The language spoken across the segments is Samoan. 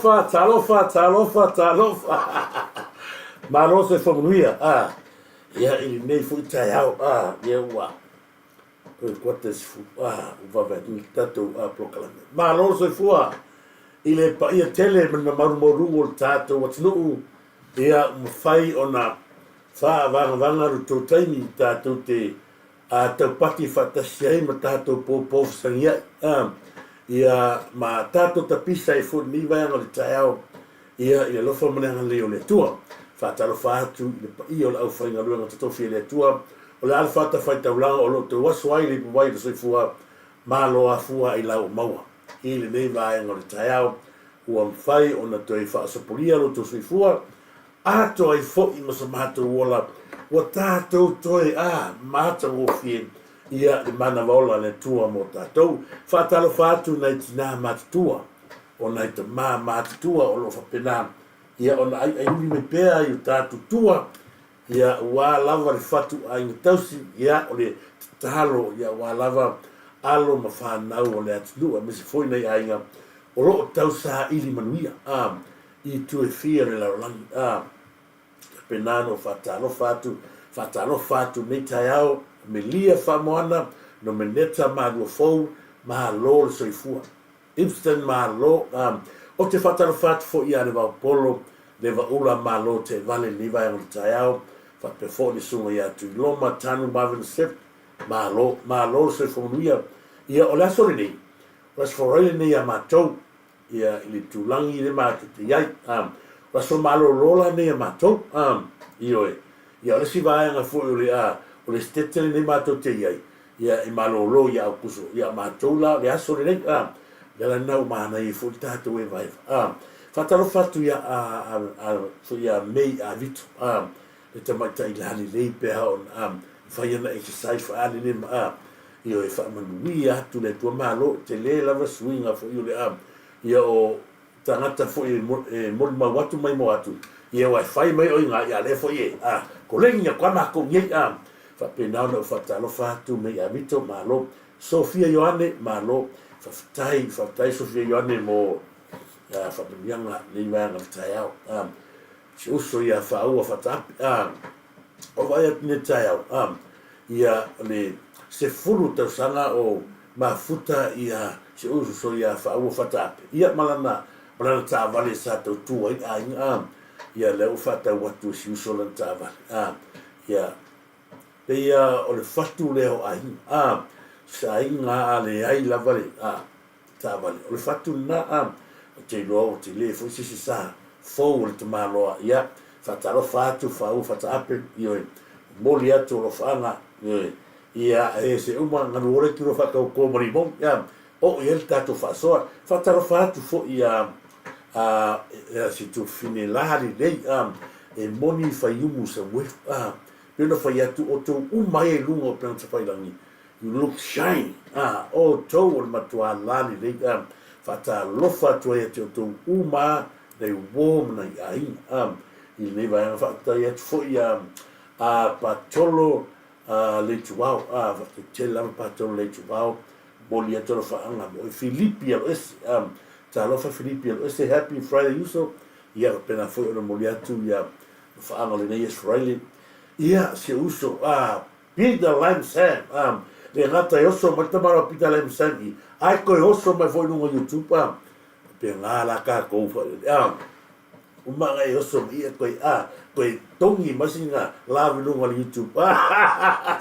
Talofa, talofa, talofa, talofa. Malo soifua manuia. Ah, ia i lenei foi taeao. Ah, ia ua toe kuata i 10. Ah, ua vave atu le tatou polokalame. Malo soifua i le paia tele ma le mamalu maualuga o le tatou atunuu. Ia, ua mafai ona faavagavaga lo outou taimi tatou te a taupati faatasi ai ma tatou pōpō fesagiai, a, ia, ma tatou tapisa ai foi i lenei vaega o le taeao, ia, i le alofa ma le agalelei o le Atua. Faatalofa atu i le paia o le aufaigaluega totofi a le Atua, o le a le fatafaitaulaga o lo o outou aso ai le ipuvai o le soifua malo afua i lau maua. I lenei vaega o le taeao, ua mafai ona toe faasopolia lo outou soifua, Atoa ai foi ma so matou ola, ua tatou toe a matagofie ia le manava ola a le Atua mo tatou. Faatalofa atu nai tinā matutua, o nai tamā matutua o lo o faapena ia ona aiaiuli mai pea i o tatou tua, ia aua lava le fatu aiga tausi, ia o le tatalo ia aua lava alo ma fanau o le atunuu aemaise foi nai aiga o lo o tausaili manuia. A I itu e fia o le lalolagi, a faapena ona ou faatalofa atu, faatalofa atu nei taeao, Melia Faamoana, Nomeneta Maluafou, malo le soifua. Ibston malo, a ou te faatalofa atu foi ia Levaopolo, Levaula malo teevale i lenei vaega o le taeao, faapea foi le susuga ia Tuiloma Tanu Marvin Sip, malo, malo le soifua manuia. Ia o le aso lenei, o le Aso Faraile lenei ia matou, ia i le itulagi le matou te i ai. O aso malolo la nei a matou. Ioe. Ia o le isi vaega foi o le a o le Setete lenei matou te i ai, ia e malolo ia Aokuso. Ia matou la o le aso lenei. O le ala lena ua manaia ai foi le tatou evaeva. Faatalofa atu ia a a foi ia May Avito, le tamaitai lalelei pe a ona fai ana exercise faalele ma a Ioe, faamanuia atu le Atua Malo, e tele lava suiga foi o le a, ia o tagata foi e molimau atu ma imoa atu, ia aua e fai mai o iga, ia lea foi e, a, koleni atu a makou nei, a, faapena ona ou faatalofa atu mei Avito, malo. Sofia Ioane, malo, faafetai, faafetai Sofia Ioane mo faamanuiaga nei vaega o le taeao, a, si uso ia Faaua Fataape, a, O vaai atu nei taeao, a, ia le 10 tausaga o mafuta ia si ou uso ia Faaua Fataape, ia ma lana, ma lana taavale sa tautua ai aiga, a, ia lea ua faatau atu e si uso lana taavale, a, ia, pei a o le fatu lea o aiga, a, se aiga a leai lava le, a, taavale. O le fatu lena, a, ou te iloa ua tele foi se isi sa fou o le tamaloa, ia, faatalofa atu, faaua fataape, ioe, momoli atu alofaaga, ioe, ia, e se uma, galu ola i tula faatauto ma limoni, ia, oo i ai le tatou faasoa. Faatalofa atu foi ia, a, ia si tuafafine la lelei, a, e moni faiumu Samuelu, a, pei ona fai atu, outou uma ia i luga o upegatafailagi, You look shiny ah outou o le matuā la lelei ah faatalofa atu ai ia te outou uma nai uo ma nai aiga ah i lenei vaega faafetai atu foi ia a Patolo ah Leituao ah faafetai tele lava Patolo Leituao momoli atu alofaaga mo oe Filipi Aloese ah talofa Filipi Aloese happy Friday uso ia faapena foi ona momoli atu ia alofaaga o lenei aso Friday ia si ou uso ah Peter Lime Sam, a, le gata e oso mai le tamaloa Peter Lime Sam i, ae toe oso mai foi i luga o YouTube, a, faapena la tatou foi, a, uma ona e oso mai ia toe, a, toe togi mai sina love i luga o le YouTube, a,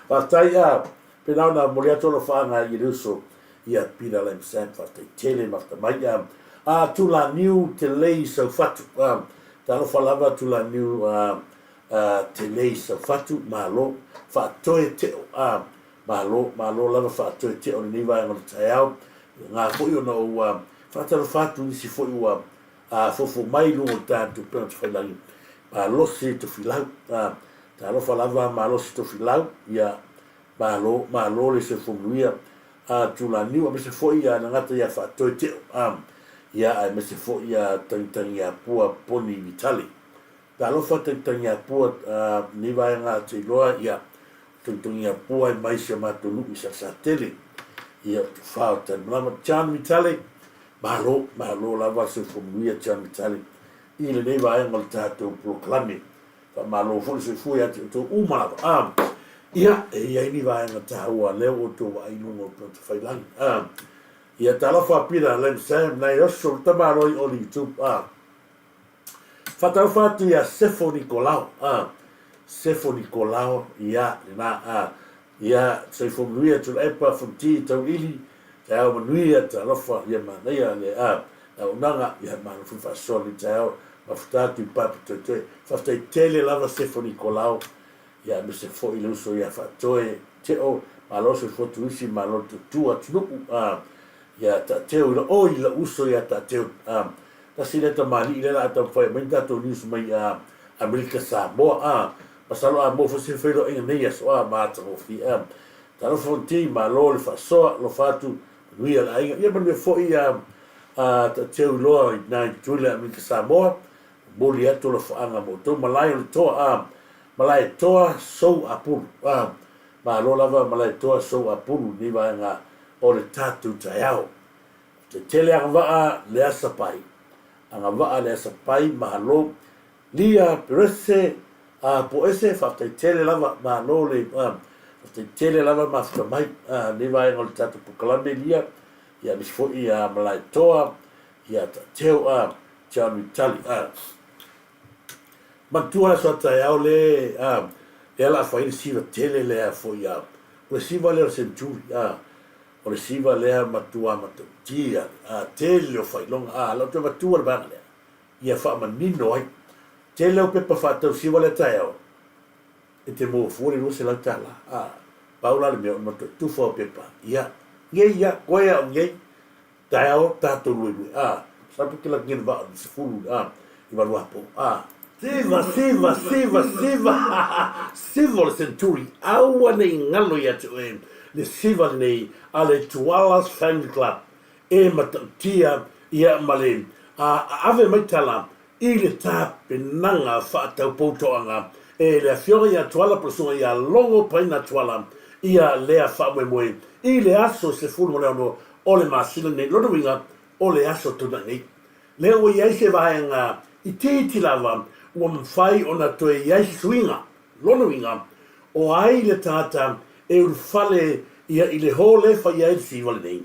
faafetai, a, pena ona momoli atu alofaaga i le uso ia Peter Lime Sam, faafetai tele mafta mai, a, a, Tulaniu Telei Saufatu, a, talofa lava Tulaniu, a, a Telei Saufatu, malo, faatoe teo, a, malo, malo lava faatoe teo lenei vaega o le taeao, ngā foi ona ou a, faatalofa atu nisi foi ua a, fofo mai i luga o le tatou upega tafailagi, malosi Tofilau, a, talofa lava malosi Tofilau, ia, malo, malo le soifua manuia, a, Tulaniu, aemaise foi ia Nagata ia Faatoe Teo, a, ia, aemaise foi ia Tagitagiapua Poni Vitale. Talofa Tagitagiapua lenei vaega a Teiloa ia Tagitagiapua e mai si a matou nuu i Salesatele ia o Tufa o Talimalama John Vitale. Malo, malo lava le soifua manuia John Vitale i lenei vaega o le tatou polokalame. Faamalo foi le soifua ia te outou uma lava. A, ia, e i ai ni vaega taua lea ua outou vaai i luga o upegatafailagi. A, ia, talofa Pila Len Sam, nai oso le tamaloa i o le YouTube. A, faatalofa atu ia Sefo Nikolao. A, Sefo Nikolao, ia, lena. A, ia, soifua manuia Tuilaepa, Fonoti, Tauiliili, taeao manuia, talofa, ia manaia le, a, le auaunaga, ia malo foi le faasoa i lenei taeao, mafuta atu i Papa Toetoe. Faafetai tele lava Sefo Nikolao, ia aemaise foi le uso ia Faatoe Teo, malo soifua Tuisi, malo le tautua atunuu, a, ia Taateu i la, oi lou uso ia Taateu, a, tasi lea tamalii lea la a taumafai e aumai ni tatou news mai a Amerika Samoa, a, masalo a maua foi se feiloaiga nei aso, a, matagofie, a. Talofa Fonoti, malo le faasoa, alofa atu, manuia le aiga, ia manuia foi a Taateu Iloa i na i Tutuila, Amerika Samoa, momoli atu alofaaga mo outou, malae o le toa, a, malae toa sou apulu, a, malo lava malae toa sou apulu i lenei vaega o le tatou taeao. Te tele agavaa le asapai, agavaa le asapai, malo. Lia Perese, a, Poese, faafetai tele lava, malo le, a, faafetai tele lava mafuta mai, a, lenei vaega o le tatou polokalame Lia, ia aemaise foi ia Malaetoa, ia Taateu, a, John Vitali, a. Manatua le aso a taeao le, a, lea la a fai le siva tele lea foi, a, o le siva lea o le Century, a, o le siva lea matua matautia, a, tele o faailoga, a, la ou toe matua le vaega lea, ia faamanino ai. Tele au pepa faatau siva lea taeao, e te maua fua le $200, a, pau la le mea o le matua tufa o pepa, ia, ngei ia, koe au ngei, taeao tatou luelue, a, masalo pe kela ngena vaa o le 10, a, i valuapo, a. Siva, siva, siva, siva, siva o le century, aua ne i galo ia te oe le siva lenei a le Tuala's Family Club e matautia ia ma le a ave mai tala i le tapenaga faataupoutoaga e le Afioga ia Tuala po o le Susuga ia Logo Paina Tuala ia lea faamoemoe i le aso 16 o le masina nei, lona uiga o le aso Toonai nei. Lea ua i ai se vaega itiiti lava ua mafai ona toe i ai se suiga, lona uiga o ai le tagata e ulufale ia i le hall e fai ai le siva lenei.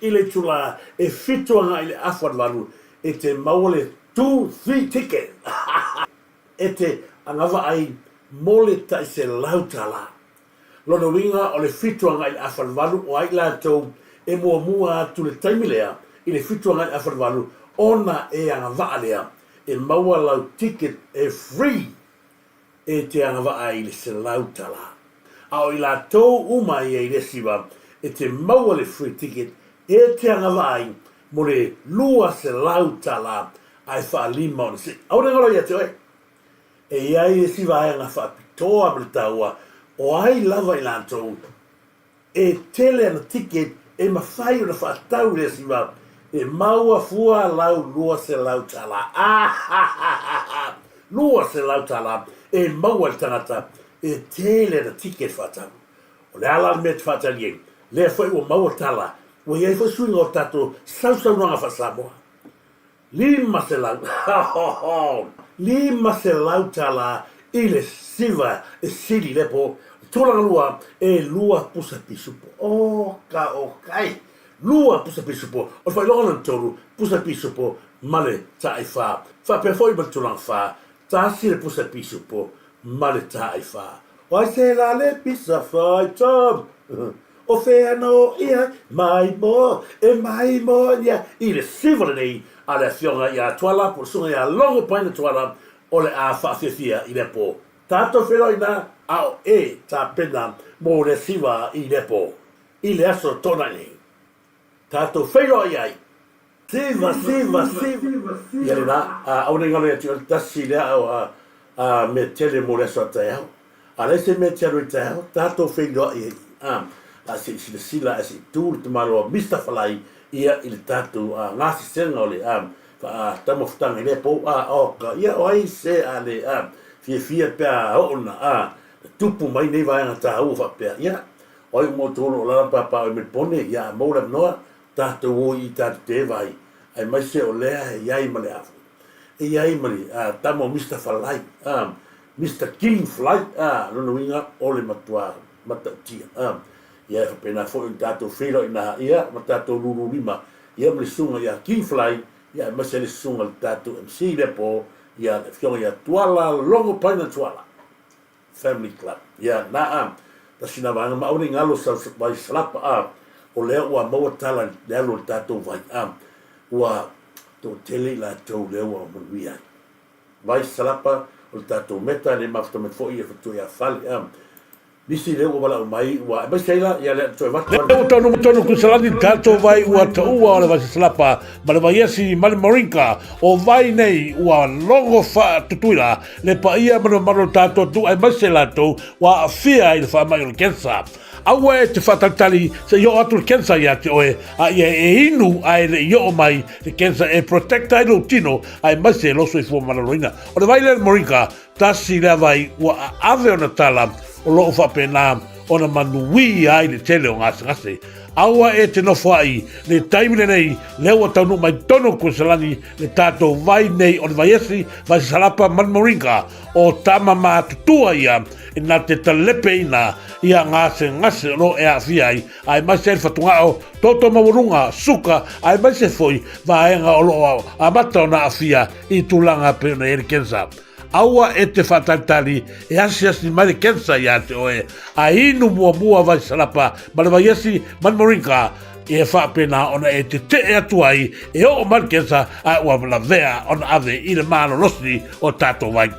I le itula e 7 agai i le afa o le 8 e te maua le two free ticket e te agavaa ai mo le tai $100. Lona uiga o le 7 agai i le afa o le 8 o ai latou e muamua atu le taimi lea i le 7 agai i le afa o le 8 ona e agavaa lea e maua lau ticket e free e te agavaa ai i le $100. A o i latou uma ia i le siva e te maua le free ticket e te agavaa ai mo le $200 ae faalima ona sii. Aua ne galo ia te oe. E i ai isi vaega faapitoa ma le taua o ai lava i latou E tele ana ticket e mafai ona faatau i le siva e maua fua lau $200. Ahahaha! $200 e maua e le tagata e tele ana ticket faatau. O le a la le mea e te faatali ai? Lea foi ua maua tala ua i ai foi suiga o tatou sausaunoaga faa-Samoa. 500, $500 i le siva e sili lea po tulaga lua e lua pusa pisupo. Oka oka e! Lua pusa pisupo. O le faailoga lona tolu, pusa pisupo ma le taai fa. Faapea foi ma le tulaga fa, tasi le pusa pisupo ma le taai fa. O ai se la le pisa fai Tom? O fea no ia mai mo e mai mo ia i le siva lenei a le afioga ia Tuala po o le susuga ia Logo Paina Tuala o le a faafiafia i lea po. Tatou feiloai ina a o e tapena mo lea siva i lea po i le aso Toonai nei. Tatou feiloai ai. Siva, siva, siva. Ia lena, a, aua ne i galo ia te oe le tasi lea a, a, a mea tele mo le aso a taeao. A leai se mea e te alu ai taeao, tatou feiloai ai, a, a se i silasila ae se i tu le tamaloa Mister Falai ia i le tatou a, gasesega o le a, faa-taumafataga i lea pou, a, oka, ia o ai se a le a, fiafia pe a oo na, a, tupu mai nei vaega taua faapea, ia, o ai uma outou o lo o alaala ma papaaao i Melipone, ia a maua le avanoa, Tatou o i tatou te vai. Aemaise o lea e i ai ma le a foi, e i ai ma le a, tama o Mister Falai, a, Mister King Falai, a, lona uiga o le matua matautia, a. Ia e faapena foi ona tatou feiloai ina ia ma tatou lulu lima, ia ma le susuga ia King Falai, ia aemaise le susuga i le tatou MC i lea po, ia le afioga ia Tuala Logo Paina Tuala. Family Club. Ia, na a, tasi na vaega ma aua ne i galo sau vai salapa a, o lea ua maua tala i le alu o le tatou vai a, ua toatele i latou lea ua manuia ai. Vai salapa o le tatou meta le mafuta mai foi ia fatua ia fale a, nisi lea ua valaau mai ua aemaise ai la ia lea toe avatu Lea ua taunuu mai tonu Kuisalani le tatou vai ua taua o le Vaisasalapa ma le Vaiesi ma le Moringa. O vai nei ua logo faatutuila le paia ma le mamalu o le tatou atunuu aemaise latou ua aafia i le faamai o le cancer. Aua e te faatalitali se i oo atu le cancer ia te oe, a ia e inu ae le i oo mai le cancer e protect ai lou tino aemaise lou soifua maloloina. O le vai lea le Moringa, Tasi lea vai ua aave ona tala o lo o faapena ona manuia ai le tele o gasegase. Aua e te nofoai le taimi lenei lea ua taunuu mai tonu o Kuesalani le tatou vai nei o le Vaiesi, Vaisasalapa ma le Moringa o tama matutua ia e na te talepeina ia gasegase o lo o e aafia ai aemaise ai le fatugao, toto maualuga, suka aemaise foi vaega o lo o amata ona aafia i tulaga pei ona i ai le cancer. Aua e te faatalitali e asiasi mai le cancer iā te oe, a inu muamua vai salapa ma le vaiesi ma le moringa e faapena ona e tetee atu ai e oo mai le cancer a ua lavea ona ave i le malolosi o tatou vai.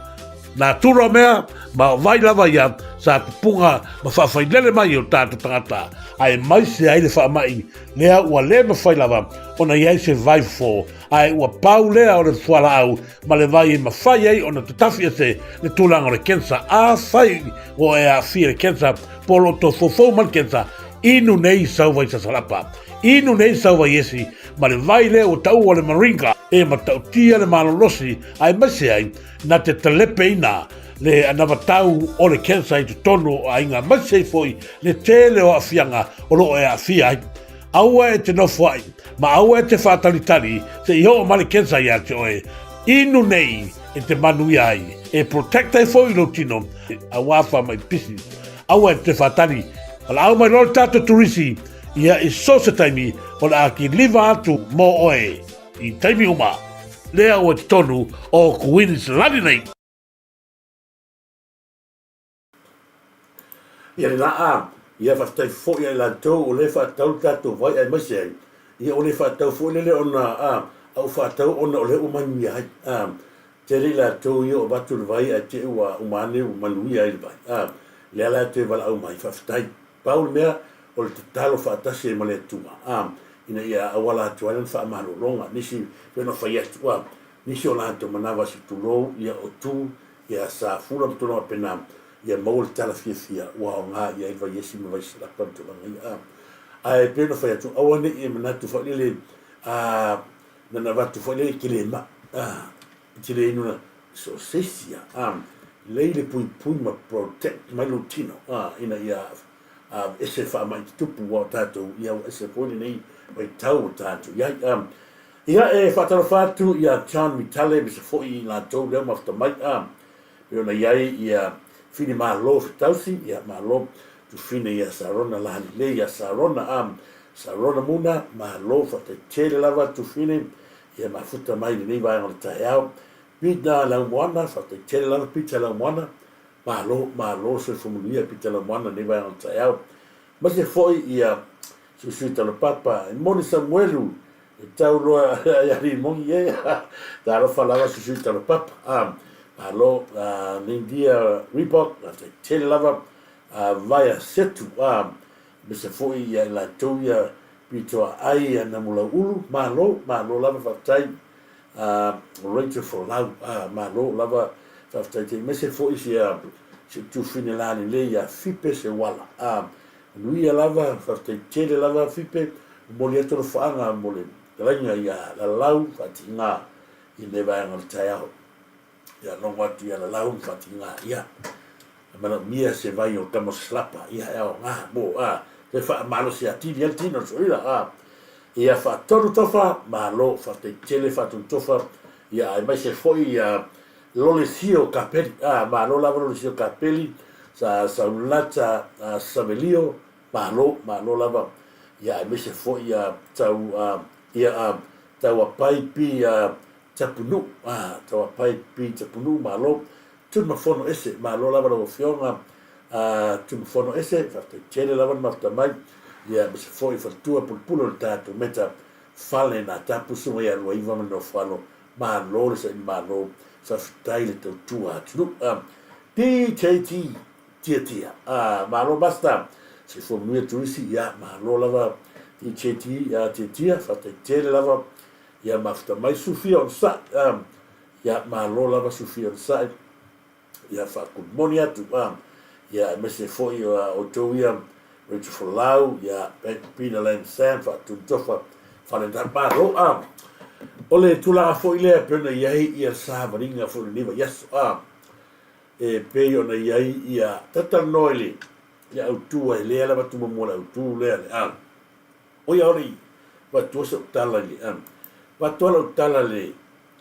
Nā turo mea ma o vai lava ia sa pupunga ma faafailele mai o tatou tagata aemaise ai le faamai lea ua le mafai lava ona i ai se vai fofo ae ua pau lea o le fualaau ma le vai e mafai ai ona tatafi ese le tulaga o le kensa. Afai ua e aafia i le kensa po o lo o tofoufou ma le kensa, inu nei sau vai sasalapa, inu nei sau vai esi, ma le vai lea ua taua o le moringa e matautia le malolosi aemaise ai na te talepeina le anavatau o le kensa i totonu o aiga aemaise ai foi le tele o aafiaga o lo o e aafia ai. Aua e te nofoai, ma aua e te faatalitali se i oo mai le cancer ia te oe. Inu nei e te manuia ai, e protect ai foi lou tino, aua faamai pisi. Aua e te faatali, valaau mai loa le tatou turisi, ia i so se taimi o le a kiliva atu mo oe i taimi uma. Lea ua i totonu o Kuiniselani nei. Ia le laa, ia faafetai foi ia i latou o lea e faatau le tatou vai aemaise ai, ia o le faatau foi lele ona a, a ua faatau ona o lea ua manuia ai. A, tele i latou ia ua avatu le vai ae te i ua uma ane ua manuia ai le vai. A, lea la e toe valaau mai, faafetai. Pau le mea, o le tatalo faatasi ai ma le Atua, a, ina ia auala atu ai lana faamalologa. Nisi, pei ona fai atu, a, nisi o latou manava se tulou, ia o tu, Ia sa fula ma tulaga faapena, ia maua le tala fiafia ua aoga i ai le vaiesi ma vaisalapa ma tulaga ia. A. Ae pei ona fai atu, aua ne i e manatu foi lele, a, na ona avatu foi lele e te le mai, a, e te le inu na, so o se isi lava, a, lelei le puipui ma protect mai lou tino, a, ina ia a, ese le faamai tutupu aua o tatou, ia ua ese foi lenei vaitau ua tatou i ai. A, Ia, e faatalofa atu ia John Vitale aemaise foi i latou lea ua mafuta mai, a, pei ona i ai ia Fini Malo Fetausi, ia malo Tufine ia Sarona Lahalelei ia Sarona, a, Sarona Muna, malo faafetai tele lava Tufine, ia mafuta mai i lenei vaega o le taeao. Peter Laumoana, faafetai tele lava Peter Laumoana, malo, malo soifua manuia Peter Laumoana i lenei vaega o le taeao. Aemaise foi ia Suisui Talapapa, e moni Samuelu, e tau loa ia Rimoni e, talofa lava Suisui Talapapa, a, malo, a, Nindia Reebok, faafetai tele lava, a, Vaea Setu, a, aemaise foi ia i latou ia pito aai ia Namulauulu, malo, malo lava faafetai, a, Rachel Folau, a, malo lava faafetai tele, aemaise foi sia, si ou tufine lalelei ia Fipe Seuala, a, Manuia lava, faafetai tele lava Fipe, momoli atu alofaaga mo le fetalaiga ia Lalau Faatiga i lenei vaega o le taeao. Ia logo atu ia Lalau ma Faatiga, ia e manaomia se vai o Tama Salapa, ia e aoga mo a, toe faamalosi atili ai le tino o le soila, a. Ia faatonu tofa, malo, faafetai tele faatonu tofa, ia aemaise foi ia Lolesio Kapeli, a, malo lava Lolesio Kapeli, sa Saulata Savelio, malo, malo lava, ia aemaise foi ia tau, a, ia a, Tauapai Pi a Tapunuu, a, Tauapai Pi Tapunuu, malo, Tumafono ese, malo lava lau Afioga a Tumafono ese, faafetai tele lava le mafuta mai, ia aemaise foi faletua pulupulu o le tatou meta fale na tapusu mai ia Luaiva ma le Nofoalo, malo le saili malo, faafetai le tautua atunuu. PJT Tiatia, a, malo Master, soifua manuia Turisi, ia malo lava PJT Tiatia, faafetai tele lava, ia mafuta mai Sufia Onosai, a, Ia malo lava Sufia Onosai, ia faakulumoni atu a, ia aemaise foi o a outou ia Rachel Folau, ia Peter Lam Sam, Faatunu Tofa, Falenda, malo a. O le tulaga foi lea e pei ona i ai ia savaliga foi o lenei vaiaso a, e pei ona i ai ia tatalanoa i le le autu ai lea lava tumuamua le autu lea le a. O ia ole i vatua sou tala i le a. Vatua lau tala le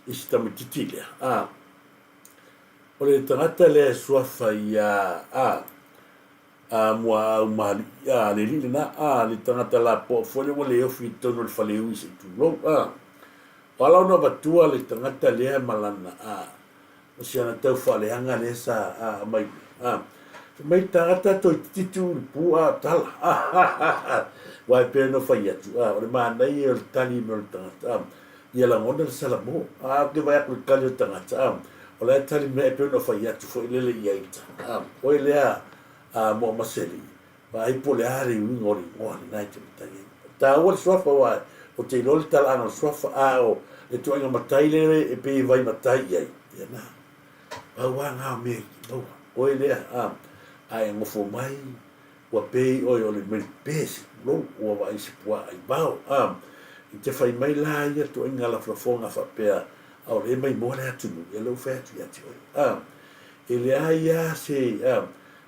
i si tamaitiiti lea, a, o le tagata lea e suafa ia a, a Muaau ma Alii, a, le alii lena, a, le tagata lapoa foi lea ua le ofi i totonu o le faleui se i tulou, a. O ala ona avatua le tagata lea ma lana, a, ma si ana tau faaleaga lea sa, a, aumai, a, fai mai le tagata toeitiiti tuu i le pu, a, tala, a, ha, ha, ha, aua e pei ona fai atu, a, o le manaia o le tali mai o le tagata, a, Ia lagona le salamo. A ou te vaai atu i le tali o le tagata, a, o la e tali mai e pei ona fai atu foi lele i ai ta, a, oe lea, a, Moamaseli, vaai po o le a le uiga o le igoa lena e te matai ai. E taua le suafa aua ou te iloa le talaaga o le suafa, a o le ituaiga matai lea e pei e vai matai i ai, ia na, pau lava na o mea e te maua, oe lea, a, a e nofo mai, Ua pei oe o le melipe se pulou, ua vaai i se puaa aivao. A, i te fai mai la ia tuaiga lafolafoga faapea, Aole e maimoa le atunuu, ia lea ua fai atu ia te oe. A, e leai a se, a,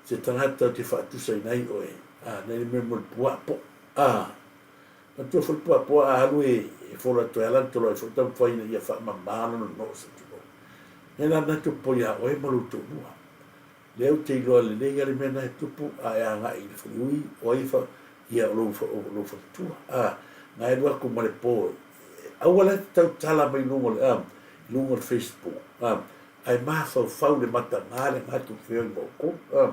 se tagata ou te faatusaina ai oe, a, nai le mea mo le puaa poa. A, matua foi le puaa poa a alu e, e fola atu ai a lana tolo ai foi taumafai ina ia faamama lona noo se tulou. Mea la na tupu ia oe ma lou toalua. Lea ou te iloa lelei lava le mea na e tupu a e agai i le faleui o ai e fa, ia o lou, o lou faletua. A, na e alu atu ma le po, aua la e te tautala mai i luga o le, a, i luga o le Facebook, a, ae mafaufau le mataga le gatu feoi ma outou. A,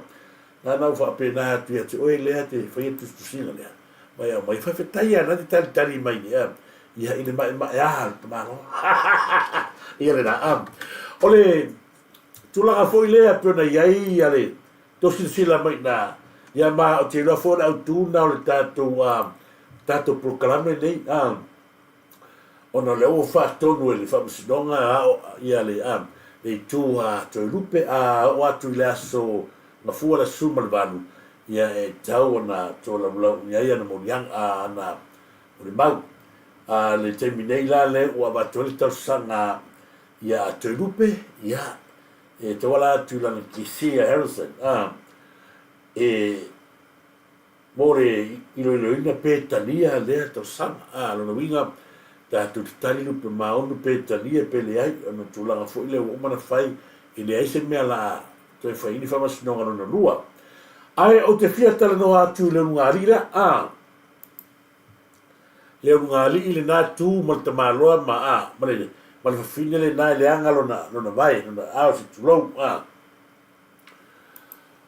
na na ou faapena atu ia te oe lea te faia tusitusiga lea, ma e aumai, faafetai lava na te talitali mai i le, a, ia i le maemaea o le tamaloa. Ia lena, a, o le, Tulaga foi lea e pei ona i ai ia le tou silasila mai ina, ia ma ou te iloa foi o le autu lena o le tatou a tatou polokalame lenei a ona o lea ua faatonu e le Faamasinoga a ia le a le itu a Toelupe a oo atu i le aso Gafua le aso 18 ia e tatau ona tolaulau i ai ana moliaga a ana molimau. A le taimi nei la lea ua avatu ai le talosaga Ia Toelupe, ia, e tauala atu i lana kesi a Harrison, a, e, mo le iloiloina pe talia lea tausaga. A, lona uiga, tatou te tali lupe maunu pe talia pe leai, ona o tulaga foi lea ua uma ona fai, e leai se mea la a toe fai ai ni faamasinoga lona lua. Ae ou te fia talanoa atu i le ulugalii lea, a, Le ulugalii lena tu ma le tamaloa ma a, ma le, ma le fafine lena e leaga lona, lona vae, lona ao se tulou, a.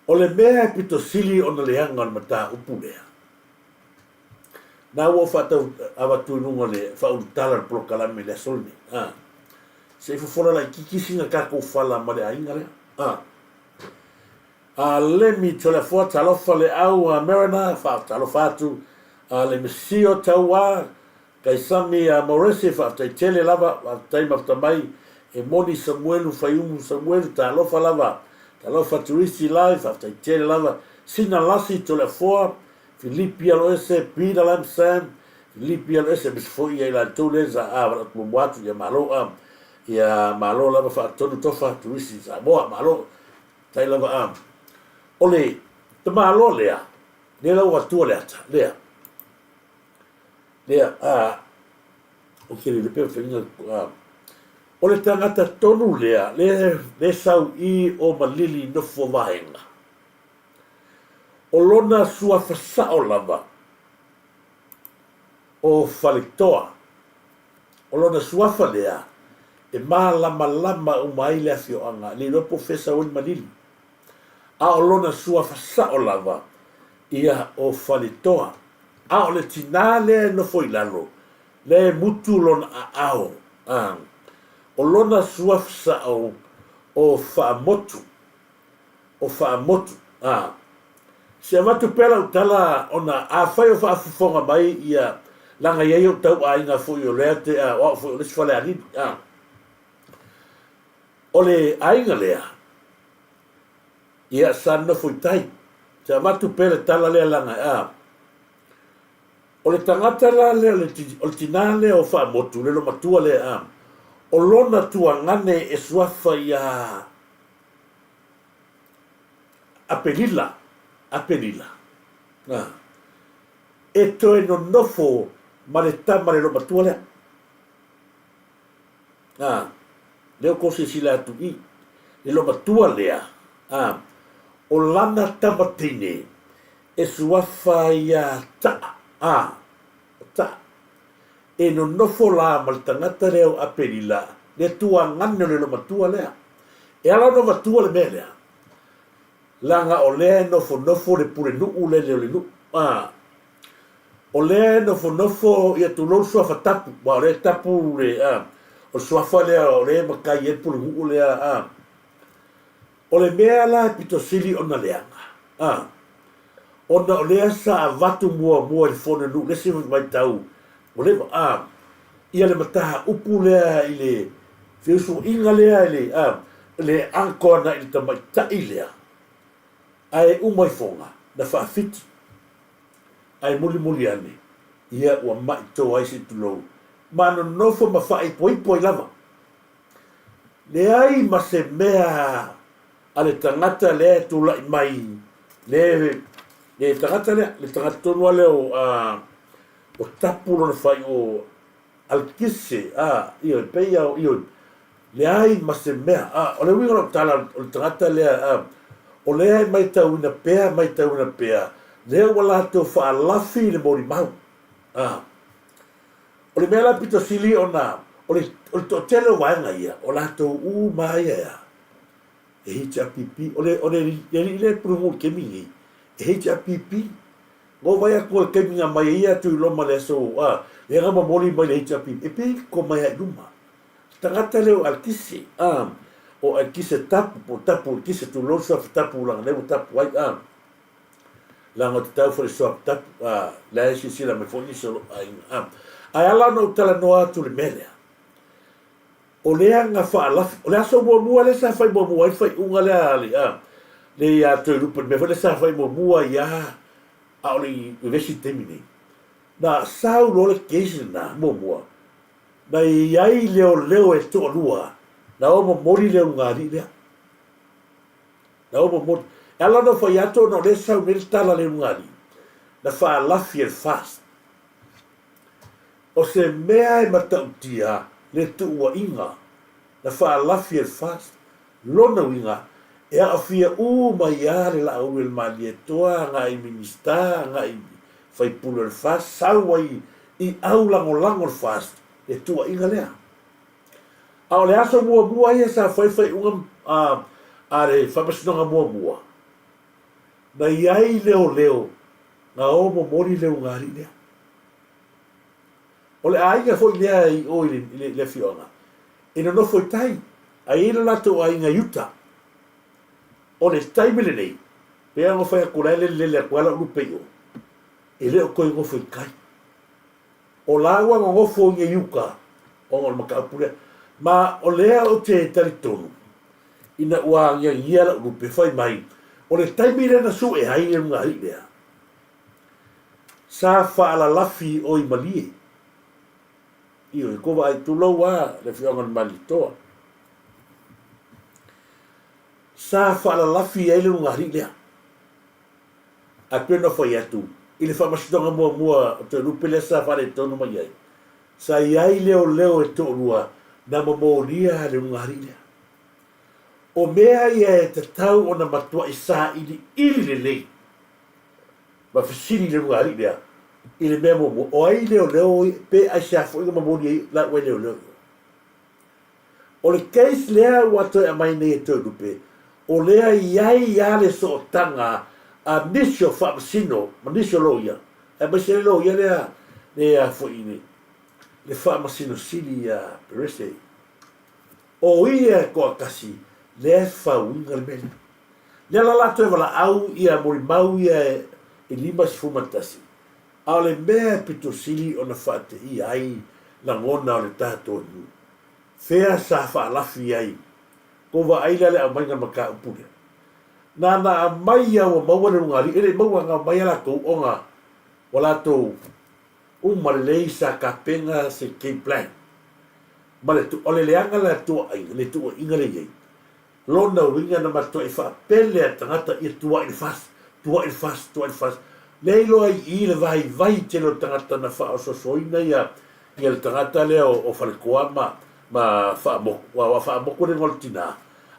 O le mea e pito sili ona leaga o le mataupu lea, na ua ou faatau avatu i luga o le faaulutala o le polokalame i le aso lenei, a. Se i fofola laitiiti sina tatou fala ma le aiga lea, a. A Lemi Toleafoa talofa le au a Mariner faatalofa atu a le Misio Tauā Kaisami a Maurese faafetai tele lava faafetai mafuta mai e moni Samuelu Faiumu Samuelu talofa lava talofa Turisi Lai faafetai tele lava Sina Lasi Toleafoa Filipi Aloese Peter Lam Sam Filipi Aloese aemaise foi ia i latou lea sa a valaau muamua atu ia malo a ia malo lava faatonu tofa Turisi Samoa malo Tai lava a. O le tamaloa lea, lea la ua atua le ata, lea. Lea, a, o ke lele pe whainga, a, o le tangata tonu lea, le, le sau i o Malili nofo vaenga. O lona suafa sao lava, o Faletoa. O lona suafa lea, e mālamalama uma ai le afioaga, le iloa po o fea sau ai le Malili. A o lona suafa sao lava, ia o Faletoa. A o le tinā lea e nofo i lalo, lea e mutu lona aao, a o lona suafa sao o Faamotu. O Faamotu, a. Se avatu pea lau tala ona afai o faafofoga mai ia leaga e i ai ou tauaiga foi o lea te, a, o au foi o le isi Falealili, a. O le aiga lea, ia sa nofo i tai. Se avatu pea le tala lea leaga, a. O le tagata la lea, o le tinā lea o Faamotu, le lomatua lea, a. O lona tuagane e suafa iā Apelila, Apelila, a. E toe nonofo ma le tama le lomatua lea. A, lea ua tou silasila atu i le lomatua lea, a, o lana tama teine e suafa iā Ta'a, a, o Ta'a, e nonofo la ma le tagata lea o Apelila, le tuagane o le lomatua lea. E ala ona avatua le mea lea, leaga o lea e nofonofo le pulenuu lele o le nuu, a, O lea e nofonofo, ia tulou le suafa tapu, aua o lea e tapu le, a, o le suafa lea o lea e matai ai le pulenuu lea, a. O le mea la e pito sili ona leaga, a, ona o lea sa avatu muamua i le fono nuu le isi vaitau ua leva, a, ia le mataupu lea i le feusuaiga lea i le, a, le uncle ana i le tamaitai lea, ae uma ifoga na faafiti. Ae mulimuli ane, ia ua maʻi toa ai se tulou, ma nonofo ma faaipoipo ai lava. Leai ma se mea a le tagata lea e tulai mai, le, le tagata lea, le tagata tonu lava lea o, a, o tapu lona faaiuo, Alkise, a, ioe, pei a, ioe, leai ma se mea. A, o le uiga o lau tala, o le tagata lea, a, o lea e maitauina pea, maitauina pea, lea ua latou faalafi i le molimau. A, o le mea la pito sili ona, o le, o le toatele o vaega ia, o latou uma lava ia e a, e HRPP, o le, o le, le alii lea e pulunuu i le taimi lenei, e HRPP. Ua ou vaai atu o le taimi na aumai ai ia Tuiloma i le aso a, lea na momoli mai le HRPP, e pito mai lava i luma. Tagata lea o Alkise, a, o Alkise Tapu, po o Tapu Alkise, tulou le suafa Tapu leaga lea ua tapu ai, a, leaga ou te tau foi i le suafa Tapu, a, la e silasila mai foi nisi o lou aiga, a. Ae ala ona ou talanoa atu i le mea lea, o lea na faalafi, o le aso muamua lea sa fai muamua ai le faaiuga lea a le, a, le ia Toelupe, le mea foi lea sa fai muamua ai lava a o le i vevesi i le taimi nei. Na sau loa le case lena muamua, na i ai leoleo e toalua na o momoli le ulugalii lea. Na o momoli. E ala ona fai atu ona o lea e sau nei le tala a le ulugalii, na faalafi e le FAST. O se mea e matautia le tuuaiga na faalafi e le FAST, lona uiga, e aafia uma ai lava le Laauli o le Malietoa agai i Minisita, agai i faipule o le FAST, sau ai i au lagolago o le FAST le tuuaiga lea. A o le aso muamua ia sa fai le faaiuga a le Faamasinoga muamua, na i ai leoleo na o momoli le ulugalii lea. O le aiga foi lea i o i le afioaga, e nonofo i tai, ae i ai lo latou aiga i uta. O le taimi lenei, pei ona fai atu la e lelelele atu lava lau lupe i o, e le o toe nofo i tai. O la ua nonofo i uta ona o le mataupu lea. Ma o lea ou te talitonu, ina ua agiagia lau lupe, fai mai, o le taimi lea na sue ai le ulugalii lea, Sa faalalafi o i Malie. Ioe, ko vaai, tulou a le afioaga o le Malietoa. Sa faalalafi ai le ulugalii lea. Ae pei ona fai atu, I le faamasinoga muamua o Toelupe lea sa faaletonu mai ai, sa i ai leoleo e toalua na momolia le ulugalii lea. O mea ia e tatau ona matuai sailiili lelei ma fesili i le ulugalii lea i le mea muamua, o ai leoleo pe aisea foi na momoli ai lau ai leoleo i o. O le case lea ua toe aumai nei e Toelupe, o lea e i ai lava le sootaga a nisi o faamasino ma nisi o loia, aemaise le loia lea le a foi le Faamasino Sili ia Perese. O ia e toatasi lea e fauina le mea lea. Lea la la toe valaau ia molimau ia e 51, a o le mea e pito sili ona faateia ai lagona o le tatou nuu, fea sa faalafi ai kou vaai lea le aumaiga o le mataupu lea. Na na aumai ia ua maua le ulugalii, e le i maua na aumai a latou ona ua latou uma lelei sa tapena se game plan ma le o le leaga la tuuaiga, le tuuaiga lea i ai. Lona uiga na matuai faapele a tagata ia tuuai le FAST, tuuai le FAST, tuuai le FAST. Lea iloa i i le vaivai tele o tagata na faaososoina ia ia le tagata lea o Faletoa ma ma Faamotu, aua o Faamotu le igoa o le tina,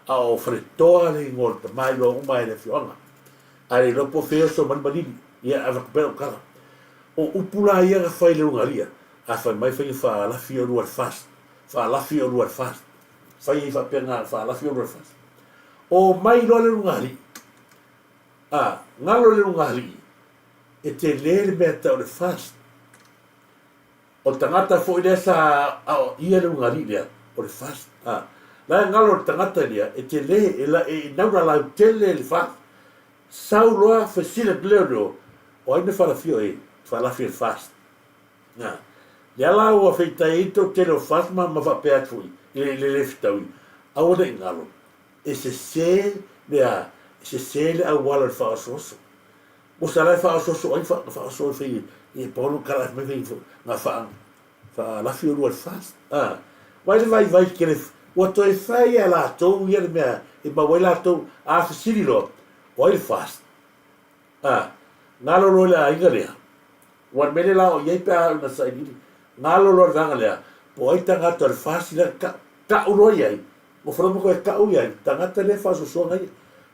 a o Faletoa le igoa o le tama, iloa uma e le afioaga. Ae le iloa po o fea e oso mai le malili. Ia avatu pea lau tala. O upu la ia na fai i le ulugalia, a fai mai fai faalafi oulua i le FAST, faalafi oulua i le FAST. Fai ai faapena, faalafi oulua i le FAST. Omai loa le ulugalii, a, galo le ulugalii, e tele le mea tau le FAST. O le tagata foi lea sa aoaia le ulugalii lea, o le FAST. A, la e galo le tagata lea, e tele, e, e naula lautele le FAST. Sau loa fesili atu leoleo, o ai na faalafia oe? Faalafi e le FAST. Na, lea la ua feitai ai le toatele o FAST ma, ma faapea atu foi i le, i le le fetaui, aua ne i galo, e sese le a, e sese le auala o le faaosooso. Mosa la e faaosooso ai, fa, faaoso ai fai e Paulo kala mai fai na faa, faalafi olua i le FAST. A, vai le vaivai tele, ua toe fai e latou ia le mea e maua ai latou, a fesili loa, o ai le FAST? A, galo loa i le aiga lea, ua le mea lea la o i ai pe a na sailiili, galo loa le vaega lea, po o ai tagata o le FAST lea, ka, ka'u loa i ai, nofo loa ma toe ka'u i ai, tagata lea e faasoasoaga ia.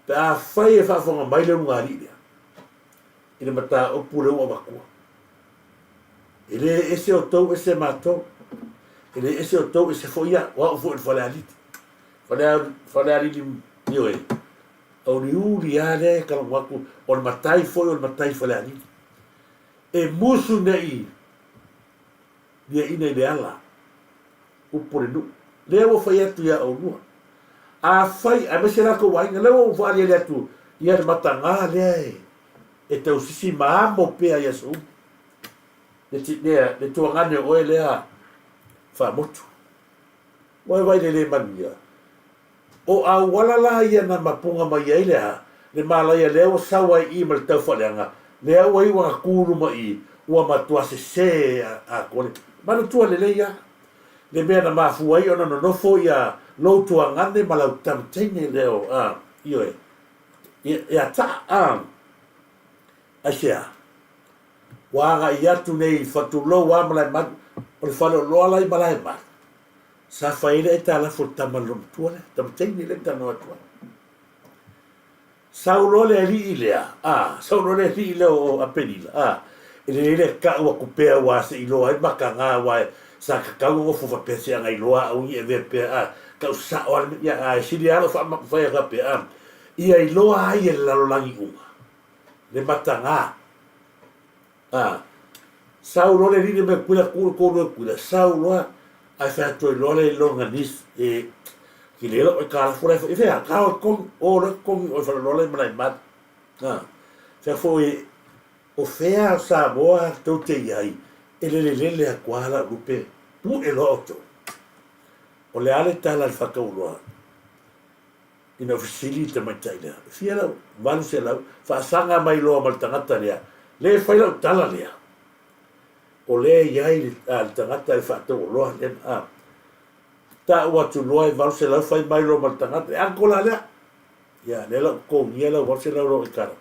Pe afai e faafofoga mai le ulugalii lea, i le mataupu lea ua avatua. E le ese outou ese matou. E le ese outou ese foi au, o au foi o le Falealili. Falealili, ioe, auliuli lava lea e talanoa atu, o le matai foi o le matai Falealili. E musu ne i liaina i le ala, upu o le nuu. Lea ua fai atu ia oulua. Afai, aemaise latou aiga, lea ua ou faaaliali atu ia le mataga lea e e tausisi ma amo pea i aso uma. Le, le, le tuagane o oe lea faamotu. Ua e vai le le manuia. O auala la ia na mapuga mai ai le a, le malaia lea ua sau ai i ma le taufaaleaga, lea ua iu ana tu luma i, ua matua sese atoa le manatua lelei a. Le mea na mafua ai ona nonofo ia lou tuagane ma lau tama teine lea o, a, ioe, ia taa, a, aisea? Ua agai atu nei fatulou a Malaemalu, o le faleoloa la i Malaemalu, sa fai ai le aitalafu a le tama loomatua lea, tama teine lea e talanoa atu ai. Sau loa le alii lea, a, sau loa le alii lea o Apenila, a, e lelei le ka'u atu pea aua se i iloa ai mataga aua sa tatau ona nofo faapea se ana iloa au i avea pea, a, ka'u sa'o lava le mea, ia, ae sili lava lou faamafai atu faapea, a, ia iloa ai e le lalolagi uma le mataga. A, sau loa le alii lea mai Tutuila, tuu le toalua i Tutuila, sau loa ae fai atu ai loa le lona niece, e, ki le lau aitalafu la e fai, e fea, ka o totogi, o loa totogi oe faleoloa la i Malaemalu. A, fai atu foi, o fea o Samoa tou te i ai, e lelelele atu lava lau lupe, pue loa outou. O le a le tala a le faatauoloa? Ina ua fesili le tamaitai lea, E fia lau 800? Faasaga mai loa ma le tagata lea, Le fai lau tala lea. O lea e i ai le, a, le tagata e faatauoloa lea, a. Ta'u atu loa e 800 fai mai loa ma le tagata, e uncle la lea. Ia, lea la ua totogia lau 800 lau aikala.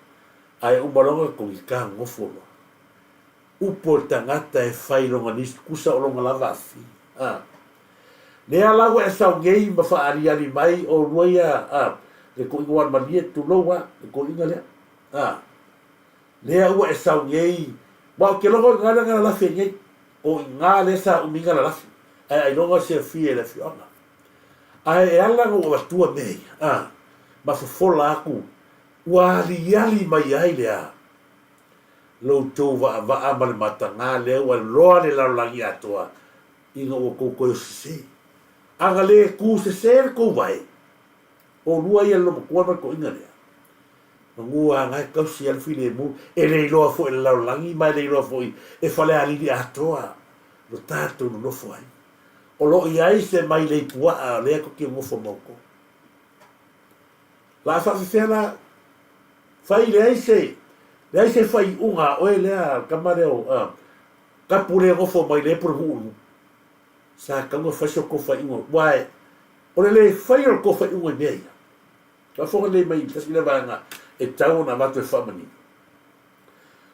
Ae uma loa ona totogi, ta nofo loa. Upu o le tagata e fai lona lisi tusa o lona lava afi. A. Lea la ua e sau nei ma faaaliali mai oulua ia, a, le toeaina o Alemalie, tulou a, le toeaina lea. A. Lea ua e sau nei, aua ou te iloa o i ina lea na lalafi ai nei. O i ina lea sa umi ai na lalafi, ae ailoga silafia e le afioaga. Ae e ala ona ou avatua mea ia, a, ma fofola atu, ua aliali mai ai le a? Lo outou vaavaa ma le mataga lea ua loa le lalolagi atoa ina ua outou toe sese. A na le tu sese le tou vae, oulua ia le loomatua ma le toeaina lea, manu a na e tausi ai le filemu, e le iloa foi e le lalolagi ma e le iloa foi e Falealili atoa lo tatou nonofo ai. O lo o i ai se mailei puaa o lea tou te nonofo ma outou. La faafefea la? Fai leai se leai se faaiuga a oe lea tama lea o a kapu le nofo mai le pulenuu i nuu. Sa tatau ona fai so tou faaiuga aua e o le le faia o le tou faaiuga i mea ia. Faafofoga lelei mai i tasi lea vaega e tatau ona avatu e faamanino.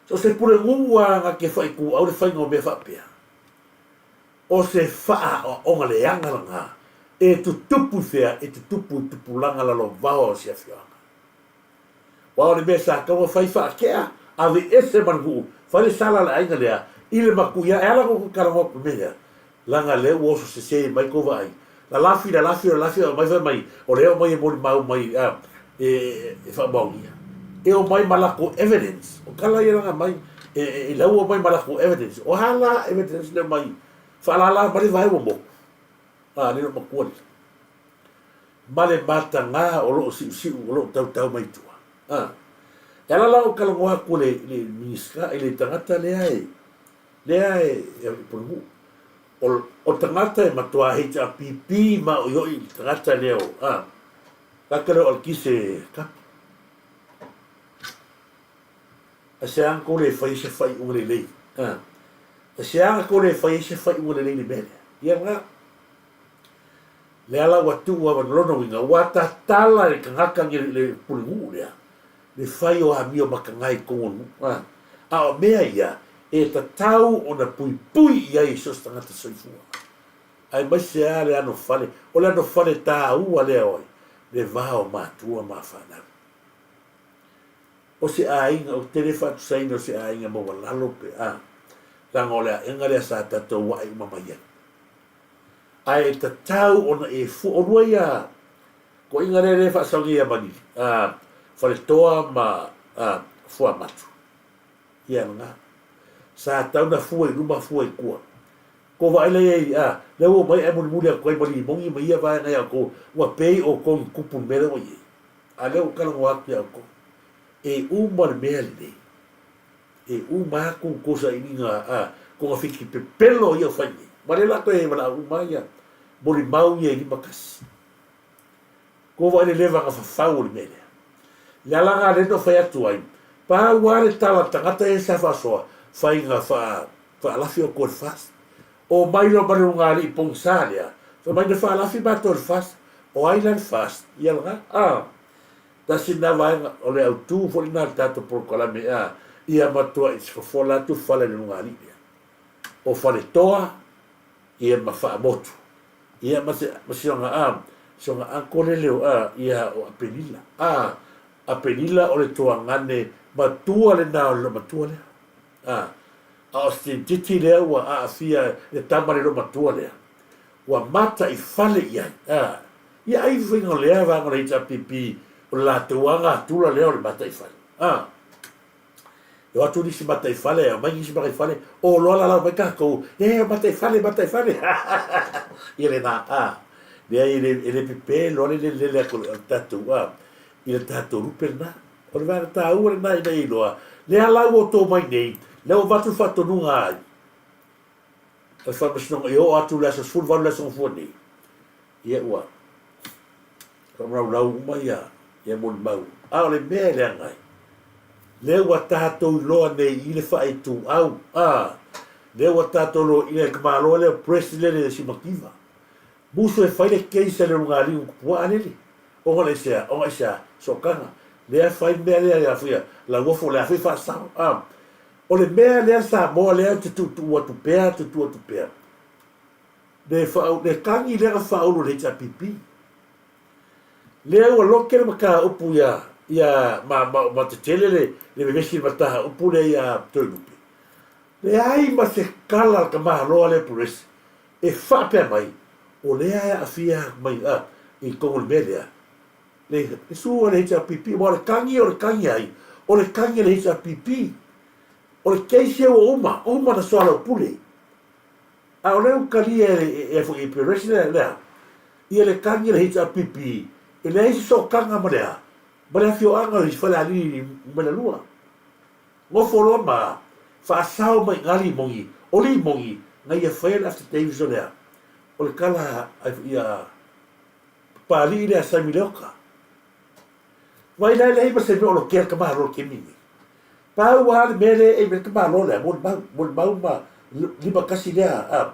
So o se pulenuu lava na te faituau le faiga o mea faapea, O se faaaoaoga leaga lena e tutupu i fea? E tutupu i tupulaga lalovaoa o se afioaga. Aua o le mea sa tatau ona fai faatea, aveese ma le nuu, fai le sala a le aiga lea i le matuia. E ala ona ou talanoa atu i le mea lea, leaga lea ua oso sese mai tou vaai. Lalafi, lalafi, lalafi, aumai fai mai, o lea e omai e molimau mai e faamaonia. E omai ma latou evidence. O tala ia na aumai, e lau omai ma latou evidence. O a la evidence lea omai, faalala mai le vae ua motu. A, le loomatua lea. Ma le mataga o loo siusiu, o loo tautau mai tua. A, e ala la ona talanoa atu le Minisita i le tagata lea e, lea e Pulenuu. O tagata e matua HRPP maoioi i le tagata lea o, a, tagata lea o Alikise Kapu. Aisea na tou le fai ai se faaiuga lelei? A, aisea na tou le fai ai se faaiuga lelei i le mea lea? Ia lena. Lea la ua tuu avanoa, lona uiga, ua tatala e le tagata le, le pulenuu lea, le fai o amio mataga i totonu o le nuu. A, a o mea ia e tatau ona puipui i ai so o se tagata soifua, aemaise lava le anofale, o le anofale taua lea o ai? Le va o matua ma fanau. O se aiga, ou te le faatusaina o se aiga maualalo pe a, leaga o le aega lea sa tatou ae uma mai ai. Ae e tatau ona e fua, olua ia koiga lea lea e faasau nei ia Malili, a, Faletoa ma a, Fuamatu. Ia lena. Sa tatau na fua i luma fua i tua. Ko vaai la iai, a, lea ua omai ae mulimuli atu ai ma limogi ma ia vaega ia outou, ua pei outou i tupu i le mea lea ua i ai. A lea ua talanoa atu ia outou, e uma le mea lenei, e uma atu tou sailiga, a, togafiti pepelo ia o fai nei. Ma lea la toe valaau uma ia molimau ia e 51. Kou vaai le leva na fafau o le mea lea. Le ala na lea na fai atu ai, pau lava le tala a le tagata ia sa faasoa, faiga faa, faalafi outou i le FAST. Omai loa ma le ulugalii pogisa lea, fai mai na faalafi matou i le FAST. O ai la le FAST? Ia lena. A, tasi lena vaega, o le autu foi lena o le tatou polokalame, a, ia matuai fofola atu fale i le ulugalii lea. O Faletoa, ia ma Faamotu. Ia ma se ma si ona a si ona uncle lele o a ia o Apelila. A Apelila o le tuagane matua lena o le loomatua lea. A a o se titi lea ua aafia le tama le loomatua lea. Ua mata i fale i ai. A ia ai faiga o lea vaega o le HRPP o le latou aga tula lea o le mata i fale. A E o atu nisi mataifale, e aumai nisi mataifale, o loa lalau mai tatou, e mataifale, mataifale, ia lena, a, leai, e le, e le pepe loa le lelele atu o le tatou, a, i le tatou lupe lena. O le vaega taua lena ina ia iloa, lea la ua outou mai nei, lea ua avatu le faatonuga a le Faamasinoga e oo atu i le aso 18 le aso Gafua nei, ia ua Faamaulau uma ia ia molimau. A o le mea e leaga ai, lea ua tatou iloa nei i le faaituau, a, lea ua tatou iloa i le tamaloa lea o President lele Simativa. Musu e fai le case a le Ulugalii Puaa lele. Ona le aisea? Ona aisea? Sootaga. Lea fai le mea lea ia Lauofo, o le a foi faasao, a. O le mea lea Samoa lea ou te tuutuu atu pea, tuutuu atu pea, le faa, le kagi lea na faaulu e le HRPP. Lea ua loke le mataupu ia, ia, ma, ma, ma tetele le, le vevesi i le mataupu lea ia Toelupe. Leai ma se kala a le tamaloa lea Perez e faapea mai, o lea e aafia mai a, i totonu o le mea lea, le, le su a le HRPP, aua o le kagi, o le kagi a ai? O le kagi a le HRPP. O le case ia ua uma, uma na soalaupule. A o lea ua talia e, e, e foi e Perez lea, lea, ia le kagi a le HRPP, e leai se sootaga ma le a, ma le afioaga o Falealili numera 2. Nofo loa ma faasao mai i limoni, o limoni na ia faia le affidavits o lea, o le tala a ia Papalii lea Saimi Leoka. Vai la e leai ma se mea o lokea le tamaloa le taimi lenei. Pau lava le mea lea e aim ai le tamaloa lea, molimau, molimau ma 51 lea a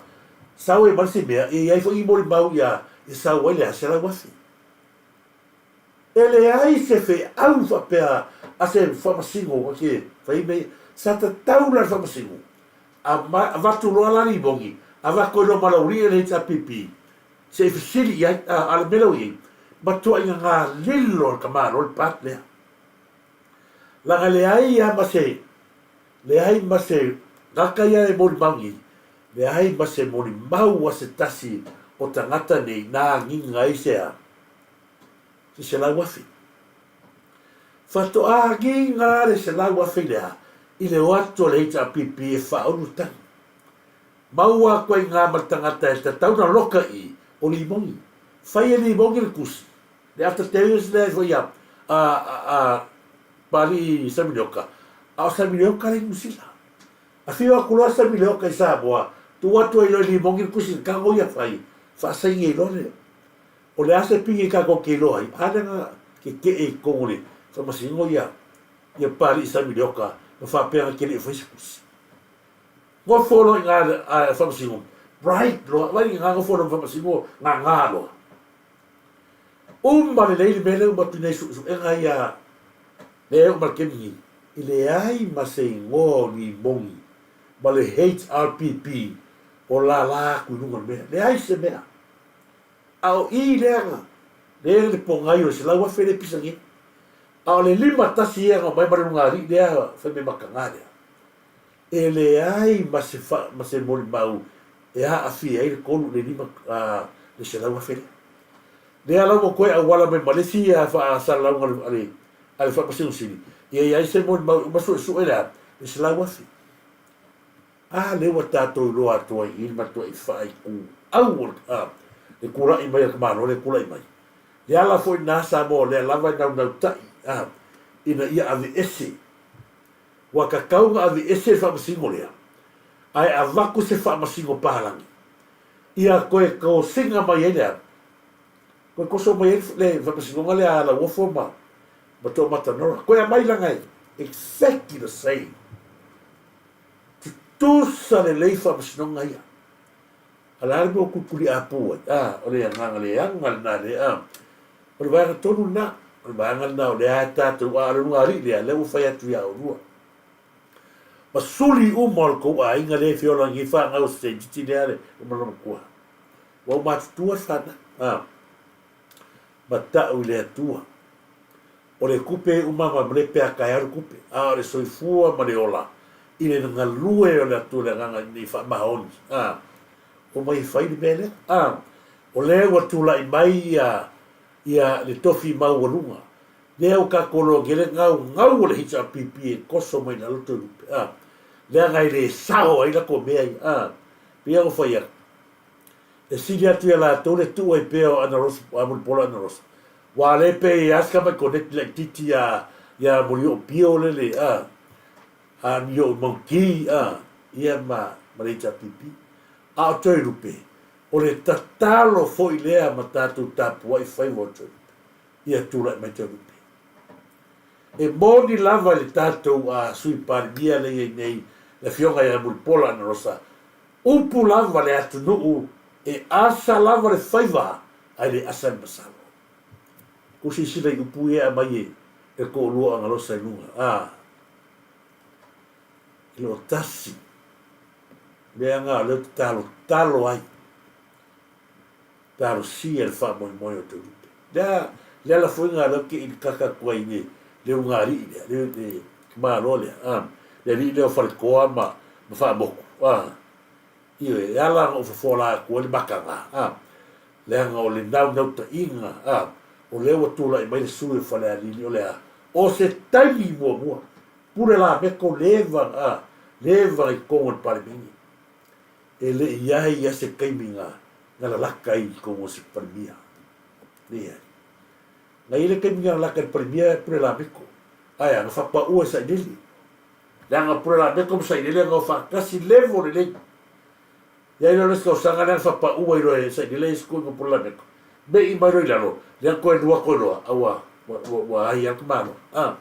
sau ai ma le isi mea, e i ai foi ni molimau ia sau ai le $100,000. E leai se feau faapea a se faamasino na te fai mea ia. Sa tatau la le faamasino, avatu loa la limoni, avatu ai loa ma laulii e le HRPP, se i fesili i ai, a o le mea lea ua i ai, matuai gaga lilo le tamaloa le part lea. Leaga leai lava ma se, leai ma se gata ia e molimau nei, leai ma se molimau a se tasi o tagata nei na agiga ai se a, se $100,000. Faatoa agiga le $100,000 lea i le o atu o le HRPP e faaulu le tagi. Maua atu ai i gā ma le tagata e tatau ona loka i o limoni. Fai e limoni le tusi, le affidavits lea foi a a a Papalii Samilioka, a o Samilioka le i Niu Sila. Afio atu loa Samilioka i Samoa, tuu atu ai loa e limoni le tusi, tago ia fai, faasaini ai loa le O le a se pine tatou te iloa ai, a lea na tetee i totonu o le faamasinoga ia ia Papalii Samilioka ma faapea na te le i faia se tusi. Nofo loa i ina le faamasino, bright loa, vaai i ina nofo loa i le faamasino gaga loa. Uma lelei le mea lea uma atu nei suesuega ia lea e oo mai le taimi nei, e leai ma se igoa o limoni ma le HRPP o lala atu i luga o le mea, leai se mea. A o i lea na, lea le pogai o le $100,000 lea e pisa nei. A o le 51 ea na omai ma le lugalii lea fai mai mataga lea. E leai ma se fa, ma se molimau e aafia ai le tolu, le lima, a, le $100,000 lea. Lea la ua toe auala mai ma le isi faasalalauga a le, a le, a le Faamasino Sili, ia i ai se molimau e uma suesue le a, le $100,000. A lea ua tatou iloa atu ai i le matuai faaitu au o le, a, le tulai mai a le Malo lea e tulai mai. Le ala foi lena Samoa o lea lava e naunautai, a, ina ia aveese. Ua tatau ona aveese le faamasino lea, ae avatu se faamasino palagi, ia toe tosina mai ai le a? Toe toso mai ai le faamasinoga lea a Lauofo ma ma Toomata Nora. Toe aumai lana e exactly the same. Tutusa lelei faamasinoga ia. A o le a le mea ua tulituliapu ai? A, o le agaga leaga lena lea. A, o le vaega tonu lena. O le vaega lena o lea e tatou, a o le luga alii lea, lea ua fai atu ia oulua. Ma suli uma o le tou aiga lea e feola nei fanau o se tamaititi lea le lomalomatua. Ua ou matutua le fanau. A, ma tau i le Atua. O le tupe e uma ma malepe a taeao le tupe, a o le soifua ma le ola i le galue o le Atua le agaga ina ia faamaoni, a, omai e fai le mea lea, a, o lea ua tulai mai ia, ia le tofi maualuga, lea ua tatou iloa nei le gaugau o le HRPP e toso mai lalo Toelupe, a, leaga e le sao ai latou mea ia, a, pei ona fai atu, E sili atu ia latou le tuu ai pea o Ana Rosa, a Mulipola Ana Rosa. Ua le pe i a se tamai connect laititi ia, ia Molioo Pio lele, a, a Nioo Monkey, a, ia ma, ma le HRPP. A o Toelupe, o le tatalo foi lea ma tatou tapuai faiva o Toelupe, ia tulai mai Toelupe. E moni lava i le tatou a Sui Palemia lea i ai nei, le Afioga ia Mulipola Ana Rosa, Upu lava le atunuu e asa lava le faiva ae le asa le masalo. Kou silasila i upu ia e aumai e le toalua o Agalosa i luga, a. E le o tasi leaga o lea ou te talotalo ai, talosia le faamoemoe o Toelupe. Lea, le ala foi lena lea ou te ili kaka atu ai i le, le ugaalii lea, le, le tamaloa lea, a, le alii lea o Faletoa ma, ma Faamotu, a. Ioe, e ala ona ou fofola atu ai le mataga, a, leaga o le naunautaiga, a, o lea ua tulai mai le sui o Falealili, o le a? O se taimi muamua, pule Lameko leva, a, leva i totonu o le Palemene. E le i ai a se taimi na, na lalaka ai i totonu o se Palemia. Leai. Na i ai le taimi na lalaka i le Palemia e pule Lameko. Ae a, na fapaua e Sailele. Leaga pule Lameko ma Sailele na o faatasi level lelei. Ia i loa le isi tausaga lea na fapaua ai loa e Sailele isi koiga pule Lameko. Mei mai loa i lalo, lea toe lua toe loa, a ua, ua, ua, ua ai lava le tamaloa. A,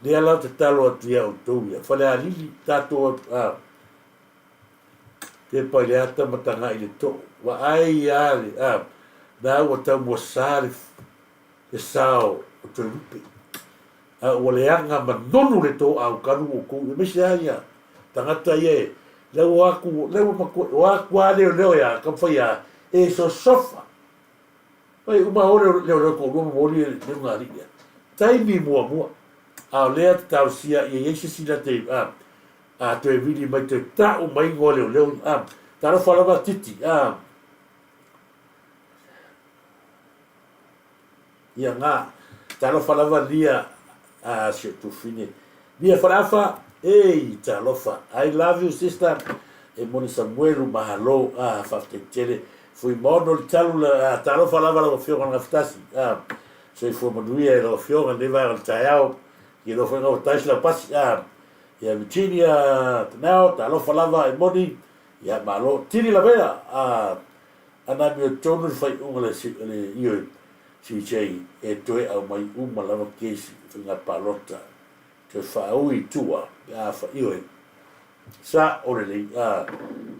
lea la ou te talo atu ia outou ia, Falealili, tatou, a, tepa i le ata ma tagai i le too. Vaai a le, a, na ua tau muasā le, le sao o Toelupe. A ua leaga manonu le toau kalu outou, aemaise lava ia tagata ia e, lea ua o atu, lea ua matua, o atu lava leoleo ia taumafai a e sosofa. Oi, uma o leoleo toalua momoli le ugaalii lea. Taimi muamua, a o lea te talosia ia i ai se isi la te, a, a toe vili mai toe ta'u mai igoa leoleo ia, a, talofa lava Titi, a, Ia nga, talofa lava lia a si o tufine. Lia Faleafa, ei, talofa. I love you sister. E moni Samuelu, mahalo, ah, faafetai tele. Fuimaono le talu, ah, talofa lava lau afioga le Gafatasi. Ah, soifua manuia i lau afioga i lenei vaega o le taeao. Ia iloa foi ua taisi lau pasi. Ah, ia Virginia Tanao, talofa lava e moni. Ia malo, tili lavea. Ah, Ana amiotonu le faaiuga a le ioe CJ e toe aumai uma lava kesi i faiga palota toe faaui i tua pe a fa ioe sa o lelei a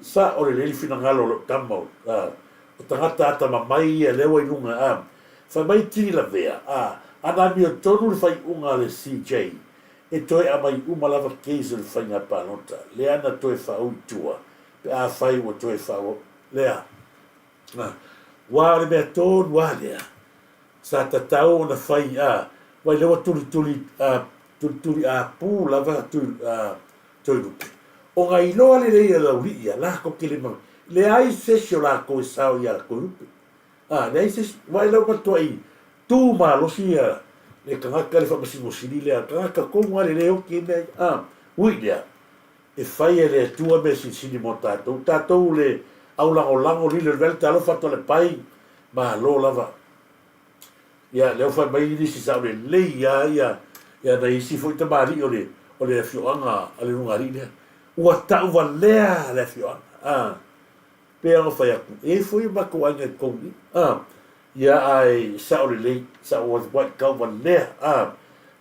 sa o lelei le finagalo o lou tama o a o tagata atamamai ia lea ua i luga a fai mai tili lavea a ana amiotonu le faaiuga a le CJ e toe aumai uma lava kesi o le faiga palota lea na toe faaui i tua pe a fai ua toe faaui Lea. Ua o le mea tonu a lea sa tatau ona fai a wai lea ua tulituli a tulituli a pu lava tu a Toelupe. O nga iloa lelei a Laulii ia lakou te le ma leai se isi o lakou e sao ia Toelupe. A leai se isi wai lea ua matuai tu malosi ia le tagata le Faamasino Sili lea tagata tonu a le le oki i mea ia. A ui lea E fai e le Atua mea silisili mo tatou. Tatou le au lagolago lilo i le vele talofa atu a le pai, malo lava. Ia, lea ua fai mai nisi sa o lelei lava ia, ia nai isi foi tamalii o le, o le afioaga a le Lugalii lea. Ua tauvalea le afioaga, a. Pei ona fai atu, e i ai foi o matou aiga i totonu i i, a. Ia, ae sao lelei, sao ua tauvalea, a.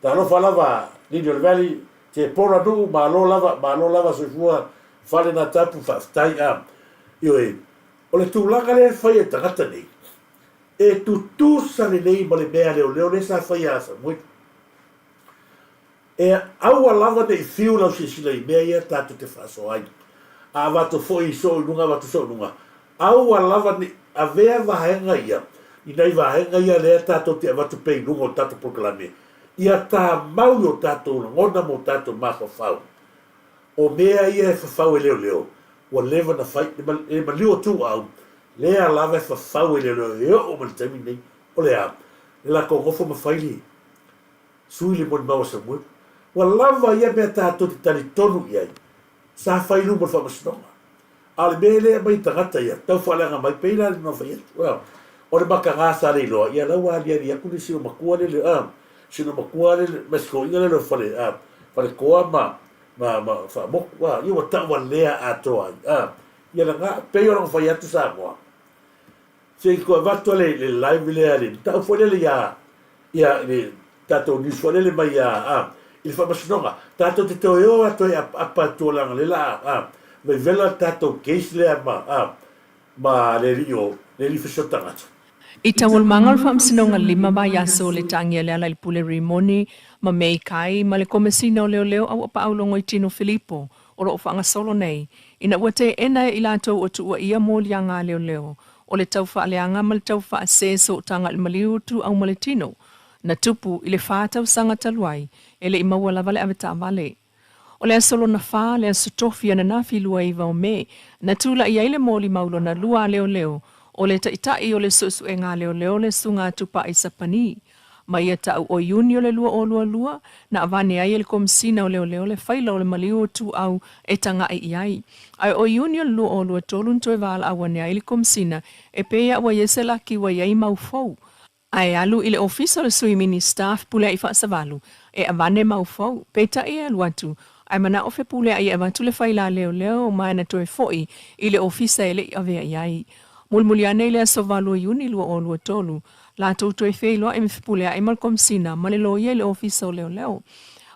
Talofa lava Lili o le Valley, Te pora nuu, malo lava, malo lava soifua fale na tapu, faafetai a. Ioe, o le tulaga lea e fai e tagata nei, e tutusa lelei ma le mea leoleo lea sa fai ia Samueli. E aua lava ne i fiu lau silasila i mea ia tatou te faasoa ai. A avatu foi soo i luga, avatu soo i luga. Aua lava ne i avea vaega ia i nai vaega ia lea tatou te avatu pea i luga o tatou polokalame, ia tamau i o tatou lagona ma o tatou mafaufau. O mea ia e fafau e leoleo, ua leva na fai, le maliu o Tuuau, lea lava e fafau e leoleo e oo mai le taimi lenei. O le a? Le latou nofo ma fai le sui le molimau a Samuelu. Ua lava ia mea tatou te talitonu i ai, sa fai i luma o le faamasinoga. A o le mea lea e aumai i tagata ia, tau faaleaga mai, pei la na fai atu, a, o le mataga sa le iloa, ia la ua aliali atu le sino matua lele, a, sino matua lele, ma si toeaina lele o fale, a, Faletoa ma, ma, ma Faamotu, a, ia ua tauvalea atoa ai, a, ia lena, pei ona fai atu Samoa, Se i toe avatu le le live lea le tau foi lele ia ia le tatou news foi lele mai ia a i le faamasinoga tatou te toe o a toe apaapa atu leaga le la a vaivela le tatou case lea ma a ma le alii o le alii fasioti tagata. I taualumaga o le Faamasinoga lima vaiaso le tagia Lealailepule Rimoni ma Meikai ma le Komesina o Leoleo Auapaau Logoitino Filipo. o lo o faagasolo nei, ina ua teena e i latou o tuuaia moliaga a leoleo o le taufaaleaga ma le taufaasē sootaga i le maliu ituau ma le tino na tupu i le fa tausaga talu ai e le i maua lava le avetaavale. O le aso lona fa, le aso tofi ananafi 29 o Me, na tulai ai le molimau lona lua a leoleo o le taitai o le suesuega a leoleo le Susuga Tupai Sapani. Ma ia ta'u o Iuni o le 2022, na avane ai e le Komesina o Leoleo le faila o le maliu o Tuuau e taga'i i ai. Ae o Iuni o le 2023 na toe valaau ane ai le Komesina e pei a ua i ai se laki ua i ai mau fou, ae alu i le ofisa o le Sui Minista Fepulea'i Faasavalu e avane mau fou, peitai e alu atu ae mana'o Fepulea'i e avatu le faila a leoleo ma na toe fo'i i le ofisa e le i avea i ai. Mulimuli ane i le aso 8 o Iuni 2023, latou toe feiloai ma Fepulea'i ma le Komesina ma le Loia i le Ofisa o Leoleo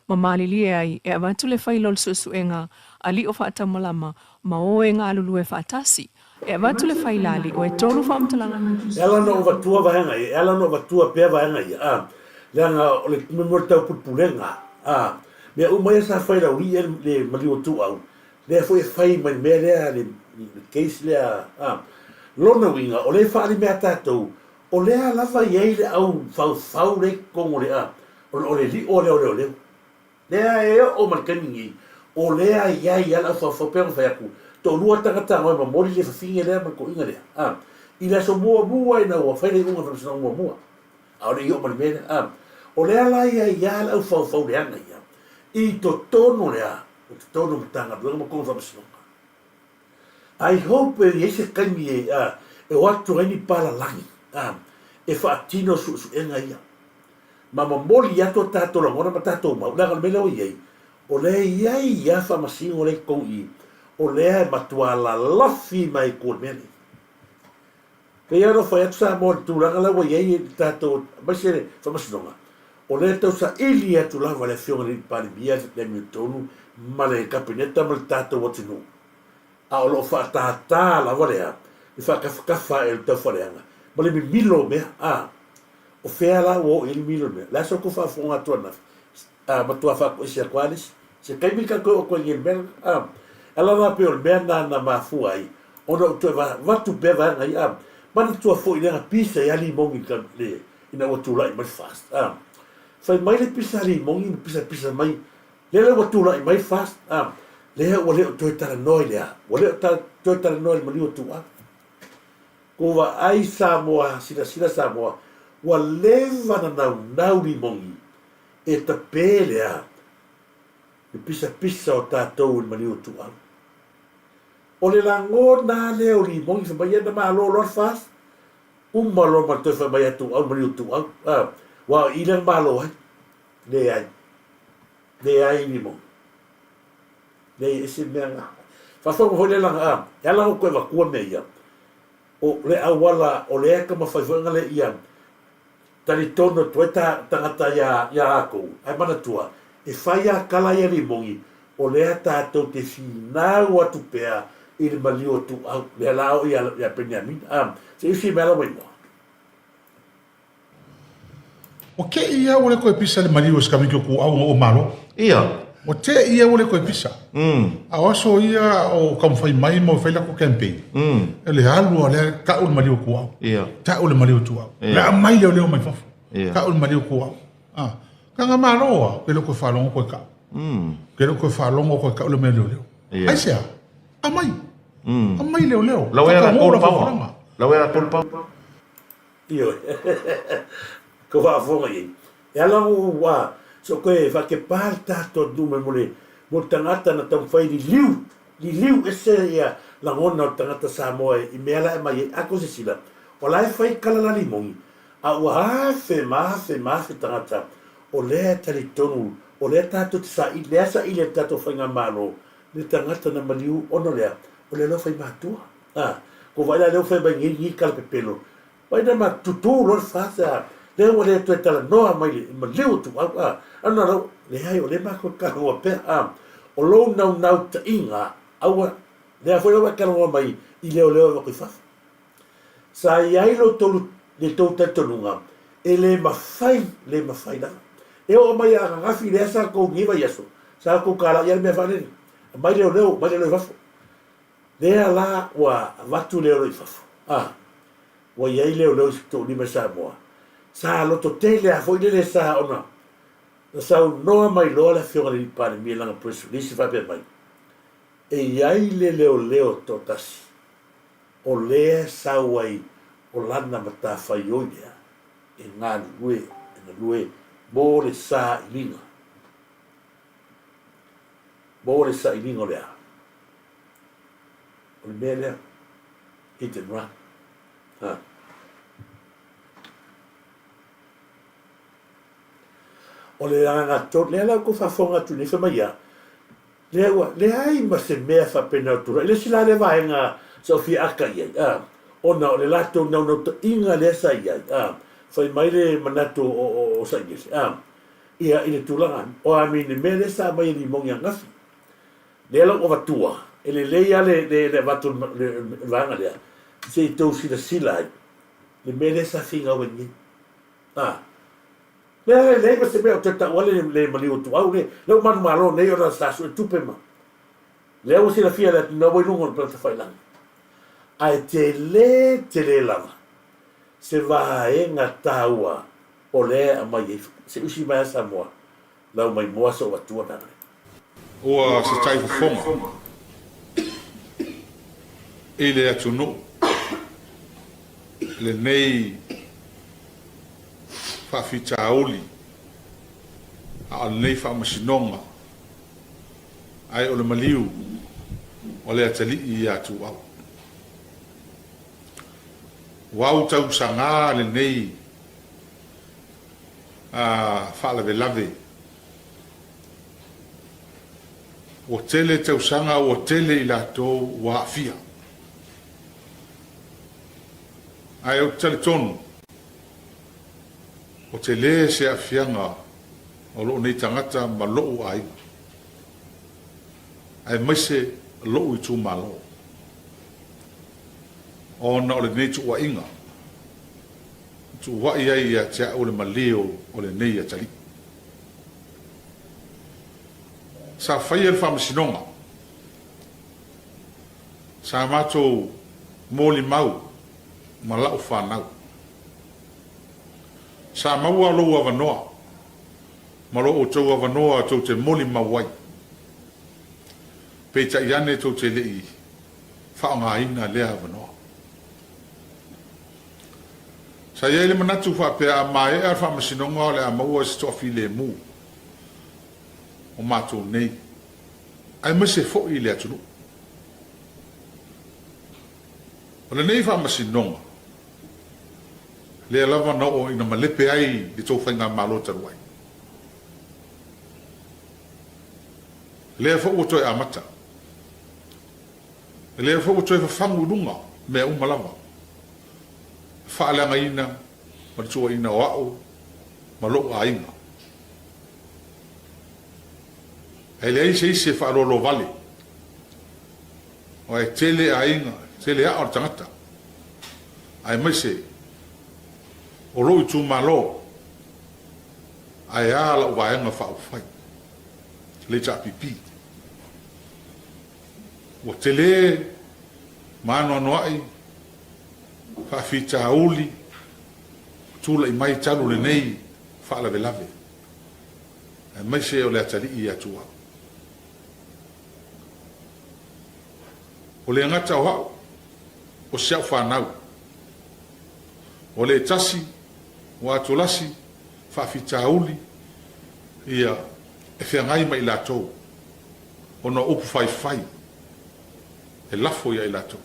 ma malilie ai e avatu le faila o le suesuega a Lio Faataumalama ma o e galulue faatasi e avatu le faila a Lio e tolu faamatalaga E ala ona ou avatua vaega ia, e ala ona ou avatua pea vaega ia, a, leaga o le mea o le taupulepulega, a, mea uma ia sa fai laulii ai le maliu o Tuuau, lea foi e fai mai le mea lea, le case lea, a. Lona uiga, o lea e faaali mai ia tatou, o lea lava e i ai le au faufau lea i totonu o le, a, o le lio lea o leoleo. Lea e oo mai le taimi nei, o lea e i ai lava le au faufau, pei ona fai atu, toalua tagata na o e momoli le fafine lea ma le toeaina lea, a, i le aso muamua ina ua fai le iuga o le faamasinoga muamua, a o le i oo mai le mea lea, a. O lea la e i ai lava le au faufau leaga ia i totonu o le a, o totonu o Matagaluega ma totonu o Faamasinoga. I hope e i ai se taimi e, a, e o atu ai ni palalagi, a, e faatino suesuega ia. Ma momoli atu a tatou lagona ma tatou mau, leaga o le mea lea ua i ai, o lea e i ai lava faamasino lea i totonu i i, o lea e matua lalafi mai i tua i le mea lenei. Pei lava ona fai atu Samoa i le tulaga la ua i ai le tatou, aemaise le Faamasinoga, o lea e tau saili atu lava le Afioga i le Palemia le amiotonu ma le Kapeneta ma le tatou atunuu, a o lo o faatātā lava lea le faatafatafa ae o le taufaaleaga ma le mimilo o mea. A o fea la ua oo i ai le mimilo o le mea? O le a sa outou faafofoga atu ananafi? A matua faatoese atu lava le isi. Se taimi ta toe oo atu ai i le mea lena. A, ala la pei o le mea lena na mafua ai ona ou toe avatu pea vaega ia. A, manatua foi lea na pisa ai lava limogi i le, ina ua tulai mai le FAST. A, fai mai le pisa limogi ma pisapisa mai, lea la ua tulai mai le FAST. A, lea ua le o toe talanoa i le a? Ua le o toe talanoa i le maliu o Tuua. Ua vaai Samoa, silasila Samoa, ua leva na naunau limogi e tape lea le pisapisa o tatou i le maliu o Tuuau. O le lagona lea o limogi fai mai ia na malo loa le FAST, uma loa ma le toe fai mai ia Tuuau le maliu o Tuuau. Aua o i lea na malo ai. Leai. Leai limogi. Leai e ese mea na. Faafofoga foi lea laga a, e ala ona ou toe avatua mea ia, o le auala o lea e taumafai foi ona le ia talitonu atu ai tagata ia latou, ae manatua, e fai lava tala ia limogi, o lea tatou te finau atu pea i le maliu o Tuuau, lea la oo ia Peniamina. A, se i usi mai lava imoa. Ua te i ia ua le toe pisa le maliu o se tamaiti o Tuuau ina ua malo. Ia. Ua te i ia ua le toe pisa. A o aso ia o taumafai mai ma fai latou campaign. E le alu a lea tau le maliu o Tuuau. Ia. Tau le maliu o Tuuau. Ia. Le aumai leoleo mai fafo. Ia. Tau le maliu o Tuuau. Ah. Tanga malo a, ke le toe faalogo koe tau. Ke le toe faalogo koe tau le mea leoleo. Ia. Aisea? Aumai. Aumai leoleo. Lau e la Whakahola tolu paua. whakahola. Lau e la tolu paua. Ioe. Ko faafofoga i ai. E ala ona ou a, so koe faakepa le tatou atunuu mai mo le, mo le tagata na taumafai liliu, liliu ese ia lagona o le tagata Samoa i mea la e aumai ai. A kou silasila, o la e fai kala la limogi, a ua afe ma afe ma afe tagata o lea e talitonu, o lea tatou te saili, lea saili e le tatou faigamalo le tagata na maliu ona o le a? O le alofa i matua. A, ko vaai la lea ua fai mai nei ni tala pepelo, vaai na ma tutū loa le fas, a, lea ua le toe talanoa mai le maliu o Tuuau, a, ana lau, leai o lea matou talanoa pea, a, o lou naunautaiga, aua, lea foi la ua e talanoa mai i leoleo e avatu i fafo. Sa i ai lo tolu, le tou talitonuga, e le mafai, le mafai lava. E oo mai ia ananafi lea sa tou nei vaiaso, sa tou talai lava le mea faalele. Aumai leoleo, aumai leoleo i fafo. Lea la ua avatu leoleo i fafo, a, ua i ai leoleo i toulima i Samoa. Sa lototele lava foi lele sa ona na saunoa mai loa le Afioga i le Palemia i lana press release faapea mai, e i ai le leoleo toatasi o lea e sau ai o lana matafaioi lea e galulue, e galue mo le sailiga. Mo le sailiga o le a? O le mea lea, hit and run. Ha. O le agaga tonu, lea la ua faafofoga atu nei, fai mai ia, lea ua leai ma se mea faapena o tulai. I le isi la lea vaega sa ou fia aka i ai, a, ona o le latou naunautaiga lea sa i ai, a, fai mai le manatu o, o, o Sailele, a, ia i le tulaga, o a mi le mea lea sa aumai e Limogi ananafi, lea la ua avatua, e lelei lava le, le, le avatu o le, le vaega lea, se i tou silasila ai, le mea lea sa finau ai nei. A, lea e leai ma se mea o toe tau ale le maliu o Tuau le, lea ua manumalo nei ona sa sue tupe ma, lea ua silafia e le atunuu ua i luga o le palota failagi. Ae tele tele lava se vaega taua o lea e aumai ai se usi mai a Samoa lau mai moa se ovatua na le. Ua se taifofoga i le atunuu lenei faafitauli a o lenei faamasinoga ae o le maliu o le atalii ia Tuau. Ua autausaga lenei faalavelave. Ua tele tausaga ua tele i latou ua aafia. Ae ou te talitonu, ua tele se aafiaga o lou nei tagata ma lou aiga, aemaise lou itumalo, ona o lenei tuuaiga e tuuai ai ia te au le malio o lenei atalii. Sa faia le faamasinoga. Sa matou molimau ma lau fanau. Sa maua lou avanoa ma lo outou avanoa tou te molimau ai. Peitai ane tou te le i faaaogaina lea avanoa. Sa i ai le manatu faapea a maea le faamasinoga o le a maua se toafilemu o matou nei, aemaise foi le atunuu. O lenei faamasinoga, lea lava na oo ina malepe ai le tou faigamalo talu ai. Lea foi ua toe amata. Lea foi ua toe fafagu i luga mea uma lava, le faaleagaina ma le tuuaiina o au ma lou aiga. Ae leai se isi e faaloalo vale, aua e tele aiga, e tele aa o le tagata, aemaise o lou itumalo, ae a lau Vaega Faaupufai, le HRPP. Ua tele ma anoanoai faafitauli ua tulai mai talu lenei faalavelave, aemaise o le atalii ia Tuau. Ua le gata o au, o si au fanau. Ua le tasi, ua atolasi faafitauli ia e feagai ma i latou ona o upu faifai e lafo ia i latou.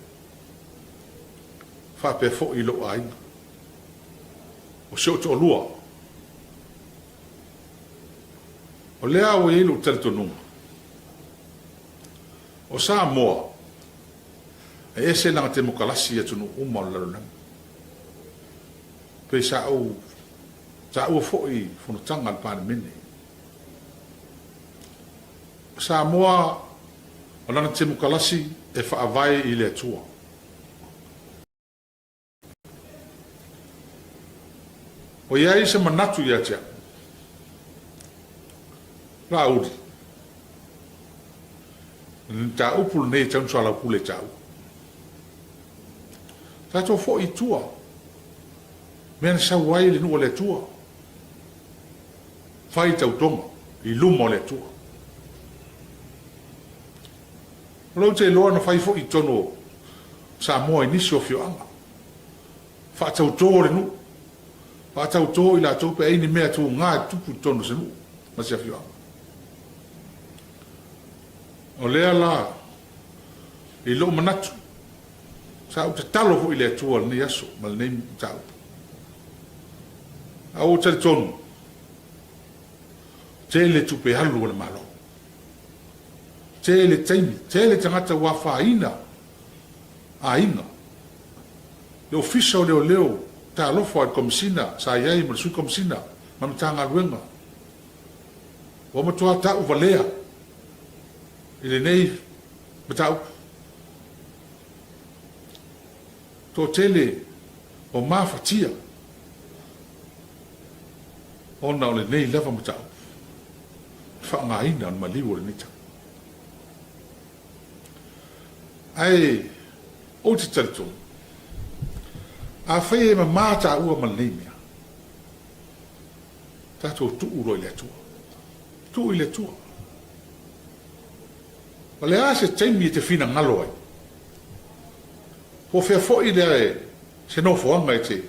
Faapea foi i lou aiga. O si ou toalua. O lea ua i ai lou talitonuga, o Samoa e ese lana temokalasi i atunuu uma o le lalolagi. Pei sa ou taua foi i fonotaga a le Palemene. O Samoa o lana temokalasi e faavae i le Atua. Ua i ai se manatu ia te au, Laauli. O le mataupu lenei e tatau ona soalaupule e taua. Tatou foi i tua, mea na sau ai le nuu o le Atua, fai tautoga i luma o le Atua. O lea ou te iloa na fai foi i totonu o Samoa i nisi o afioaga. Faatauto le nuu, faatauto i latou pe ai ni mea tuga e tutupu i totonu o se nuu ma se afioaga. O lea la, i lou manatu, sa ou tatalo foi i le Atua i lenei aso ma lenei mataupu. A ua ou talitonu, tele tupe alu a le Malo, tele taimi, tele tagata ua afaina aiga. Le Ofisa o Leoleo, talofa i le Komesina sa i ai ma le Sui Komesina ma le Matagaluega, ua matua tauvalea i lenei mataupu. Toatele ua mafatia ona o lenei lava mataupu, le faaaogaina o le maliu o lenei tau. Ae ou te talitonu, afai e mama taua ma lenei mea, tatou tuu loa i le Atua. Tuu i le Atua. O le a se taimi e te finagalo ai? Po o fea foi lea se nofoaga e te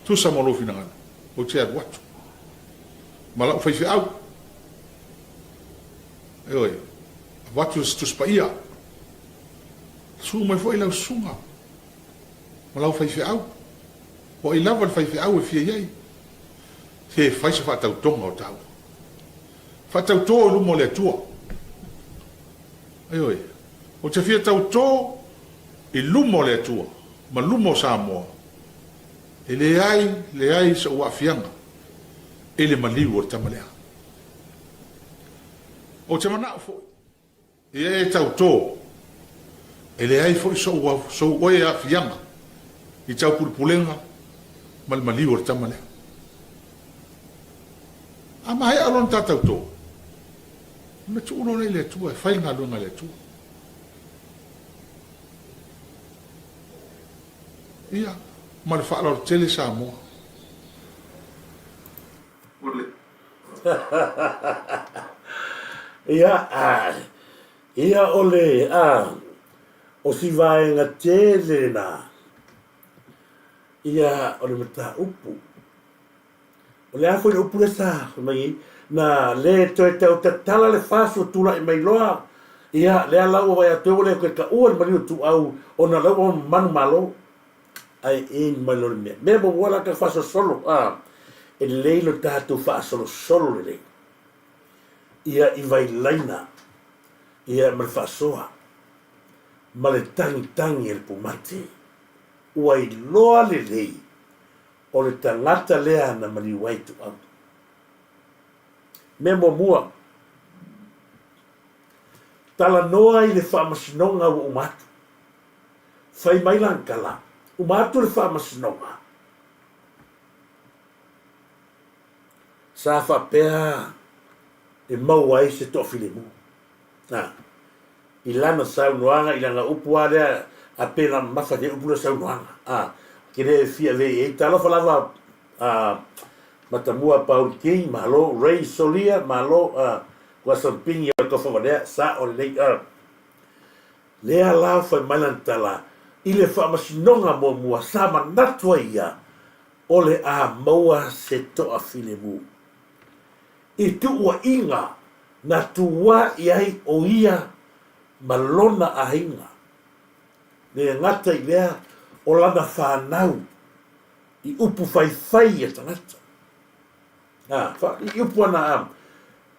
tusa ma lou finagalo, ou te alu atu ma lau faifeau. Ioe, avatu se Tusi Paia. Susu mai foi lau susuga ma lau faifeau. Po o ai lava le faifeau e fia i ai, se fai se faatautoga o taua. Faatauto i luma o le Atua. Ioe, ou te fia tauto i luma o le Atua ma luma o Samoa, e leai, leai sou aafiaga i le maliu o le tama lea. Ou te manao foi ia e tauto, e leai foi sou, sou oe aafiaga i taupulepulega ma le maliu o le tama lea. A maea lona ta tauto, ona tuu loa lea i le Atua e fai le galuega a le Atua. Ia, ma le faaaloalo tele Samoa. O le. Ia, ia o le, a, o si vaega tele lena, ia o le mataupu. O le a foi le upu lea sa fai mai ai, na le toe tau tatala le FAST ua tulai mai loa, ia lea la ua vaai atu ai ua le toe taua le maliu o Ituau ona o lea ua manumalo. Ae eni mai loa le mea. Mea muamua la ta faasolosolo, a, e lelei lo tatou faasolosolo lelei ia i vailaina ia ma le faasoa ma le tagitagi a le pumate. Ua iloa lelei o le tagata lea na maliu ai Ituau. Mea muamua, talanoa i le faamasinoga ua uma atu. Fai mai lana tala, uma atu le faamasinoga. Sa faapea e maua ai se toafilemu. A, i lana saunoaga, i lana upu lava lea, a pe na mamafa i upu lea saunoaga. A, ke le fia avea i ai. Talofa lava a, Matamua Paul King, malo, Ray Solia, malo, a, Kuasa Mpingi o le tofa valea, sao lelei, a. Lea la fai mai lana tala, i le faamasinoga muamua sa manatu ai ia o le a maua se toafilemu. I tuuaiga na tuaʻi ai ʻo ia ma lona aiga. Le gata i lea o lana fanau i upu faifai a tagata. A, i upu ana a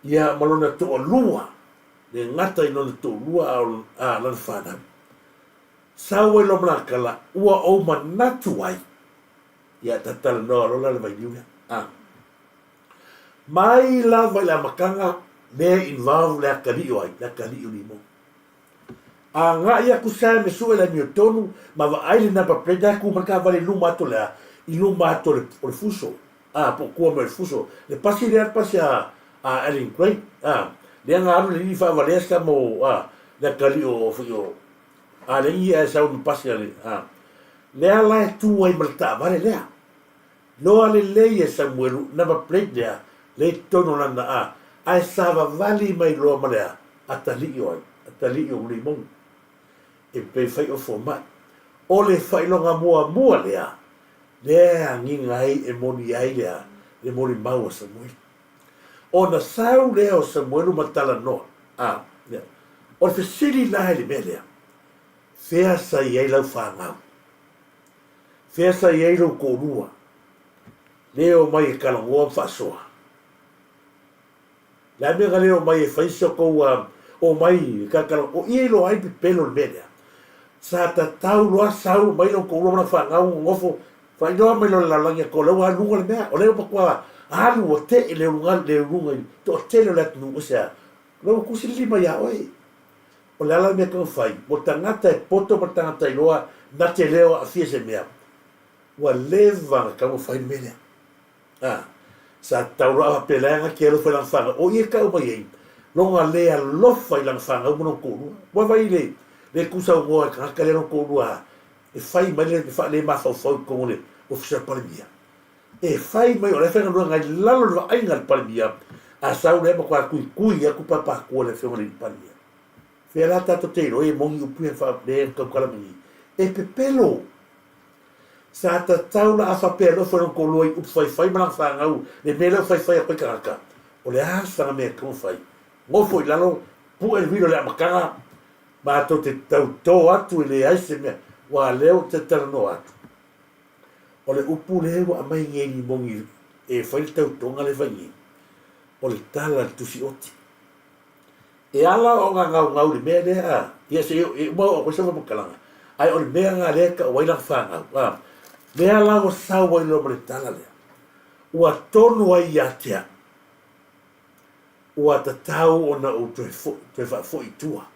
ia ma lona toalua, le gata i lona toalua a o a lana fanau. Sau ai loa ma lana tala, ua ou manatu ai, ia ta talanoa loa la le vailiu lea. A. Mai lava i le amataga mea involve le atalii o ai? Le atalii o Limo. Agai atu Sam e sue le amiotonu ma vaai le number plate la e tu mai le taavale i luma atu o le a? I luma atu o le, o le fuso. A, po o tua mai o le fuso. Le pasi lea le pasi a, a Allen Gray. A, lea na alu le alii faavalea sa mo, a, Le atalii o foi o Alegi ae sau ma pasi a le a. Lea la e tu ai ma le taavale lea. Loa lelei e Samuelu number plate lea lea i totonu o lana a ae savavali mai loa ma le a atalii o ai atalii o Uleimogi e pei fai o fomai. O le faailoga muamua lea lea e agiga ai e moni ai le a le molimau a Samuelu. Ona sau lea o Samuelu ma talanoa, a, ia, o le fesili la i le mea lea, Fea sa i ai lau fanau? Fea sa i ai lou toalua? Le omai e talanoa ma faasoa. Le a mea na le omai e fai si o tou omai e talatala, o i e iloa ai le pepelo o le mea lea. Sa tatau loa sau mai lou toalua ma lau fanau nonofo faailoa mai loa i le lalolagi atoa, o lea ua alu luga le mea, o lea ua matua alu ua tee le uluga le uluga i le toatele o le atunuu, aisea? O lea ua tusi le lima ia oe. O le ala le mea e taumafai, ua tagata e poto ma le tagata iloa na te leo aafia i se mea, ua leva ona taumafai le mea lea. A, sa tatau loa a faapea la e aga te alofa i lana fanau, o i e tau mai ai lona le alofa i lana fanau ma lona toalua. Ua vaai i le, le tuusaunoa e tagata lea lona toalua e fai mai le faalemafaufau i totonu o le Ofisa o le Palemia. E fai mai o la e faigaluega i lalo o le vaaiga a le Palemia, a sau lea matua tuitui atu papatua le afioga i le Palemia. Fea la tatou te iloa e moni upu ia fa le tautala mai nei. E pepelo. Sa tatau la a faapea alofa i lona toalua i upu faifai ma lana fanau le mea lea ua faifai atu ai tagata. O le a sana mea e tatau ona fai? Nofo i lalo, pue le vilo i le amataga, matou te tautō atu e leai se mea, ua lea ou te talanoa atu. O le upu lea ua aumai nei Limoni e fai le tautoga lea e fai nei, o le tala a le Tusi Oti. E ala ona gaugau i le mea lea, a, ia se i uma oo atu ai se faamatalaga, ae o le mea lena lea e tau ai lana fanau, a, lea la ua sau ai loa ma le tala lea, ua tonu ai ia te au, ua tatau ona ou toe foi, toe faafoi i tua.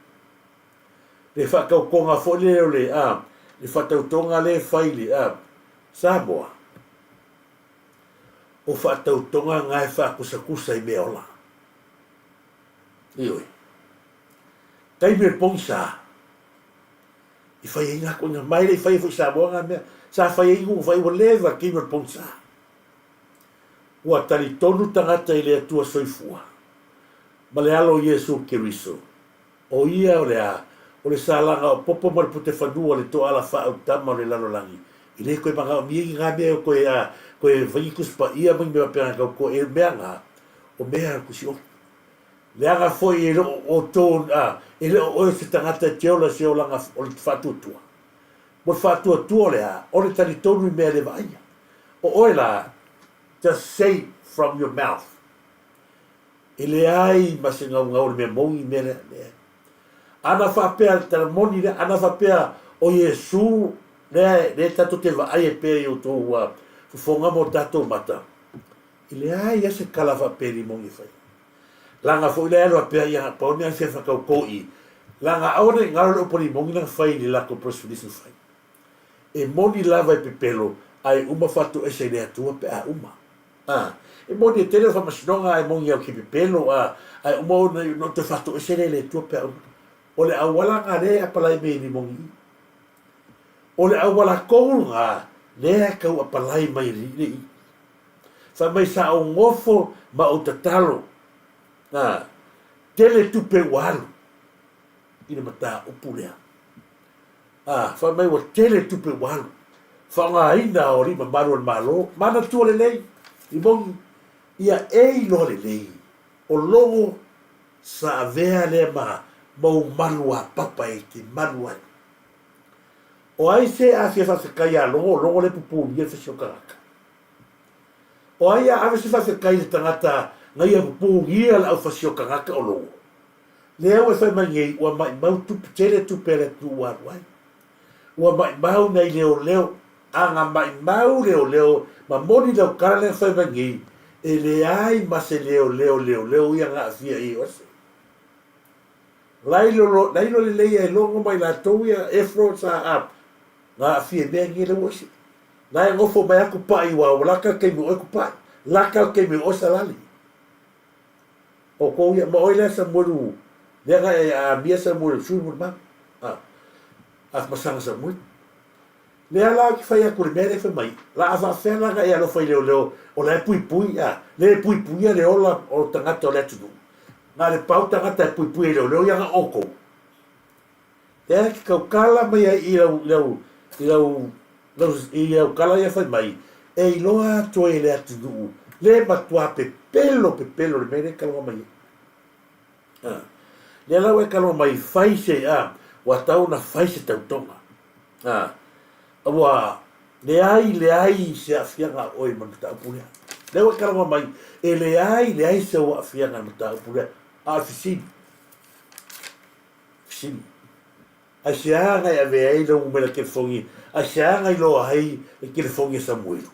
Le faatautoga foi lea o le, a, le faatautoga lea e fai i le, a, Samoa, o faatautoga na e faakusatusa i meaola. Ioe. Taimi o le pogisa, i fai ai ngā koinga mai le i fai ai foi Samoa ngā mea, sa fai ai nuu fai ua leva le taimi o le pogisa. Ua talitonu tagata i le Atua soifua, ma le Alo o Iesu Keriso, o Ia o le a, o le salaga o popo ma le putefanua le toala faautama o le lalolagi, i le koe manaomia i ngā mea o koe a, koe fai ni Tusi Paia ma ni mea faapena e tau koe e mea ngā, o mea a le Tusi Oti. Leaga foi e le o outou, a, e le o oe o se tagata e te ola i se olaga o le faatuatua. Mo le faatuatua o le a? O le talitonu i mea e le vaaia. O oe la, just say from your mouth. E leai ma se gaugau o le mea moni i mea lea, leai. Ana faapea le tala moni lea, ana faapea o Iesu lea, lea tatou te vaai ai pea i outou fofoga ma o tatou mata, E leai lava se tala faapea i limoni e fai. Leaga foi lea e alu faapea ia pau le mea fia faatautō i, leaga aua ne i galo le upu a limoni na fai i le latou press release na fai. E moni lava e pepelo ae uma faatoese i le Atua pe a uma. A, e moni e tele o faamasinoga ae moni au ke pepelo a, ae uma ona ona toe faatoese lea i le Atua pe a uma. O le auala na lea e apalai mai e limoni i. O le auala tonu na lea e tau apalai mai e le i. Fai mai sa ou nofo ma ou tatalo, ā, tele tupe ua alu i le mataupu lea. Ā, fai mai ua tele tupe ua alu, faaaogaina o alii mamalu o le Malo, manatua lelei, i moni, ia e iloa lelei, o logo sa avea lea ma mau malu a papa e te malu ai. O ai se a fia faafetai iā Logo, o Logo lea e pupulia le fesi o tagata. O ai a ave se faafetai i le tagata na ia pupugia le aufasi o tagata o Logo. Lea ua e fai mai nei, ua maimau tupe, tele tupe a le atunuu ua alu ai. Ua maimau nai leoleo, a na maimau leoleo ma moni lau tala lea na fai mai nei, e leai ma se leoleo leoleo ia na aafia i Ose. Lailolo, lailo lelei e logo mai latou ia Efro sa a na aafia i mea nei lau ose. Na e nofo mai a kupaʻi ua ua laka le taimi o oe kupaʻi. Laka le taimi o oe salali. O kou ia, ma oe lea Samuelu Lea na e aamia Samuelu i le sui molimau. A, a masaga Samuelu. Lea la ou te fai atu i le mea lea fai mai, la a faafefea la ona e alofa i leoleo o la e puipui, a, le e puipuia le ola o tagata o le atunuu. Na o le pau tagata e puipui e leoleo ia na outou. Lea e te tautala mai ai i lau, i lau, i lau, lau, i lau tala ia fai mai, e iloa atu ai e le atunuu le matua pepelo pepelo le mea lea e talanoa mai ai. A, lea la ua e talanoa mai, fai se, a, ua tatau ona fai se tautoga. A, ua leai, leai se aafiaga a oe ma le mataupu lea. Lea ua e talanoa mai, e leai, leai se ou aafiaga i le mataupu lea. A o le fesili, fesili, aisea na e avea ai lau numera telefoni, aisea na iloa ai le telefoni a Samuelu?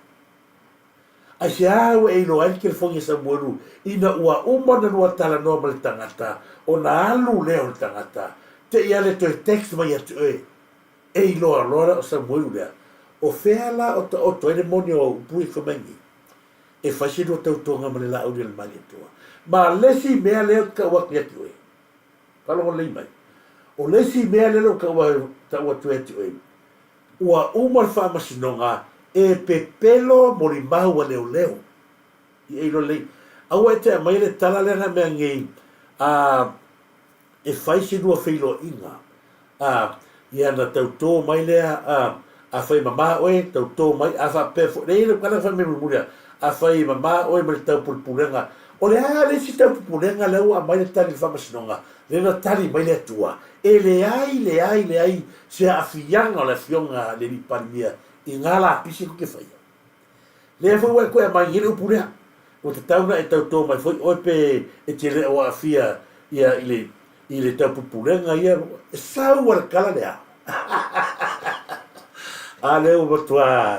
Aisea ua e iloa ai le telefoni a Samuelu ina ua uma ona lua talanoa ma le tagata, ona alu lea o le tagata, te i ale toe text mai ia te oe, e iloa loa lea o Samuelu lea. O fea la o taoto ai le moni o au upu ia e fai mai nei? E fai se lua tautoga ma le Laauli a le Malietoa. Ma le isi mea lea ou te tau atu ia te oe, faalogo lelei mai, o le isi mea lea ou te tau atu ia te oe, Ua uma le faamasinoga e pepelo molimau a leoleo i ei loa lelei. Aua e te aumaia le tala lea na mea nei a e fai se lua feiloaiga a ia na tautō mai lea a afai e mama oe tautō mai a faapea foi leai le tala na fai mai mulimuli a afai e mama oe ma le taupulepulega o le a le isi taupupulega lea ua aumai le tali i le faamasinoga lea na tali mai le Atua E leai, leai, leai se aafiaga o le Afioga a le Alii Palemia i ngā lapisi kou te whaia. Lea foi ua e koe aumai nei le upu lea, ua tatau na e tautō mai foi oe pe e te le o aafia ia i le, i le taupupulega ia, e sau a le tala lea. A lea ua matua,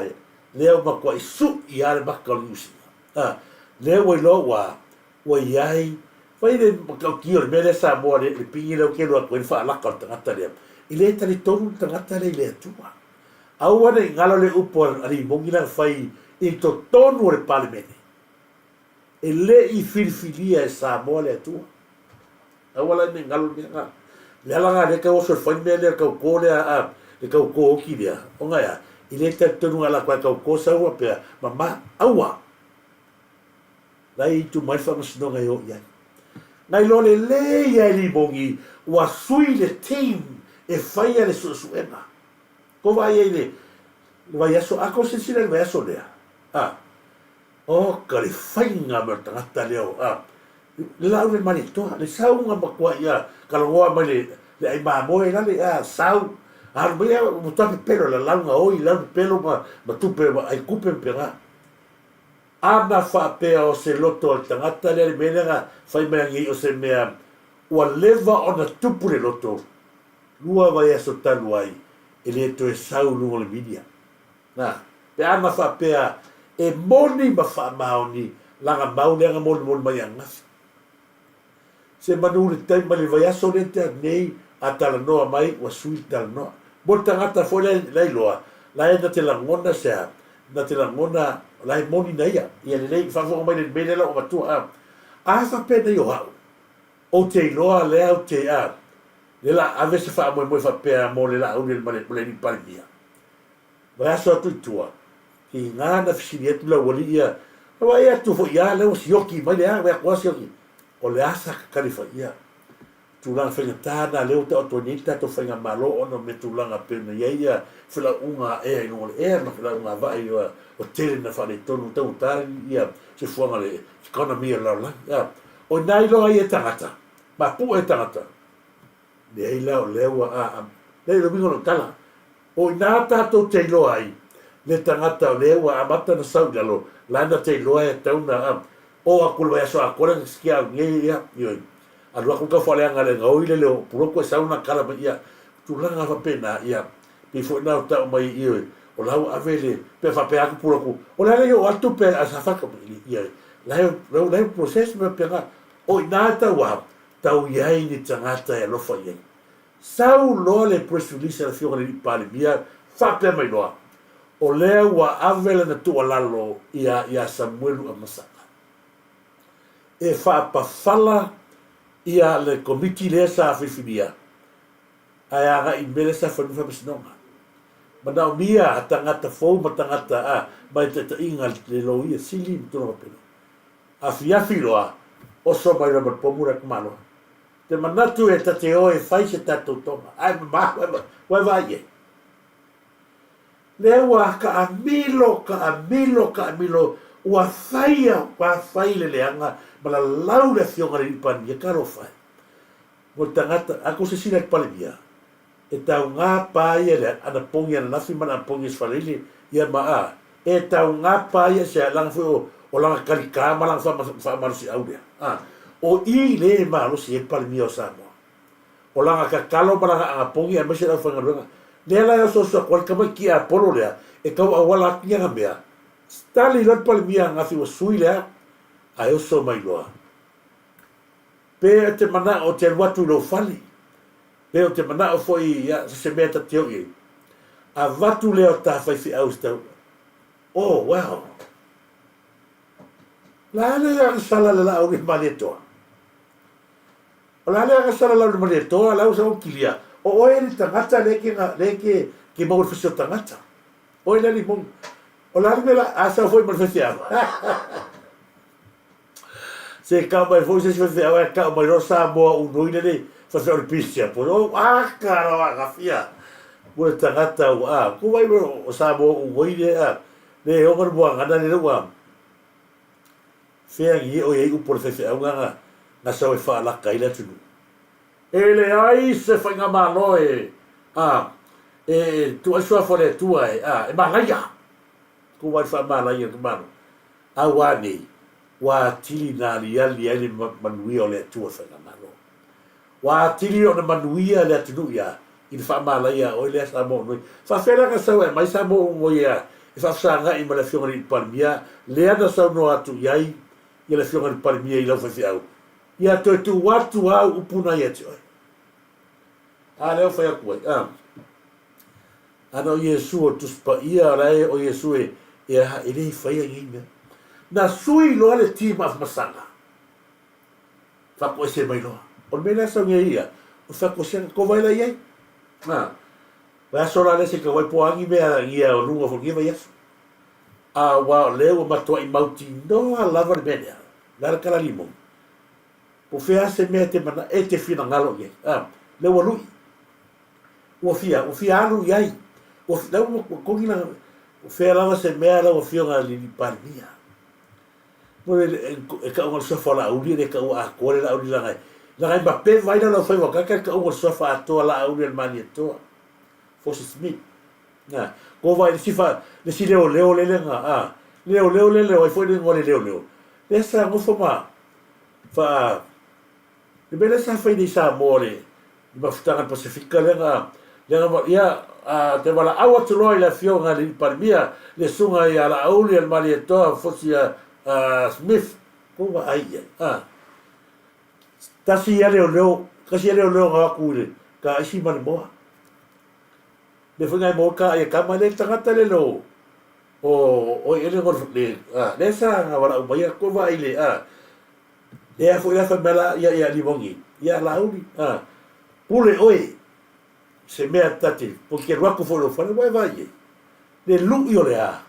lea ua matuai su'i lava le maka o le Niu Sila. A, lea ua iloa ua, Ua i ai, fai le matautia o le mea lea Samoa le, le pigi lea ou te alu atu ai le faalaka o le tagata lea, e le talitonu le tagata lea i le Atua. Aua ne i galo le upu a Limoni lea na fai i totonu o le Palemene, e le i filifilia e Samoa le Atua. Aua la ne i galo le mea lena. Le ala lena lea e tau oso e fai le mea lea, le tautō lea, a, le tautō oti lea, ona e a? E le talitonu a latou e tautō sau faapea, mama, aua! La e itu mai le faamasinoga e o i ai. Na iloa lelei lava e Limoni ua sui le team e faia le suesuega. Kou vaai ai i le vaiaso, a kou silasila i le vaiaso lea, a, oka le faiga mai o le tagata lea o, a, le laau le Malietoa, le sauga matuai, a, talanoa mai le, le ai mamoe lale, a, sau, alu mai, a, ua matua pepelo, la lauga oi, lau pepelo ma, ma tupe, ma ai kupe ma pena. Ana faapea o se loto o le tagata lea le mea lea na fai mai nei o se mea ua leva ona tupu le loto, lua vaiaso talu ai e le toe sau i luga o le media. Na, pe ana faapea e moni ma faamaoni lana mau lea na molimoli mai ananafi. Se manu le taimi mai le vaiaso lea tea nei a talanoa mai ua sui le talanoa. Mo le tagata foi la la iloa la e na te lagona se a na te lagona la e moni na ia ia lelei faafofoga mai le mea lea la ua avatua a a faapea nei o a'u ou te iloa lea ou te a lea la ave se faamoemoe faapea mo le Laauli ma le ma le Alii Palemia vaiaso atu i tua tiga na fesili atu le aualii ia vaai atu foi a lea ua sioki mai le a vaai atu a sioki O le a sa kakali fai ia tulaga faigata na lea ua taoto ai nei le tatou faigamalo ona o mea tulaga pei ona i ai ia felauga a ea i luga o le ea ma felauga a vaa i o tele na faaletonu taugata ia se fuaga le economy o le lalolagi a o ina iloa ai e tagata mapu'e e tagata leai la o lea ua a a leai o le uiga o lau tala O i ina tatou te iloa ai le tagata o lea ua amata ona sau i lalo, la na te iloa e tatau ona o atu i le vaiaso atoa lea na sikia au nei, ia, ioe, alu atu le taufaaleaga le gaoi le leo pulotu e sau na kala mai, ia, tulaga faapena, ia, pei foi na o tau mai, ioe, o la ua ave le, pe faapea atu pulotu, o le a le i oo atu pe a sa faka mai, ia, la e, la e process ma faapena, o i ina tau a, tau i ai ni tagata e alofa i ai. Sau loa le press release a le Afioga i le Alii Palemia, faapea mai loa, O lea ua ave lana tuualalo ia ia Samuelu Amasaka e faapafala Ia le Komiti lea sa filifilia ae agai i mea lea sa fai mai Faamasinoga. Manaomia tagata fou ma tagata a mai taitaiga le Loia Sili ma tulaga faapena. Afiafi loa, oso mai loa ma le pomu le tamaloa. Te manatu e ta te o e fai se tatou toga, ae mamao ua e vaai i ai. Lea ua kaamilo, kaamilo, kaamilo, ua faia, ua fai le leaga ma lalau le Afioga i le Alii Palemia, talofa e, mo le tagata, a tou silasila i le Palemia, e taugā pa ia le anapogi ananafi ma le anapogi aso Faraile, ia ma a, e taugā pa ia se laga foi o, o lana kalikā ma lana faamalosiau lea, a, o i le e malosi ai le Palemia o Samoa. O lana tatalo ma lana anapogi aemaise le aufaigaluega. Lea la e osooso atu ai le tamaiti Apolo lea e tau auala atu ni ana mea. Tali loa le Palemia ananafi ua sui lea, ae oso mai loa. Pe o te manao ou te alu atu i lou fale, pe o te manao foi ia se mea ta te o i ai. Avatu lea o ta faifeau i se tau. Oh, well. La le agasala le laau le Malietoa. O le a le agasala lau le Malietoa lau sa kilia. O oe le tagata le ke le ke ke maua le fesi o tagata. Oe le limon. O le a le mea la a sau foi ma le faifeau. Se kau mai foi se isi faifeau ae kau mai loa Samoa unui lenei faifeau le Bishop. O aka la agafia. Mo le tagata ua a. Ku vai o Samoa unui le a. Le oga le muagana le ua. Fea i e o i ai upu o le faifeau na na sau e faalaka ai le atunuu. E leai se faigamalo e a e tuu ai suafa o le Atua e a e malaia. Ku ai faamalaia le malo. A ua nei, ua atili na aliali ai le manuia o le Atua i faigamalo. Ua atili ona manuia le atunuu ia i le faamalaia a oe lea Samoa Unoi. Faafefea la na sau e aumai Samoa Unoi e faafesagai ma le Afioga i le Palemia lea na saunoa atu i ai ia le Afioga i le Palemia i lau faifeau? Ia toe tuu atu au upu na ia te oe. A lea ua fai atu ai, a. Ana o Iesu o le Tusi Paia, o la e o Iesu e, e aha, e le i faia nei mea. Na sui loa le ti maafamasaga. Faatoese mai loa. O le mea lea sau nei ia, o le faatoesega, tou vaai la i ai. A, vaiaso la lea se i tau ai po o a ni mea ia o luga foi o lenei vaiaso. A ua o lea ua matuai mautinoa lava le mea lea, o le a le tala limoni? Po o fea se mea e te mana, e te finagalo i ai. A, lea ua lui. Ua fia, ua fia alu i ai. Ua, lea ua togi lana, o fea lava se mea lau Afioga i le Palemia. E tau na le suafa o Laauli e le taua atoa le Laauli leaga e leaga e mapeva ai le faiva o tagata le tauga o le suafa atoa Laauli o le Malietoa Forces Smith na ko vai le si fa le si leoleo lele na a leoleo lele o ai foi le igoa le leoleo lea sa nofo ma fa Le mea lea sa fai nei i Samoa le mafutaga i le Pasefika lea na lea na ia a te valaau atu loa i le Afioga i le Alii Palemia le Susuga ia Laauli Alimalietoa Fosi a Smith ko vaai i ai a tasi ia leoleo tasi ia leoleo na o atu i le taisi ma le moa le foi nai moa ka ia kama le tagata le lo o o ele le a le sa na valaau mai ko vaai le a Lea foi la fai mai la ia ia Limogi, ia Laauli, a, pule oe se mea ta te po ke alu atu foi i lou fale ua e vaai i ai. Le lui o le a,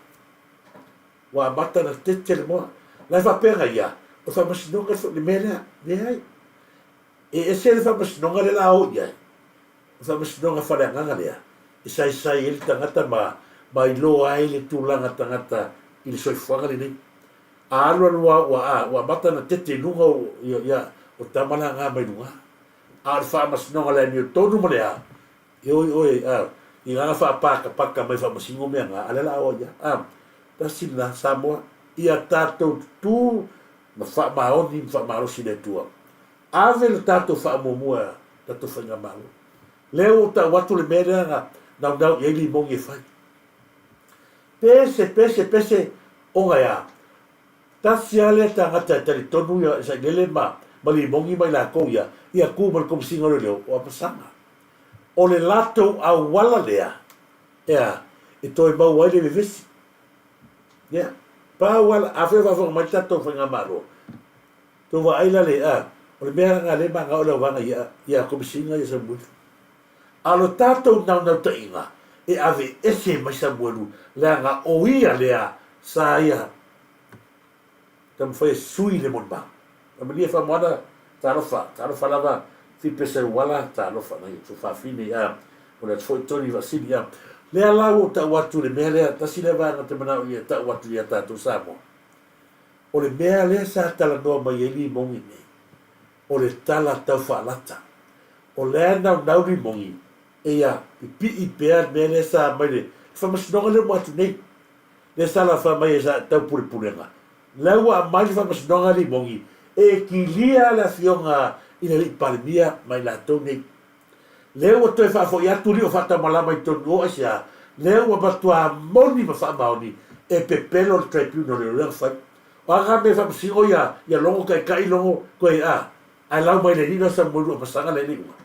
ua amata ona tete le moa. La e faapea na ia, o le faamasinoga le mea lea, leai. E ese le faamasinoga lea la o i ai, o le faamasinoga faaleagaga lea, e saisai ai le tagata ma, ma iloa ai le tulaga tagata i le soifuaga lenei. A alu alu lava ua a, ua amata ona tete i luga o, ia, ia, o tama la na mai luga. A o le faamasinoga le amiotonu ma le a, e oi oe, a, i ngana faapakapaka mai faamasino mea nga, a lea la a oa ia. A, tasi lena, Samoa, ia tatou tutū ma faamaoni ma faamalosi i le Atua. Ave le tatou faamuamua tatou faigamalo. Lea ua ou tau atu le mea lea na naunau i ai Limogi e fai. Pese, pese, pese, ona e a? Tasi lava lea tagata e talitonu ia Sailele ma, ma Limogi ma i latou ia, ia tu ma le Komesina o Leoleo, o Apasaga. O le latou auala lea, e a, e toe maua ai le vevesi. Ia, pau lava, afai o faafofoga mai le tatou Faigamalo, tou vaai la le, a, o le. O le mea lena lea e manao i lau vaga ia, ia Komesina ia Samuelu. A o le tatou naunautaiga e aveese mai Samuelu leaga o ia lea sa ia taumafai e sui le molimau. Amalia Faamoana, talofa, talofa lava, Fipe Seuala, talofa, nai ou tuafafine, a, o le atu foi Tony Vaasili, a. Lea la ua ou tau atu i le mea lea, tasi lea vaega ou te manao ia tau atu ia tatou Samoa. O le mea lea sa talanoa mai ai Limogi nei, o le tala tau faalata. O lea e naunau Limogi e ia pipii pea le mea lea sa aumai le faamasinoga lea ua atu nei, lea sa alafa mai ai sa tau pulepulega. Lea ua aumai le faamasinoga Limogi e kilia le afioga i le alii Palemia ma i latou nei. Lea ua toe faafoi atu lio faatamalama i totonu o aisea, lea ua matuā moni ma faamaoni e pepelo le Tribunal i lona fai. O a nga mea faamasino ia, ia logo taitai logo koe a, ae lau mai le alii la Samuelu a masaga le alii ua.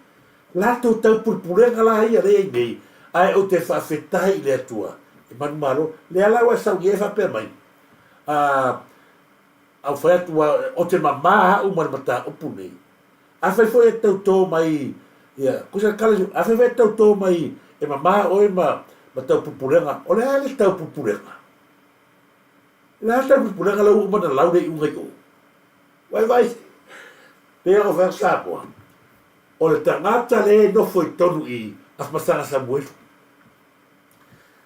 Latou tau pulepulega la ia lea i nei, ae ou te faafetai i le Atua e manumalo, lea la ua e saunia e faapea mai, a, au fai atu ua, o te mamā a'u ma le mataupu nei. Afai foi e tautō mai ia, kusa kala i, afai foi e tautō mai e mamā oe ma, ma tau pulepulega, o le a le tau pulepulega? O le a le tau pulepulega la ua uma ona lau le iuga i o? Ua e vaai, pei ona ou fai atu Samoa, o le tagata lea e nofo i totonu i i, Afamasaga Samuelu.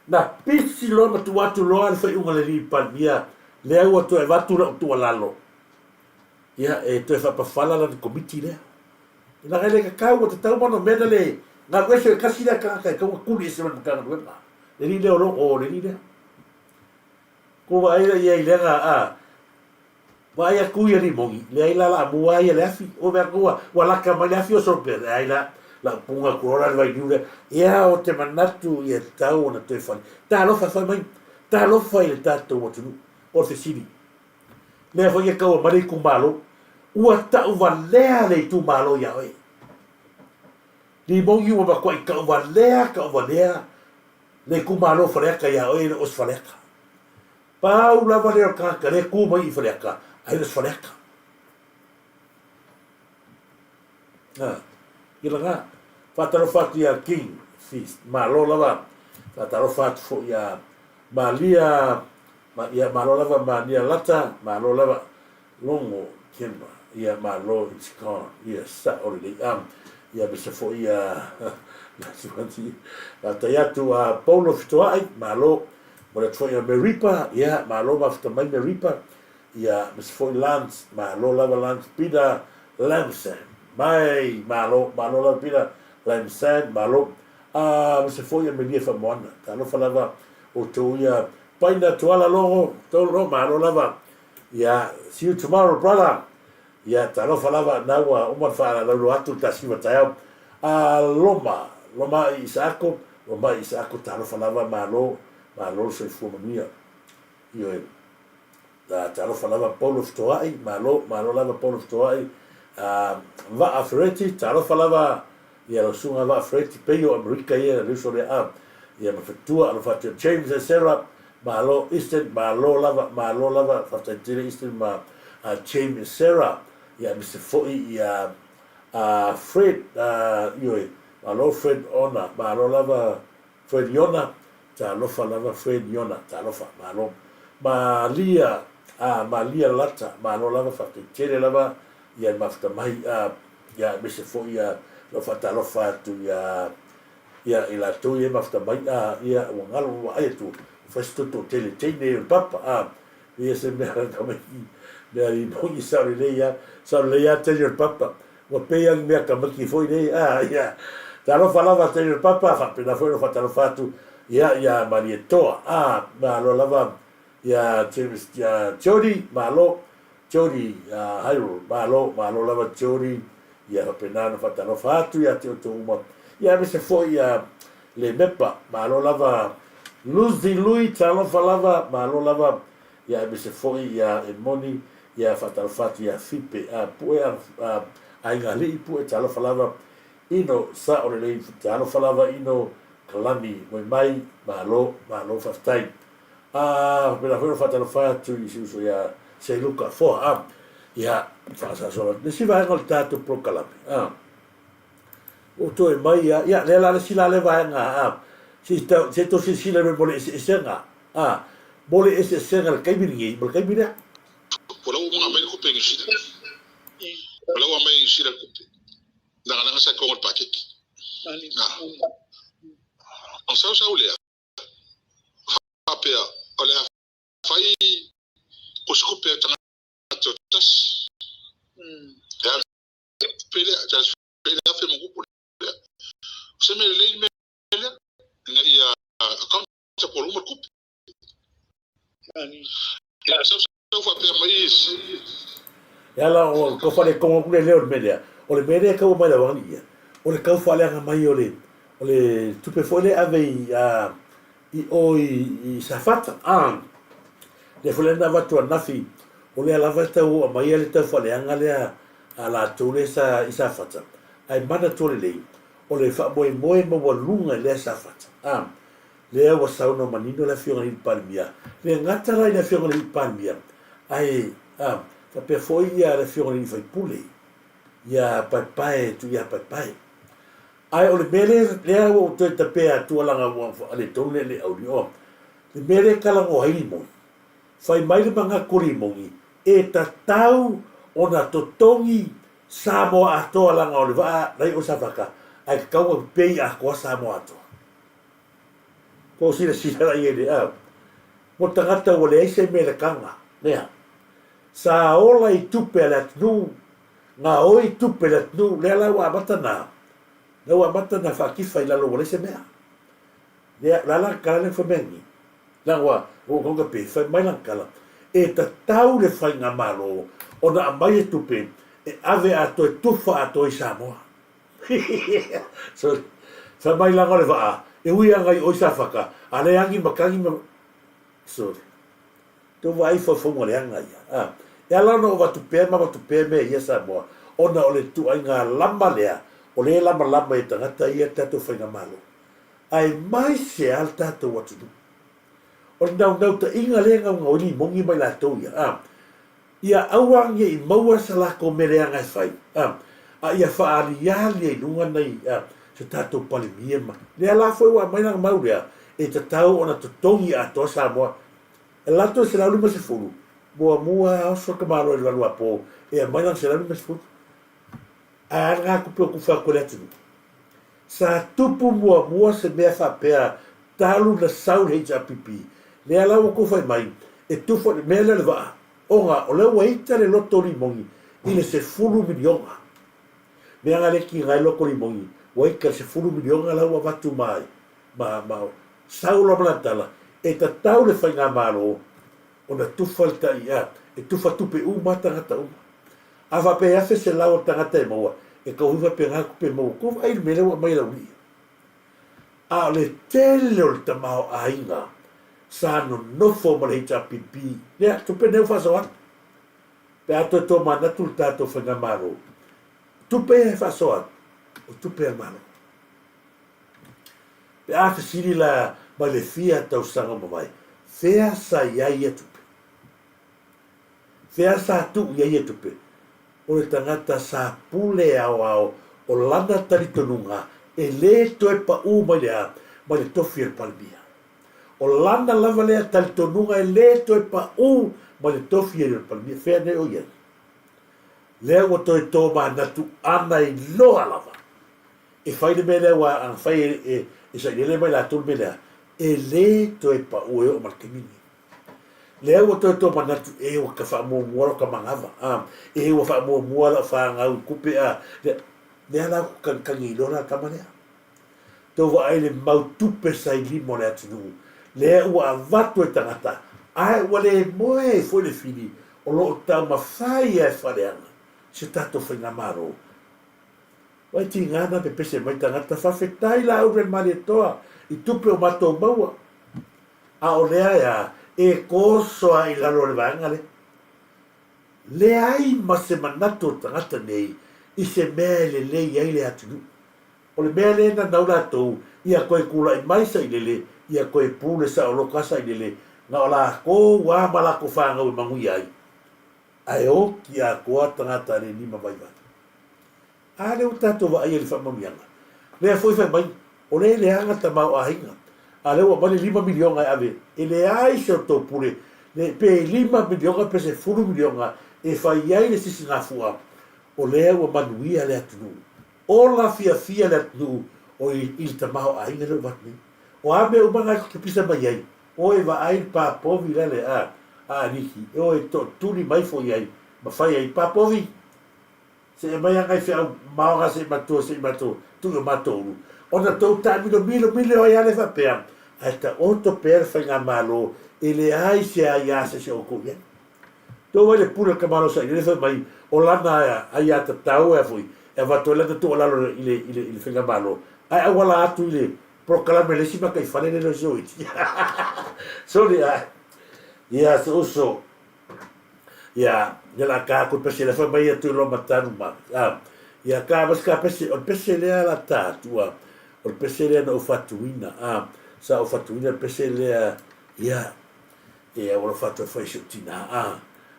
Na pisi loa ma tuu atu loa le faaiuga a le alii Palemia, lea ua toe avatu lau tuualalo, ia, e toe faapafala lana komiti lea. Leaga e le tatau, ua tatau ma ona mea na le galu ese le tasi lea tagata e tatau ona tuli ese mai le Matagaluega. Le alii lea o lo, o le alii lea. Ko vaai la iai lea na, a, vaai atu ia Limogi, leai la la mua ia le afi. O mea atu ua laka mai le afi o solo leai la, la upunga atu loa la le vailiu lea. Ia o te manatu ia tatau ona toe fali. Talofa fai mai, talofa i le tatou atunuu. O le fesili, lea foi e taua mai le itumalo, ua tauvalea le itumalo ia oe. Limogi ua matuai tauvalea, tauvalea le itumalo o Faleata ia oe e le o se Faleata. Pau lava lea o le tagata lea e tu mai i Faleata, ae le o se Faleata. Ha, i lana, faatalofa atu ia King Feast, malo lava, faatalofa atu foi ia Malia, ma, ia malo lava Malia Lata, malo lava Logo Kemba, ia malo it's gone, ia sao lelei am, ia mese foi ia faafetai atu a Paulo Fitoai, malo, momoli atu foi ia Meripa, ia malo mafuta mai Meripa, ia mese foi Lance, malo lava Lance Peter Lamson, mai malo, malo lava Peter Lamson, malo, a mese foi ia Melia Faamoana, talofa lava outou ia Paina Tuala Logo, tolo, malo lava, ia see you tomorrow brother, ia talofa lava na ua uma ona faalauiloa atu le tasiva taeao, a Loma, Loma i Isaako, Loma i Isaako, talofa lava, malo, malo le soifua manuia. Ioe. Na talofa lava Paulo Fetoai, malo, malo lava Paulo Fetoai, a Vaa Fereti, talofa lava ia lau susuga Vaa Fereti, pei o Amerika ia le uso lea a, ia ma fetua alofa atu ia James and Sarah, malo Eastern, malo lava, malo lava, faafetai tele Eastern ma a James and Sarah, ia aemaise foi ia a Fred, a, ioe, malo Fred Ona, malo lava Fred Iona, talofa lava Fred Iona, talofa, malo. Malia, ah, Malia Lata, malo lava, faafetai tele lava ia le mafuta mai, ah, ia aemaise foi ia lau faatalofa atu ia, ia i latou ia e mafuta mai, ah, ia ua galo ua vaai atu, ua fai se toto tele teine o le papa, ah, ia se mea tamaiti, mea i moni sao lelei lava, sao lelei lava teine o le papa. Ua pei lava ni mea tamaiti foi nei, a, ia, talofa lava teine o le papa, faapena foi ona faatalofa atu ia, ia Malietoa, a, malo lava ia James, ia Jody, malo, Jody, a, Hyrule, malo, malo lava Jody, ia faapena ona faatalofa atu ia te outou uma, ia aemaise foi ia le mepa, malo lava Lucy Lui, talofa lava, malo lava, ia aemaise foi ia Emoni, ia faatalofa atu ia Fipe, a Pue, a, a Aiga Alii, Pue, talofa lava, Ino, sao lelei, talofa lava Ino, Kalani, moe mai, malo, malo faafetai. A, faapena foi ona faatalofa atu i si uso ia Seluka Foa, a, ia. Faasasola atu. Le isi vaega o le tatou polokalame, a, ua toe mai a, ia, lea la le isi la le vaega, a, se i tau, se i tou silasila mai mo le eseesega, a, mo le eseesega i le taimi lenei ma le taimi lea. O la ua uma ona aumai le kupe i Niu Sila. O la ua aumai i Niu Sila le kupe. Lagalaga sa i le paketi. Ona sau sau lea, faapea o le a fai ko se kupe a tagata o tasi. E a kupe lea, transfer le afe ma kupu lea. O se mea lelei le mea lea, ina ia accountable uma le kupe. Ia sau sau faapea mai E ala o tau faaletonu atu le leo i le mea lea, o le mea lea e tau aumai lau alii ia, o le tau faaleaga mai o le o le tupe foi lea e ave i a i o i Safata a lea foi lea na avatu ananafi, o lea lava e tau aumaia le tau faaleaga lea a latou lea sa i Safata, ae manatua lelei, o le faamoemoe maualuga i lea Safata a. Lea ua saunoa manino le Afioga i le Palemia, le gata la i le Afioga i le Palemia, ae a, faapea foi ia le Afioga i le sui usufono, ia Paepae, Tuia Paepae. Ae o le mea lea, lea ua ou toe tapea atua leaga ua faaletonu le le audio, le mea lea e talanoa ai Limoni, fai mai le manatu o Limoni, e tatau ona totogi Samoa atoa leaga o le vaa la i o Safata, ae tatau ona pay atoa Samoa atoa. Ko silasila la i ai le au. Mo tagata ua leai se mea lekaga, lea. Sa ola i tupe a le atunuu, gaoi tupe a le atunuu, lea la ua amata na, lea ua amata na faatifa i lalo ua leai se mea. Lea, la la tala lea fai mai ni. Leaga ua, ua konga pe, fai mai lana tala, e tatau le faigamalo ona aumai e tupe e ave atoa e tufa atoa i Samoa. Sorry. Fai mai langa o le vaa, e ui a ngai oi Safata, a le agi matagi ma... Sorry. Tou vaai faufauga leaga ia. A. E ala ona ou avatu pea ma avatu pea mea ia Samoa, ona o le ituaiga lama lea, o lea e lamalama e tagata ia le tatou faigamalo. Ae mai se a le tatou atunuu. O le naunautaiga lea e naunau ai limoni ma i latou ia. A. Ia aua ne i maua sa latou mea leaga e fai, a, a ia faaaliali ai i luga nai, a, so tatou Palemia ma. Lea la foi ua aumai lana mau lea, e tatau ona totogi atoa Samoa. E alu atu le 150, muamua a oso le tamaloa i le valuapo e aumai lana 150. Ae a lena tupe ua tufa atu e le atunuu? Sa tupu muamua se mea faapea talu na sau le HRPP, lea la ua tou fai mai e tufa le mea lea o le vaa, ona o lea ua ita le loto limoni i le 10 miliona. Mea na le tiga ai loto limoni, ua ita le 10 miliona la ua avatu ma, ma, ma sau loa ma lana tala, e tatau le faigamalo ona tufa le tai, a, e tufa tupe uma tagata uma. A faapea e 1,100 o le tagata e maua, e tau foi faapena tupe e maua. Tou vaai i le mea lea ua aumai e Laulii. A o le tele o le tamaoaiga sa nonofo ma le HRPP, lea, tupe nei ua faasoa atu. Pe a toe tomanatu le tatou faigamalo, tupe ia e faasoa atu, o tupe a le Malo. Pe a fesili la mai le fia tausaga ua mavae, fea sa i ai ia tupe? Fea sa tuu i ai ia tupe? O le tagata sa pule aoao o lana talitonuga e le toe paʻū mai le a mai le tofi o le Palemia. O lana lava lea talitonuga e le toe paʻū mai le tofi o le Palemia. Fea nei o i ai? Lea ua toe tomanatu ana iloa lava e fai le mea lea aua ana fai e sailele mai latou le mea lea, e le toe paʻū e oo ma le taimi lenei. Lea ua toe tomanatu, e ua ka faamuamua lau kamanava, a, e ua faamuamua lau fanau i kupe, a, lea, lea la ua kagikagi iloa la le tama lea. Tou vaai le mau tupe sa i lima o le atunuu, lea ua avatu e tagata, ae ua le moe ai foi le fili o lo o taumafai lava e faaleaga si o tatou faigamalo. Wai tiga na pepese mai tagata, faafetai la au Malietoa i tupe o matou maua. A o lea e a? E koso a i lalo o le vaega lea. Leai ma se manatu o le tagata nei i se mea e lelei ai le atunuu. O le mea lea e nanau latou, ia toe tulai mai sailele, ia toe pule saoloto a sailele, na o latou a ma latou fanau e manuia ai. Ae oti atoa tagata le limavaivai. A lea ua tatou vaaia i le faamanuiaga. Lea foi fai mai, o lea e leaga tamaoaiga, a lea ua aumai le $5 miliona e ave, e leai se outou pule, le, pe $5 miliona pe $10 miliona e fai ai le sisigafua, o lea ua manuia le atunuu. Ola fiafia le atunuu o i, i le tamaoaiga lea ua avatu nei. O a mea uma na e te pisa mai ai, oe vaai le pa povi la le a, a aliki, e oe tootuli mai foi ai, ma fai ai pa povi. Se i aumai lava nai feau maoga se i matua se i matou tuu i o matou ulu, ona tou taamilomilo ai lava lea faapea, ae taoto pea le faigamalo e leai se aia se se outou i ai. Tou vaai i le pule a le tamaloa sailiili fai mai o lana aiatatau ea foi e avatu ai lana tuualalo i le, i le, i le faigamalo, ae auala atu i le polokalame a le isi mataifale lea le Soiti. Soli a, ia se uso, Ia, ia la ka ko pese le fai mai atu lo matanu ma. Ah, ia ka mas ka pese, o le pese lea la ta tua. O le pese lea na ou fatuina. Ah, sa ou fatuina le pese lea, ia, e au alofa atu e fai si ou tina. Ah,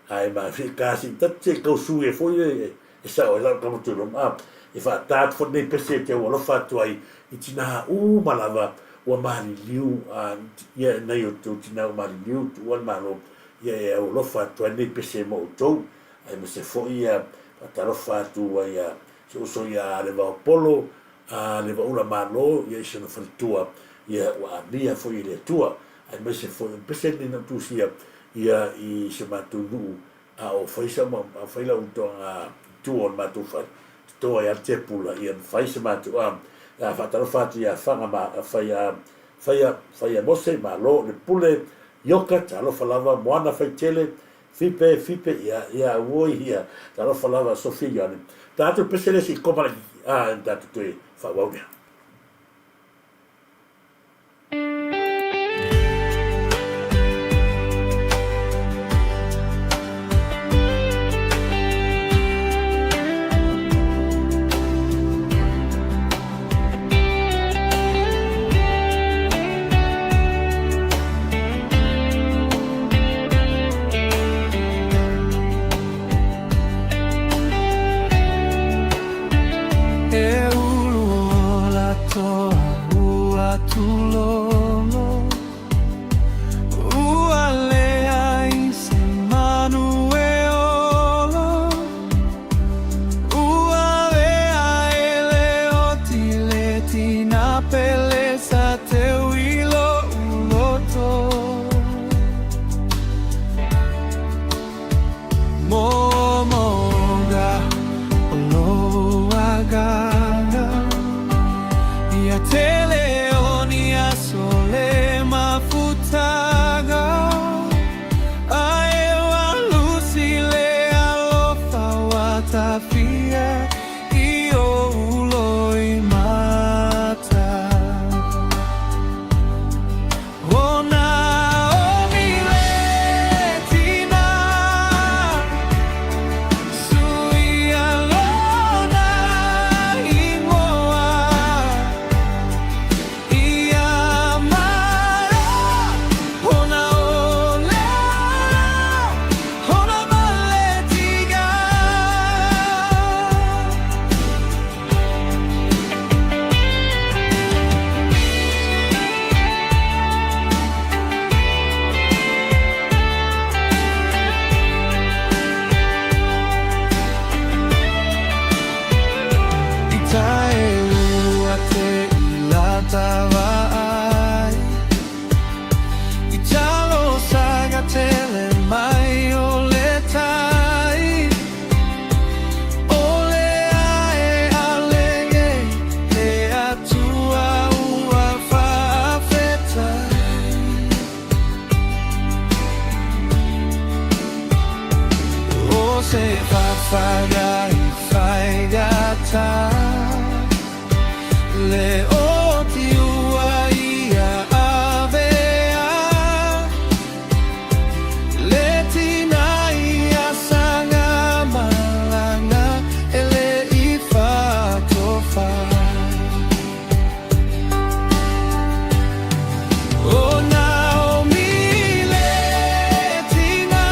ai ma fi ka si ta te kau sui e foi e e sao ai lau tama tuiloma. Ah, e faata atu foi lenei pese e te au alofa atu ai i tina uma lava ua maliliu, ah, ia nai o tou tina ua maliliu tuua le Malo. Ia e aualofa atu ai lenei pese mo outou, aemaise foi ia faatalofa atu ai a si uso ia Levaopolo, a Levaula Malo, ia i si ona faletua, ia ua amia foi e le Atua, aemaise foi o le pese lenei na ou tusia ia i si o matou nuu, a o fai sa a fai lau toaga i tua o le matou fale, toto ai lava le tepula, ia ma fai se matou a, a faatalofa atu ia Faga ma fai a Faia, Faia Mose, Malo, le Pule, Ioka, talofa lava, Moana Faitele, Fipe, Fipe, ia, ia, auoi, ia, talofa lava, Sofia Ioane. Tatou pese le isi koma laitiiti, a, e tatou toe faaauau lea. E ulu ola toa ua tulolo Ua leai se manu e olo Ua lea e le oti le tina pele sa teu i lo'u loto Momoga o lou agaga Ia tele o ni aso le mafutaga A e walusi le alofa wa tafia i ou loimata. O Naomi le tina, suia lona ingoa. Ia mara ona o le ona maletiga. I tae ua te ilatawa ai I talosaga tele mai o le tai O le ae a lege le Atua ua faafetai. O se fafaga i faigata Le oti ua ia avea Le tina ia sanga malanga e le i fatofa O Naomi le tina.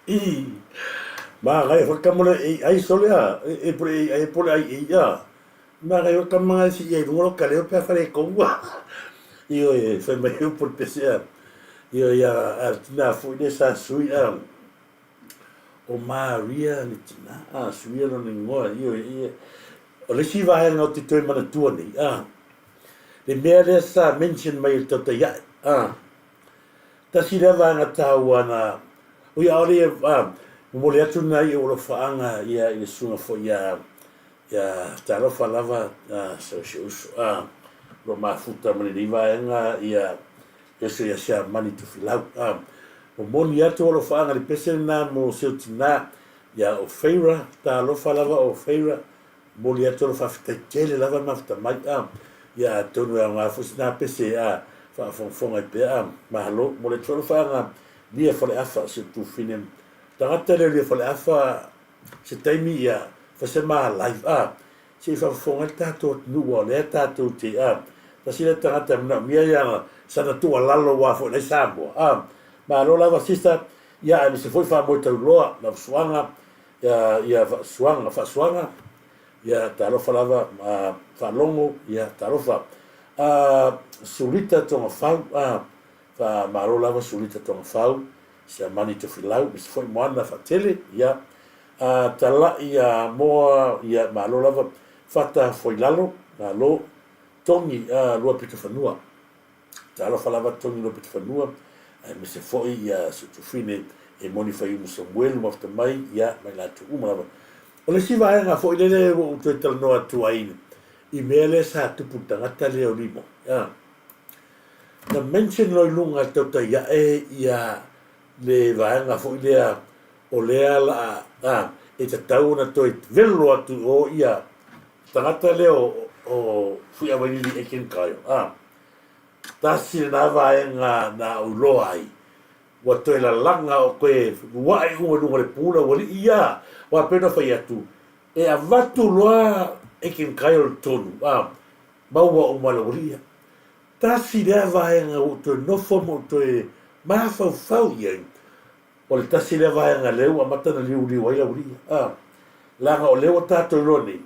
I Manaia foi tama le AI sole a, e po le AI po le IA a. Manaia foi tama na e sii ai i luga lota leo pe a faaletonu a. Ioe, fai mai upu o le pese a. Ioe, a o le tina foi lea sa sui a, o Maria le tina a, suia lona igoa, ioe, ia. O le isi vaega ou te toe manatua nei a, le mea lea sa mention mai e le Tautaiae a, Tasi lea vaega taua na ui ʻaʻole ia a momoli atu nai ou alofaaga ia i le susuga foi ia ia Talofa lava a si ou uso a o lo o mafuta ma lenei vaega ia le uso ia Siamani Tofilau a momoli atu alofaaga i le pese lena mo si ou tina ia o Feira Talofa lava o Feira Momoli atu lau faafetai tele lava le mafuta mai a. Ia atonu e aoga foi sina pese a faafogafoga ai pea a. Malo. Momoli atu foi lau faaaga Lia Faleafa si ou tufine tagata lea o Lia Faleafa se taimi ia fai se ma live a se i faafofoga ai le tatou atunuu aua o lea tatou te a tasi lea tagata e manaomia ia sana tuualalo aua foi o la e i Samoa a. Malo lava sister ia aemaise foi faamoe tauloa lau suaga Ia, ia faasuaga, faasuaga, ia talofa lava, a, faalogo, ia talofa. A, Sulita Togafau, a, faamalo lava Sulita Togafau, Siamani Tofilau, aemaise foi Moana Faatele, ia, a, Tala'i a Moa, ia, malo lava, Fata Foilalo, malo, Togi, a, Luapitofanua. Talofa lava Tony Robert Fanua aemaise foi ia si ou tufine e moni Faiumu Samuelu mafuta mai ia ma i latou uma lava. O le isi vaega foi lele ua ou toe talanoa atu ai i mea lea sa tupu i le tagata lea o Limo. Ia. Na mention loa i luga e tautai ae ia le vaega foi lea o lea la a e tatau ona toe velo atu i o ia tagata lea o o Fuiavailili Aiken Kyle. A. Tasi lena vaega na ou iloa ai, ua toe lalaga o toe lua'i uma i luga o le pula, ua li'i ia, aua pei ona fai atu, e avatu loa Aiken Kyle i totonu, a, maua uma e le aualii ia. Tasi lea vaega ua ou toe nofo ma ou toe mafaufau i ai, o le tasi lea vaega lea ua amata ona liuliu ai le aualii ia, a, leaga o lea ua tatou iloa nei,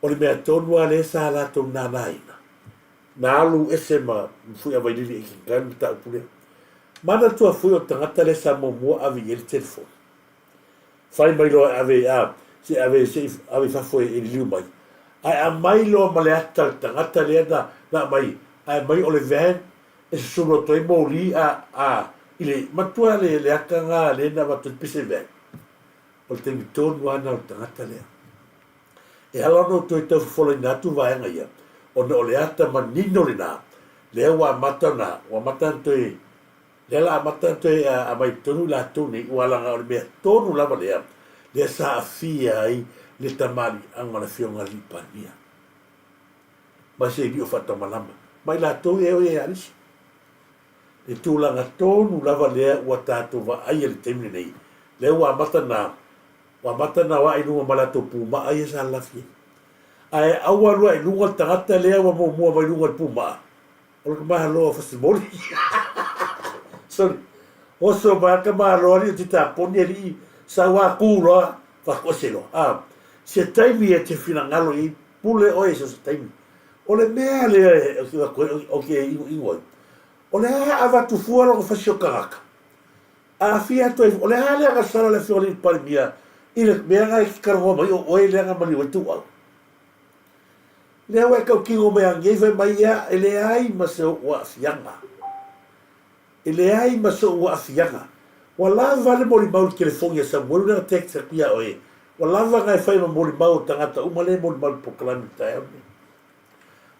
O le mea tonu lava lea sa latou nānāina, na alu ese ma Fuiavailili i ke le mataupu lea. Manatua foi o le tagata lea sa muamua ave i ai le telefoni. Fai mai loa e ave a, se ave se i ave i fafo e liliu mai. Ae aumai loa ma le ata o le tagata lea na na aumai, ae aumai o le van e susulu atu ai moli a a i le matua le le ata na lea na avatu ai le pese van. O le taimi tonu lava lena o le tagata lea. E ala ona ou toe tau fofolaina atu vaega ia, ona o le ata manino lena, lea ua amata ona, ua amata ona toe, lea la amata ona toe aumai i totonu i latou nei, ua laga o le mea tonu lava lea, lea sa aafia ai le tamaliiaga o le Afioga i le Alii Palemia, ma se alii o faatamalama, ma i latou ia e o i ai Alisi. Le tulaga tonu lava lea ua tatou vaaia i le taimi lenei, lea ua amata ona ua amata ona ae i luga ma latou pumaa ia sa lalafi ai. Ae aua alu ae i luga le tagata lea ua muamua mai luga i le pumaa, o le tamaloa fasimoli. Sorry. Oso mai le tamaloa alii o Titaponi alii sau a ku loa faakuese loa. Ah, se taimi e te finagalo i ai, pule oe i so se taimi. O le mea lea ou te igoigo ai, o le a avatu fua lona fasi o tagata, aafia atu ai, o le a le agasala le Afioga i le Palemia i le mea na e talanoa mai o oe lea na maliu ai Tuuau. Lea ua e tautino mai anei fai mai ia e leai ma se ou aafiaga. E leai ma so'u aafiaga. Ua lava le molimau i le telefoni a Samuelu lea na text atu ia oe. Ua lava na e fai ma molimau o tagata uma lea e molimau i le polokalame i le taeao lenei.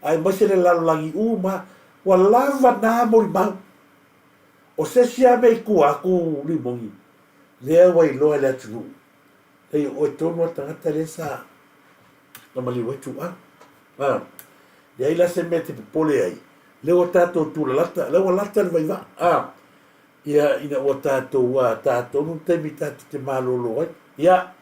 Aemaise le lalolagi uma, ua lava na molimau. O se isi lava mea i tua atu Limoni, lea ua iloa e le atunuu, leai o oe tonu lava le tagata lea sa na maliu ai Tuuau. A, leai la se mea e te popole ai, lea ua tatou tulalata, lea ua lata le vaivaa, a, ia, ina ua tatou, a, tatou le taimi tatou te malolo ai. Ia,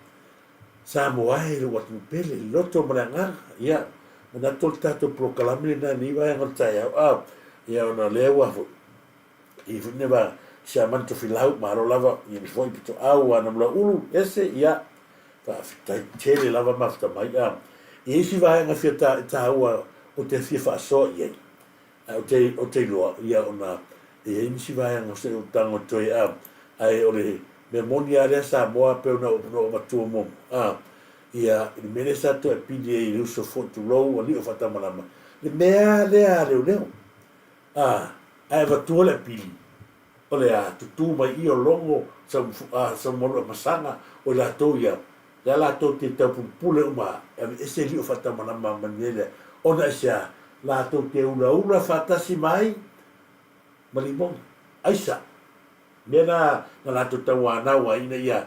Samoa e, lou atunuu pele, le loto ma le agaga, ia, manatu o le tatou polokalame lena i lenei vaega o le taeao, a, ia, ona o lea ua foi, i foi lenei vaega. Siamani Tofilau, malo lava, ia aemaise foi Pitoau a Namulauulu, ese, ia, faafetai tele lava mafuta mai, a. I isi vaega fia ta, taua ou te fia faasoa i ai, ae ou te, ou te iloa, ia, ona e i ai nisi vaega o se utaga o toe, a, ae o le mea moni lava lea Samoa pei ona ou, ona ou avatua muamua, a, ia, i le mea lea sa toe apili ai i le uso foi, tulou, alii o Faatamalama, le mea lea a leoleo. A, ae avatua le apili, o le a tutū mai i o logo sau, a, saumalu a masaga, o i latou ia, lea latou te taupulupule uma e aveese lio faatamalama ma le mea lea, ona i se a? Latou te ulaula faatasi mai ma limogi. Aisa? Mea na na latou tauanau ai ina ia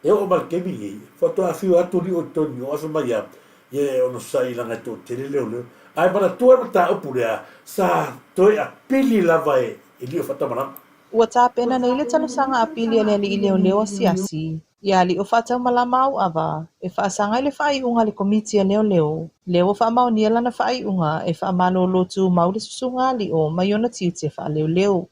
e oo mai le taimi lenei, faatoa afio atu lio i totonu o afe mai a, ia e onosai leaga e toatele leoleo. Ae manatua le mataupu lea, sa toe apili lava e lio faatamalama. Ua tapena nei le talosaga apili a le alii leoleo asiasi ia Lio Faataumalama Auava e faasaga i le faaiuga a le Komiti a Leoleo, lea ua faamaonia lana faaiuga e faamalolo tumau le susuga a Lio mai ona tiute faaleoleo.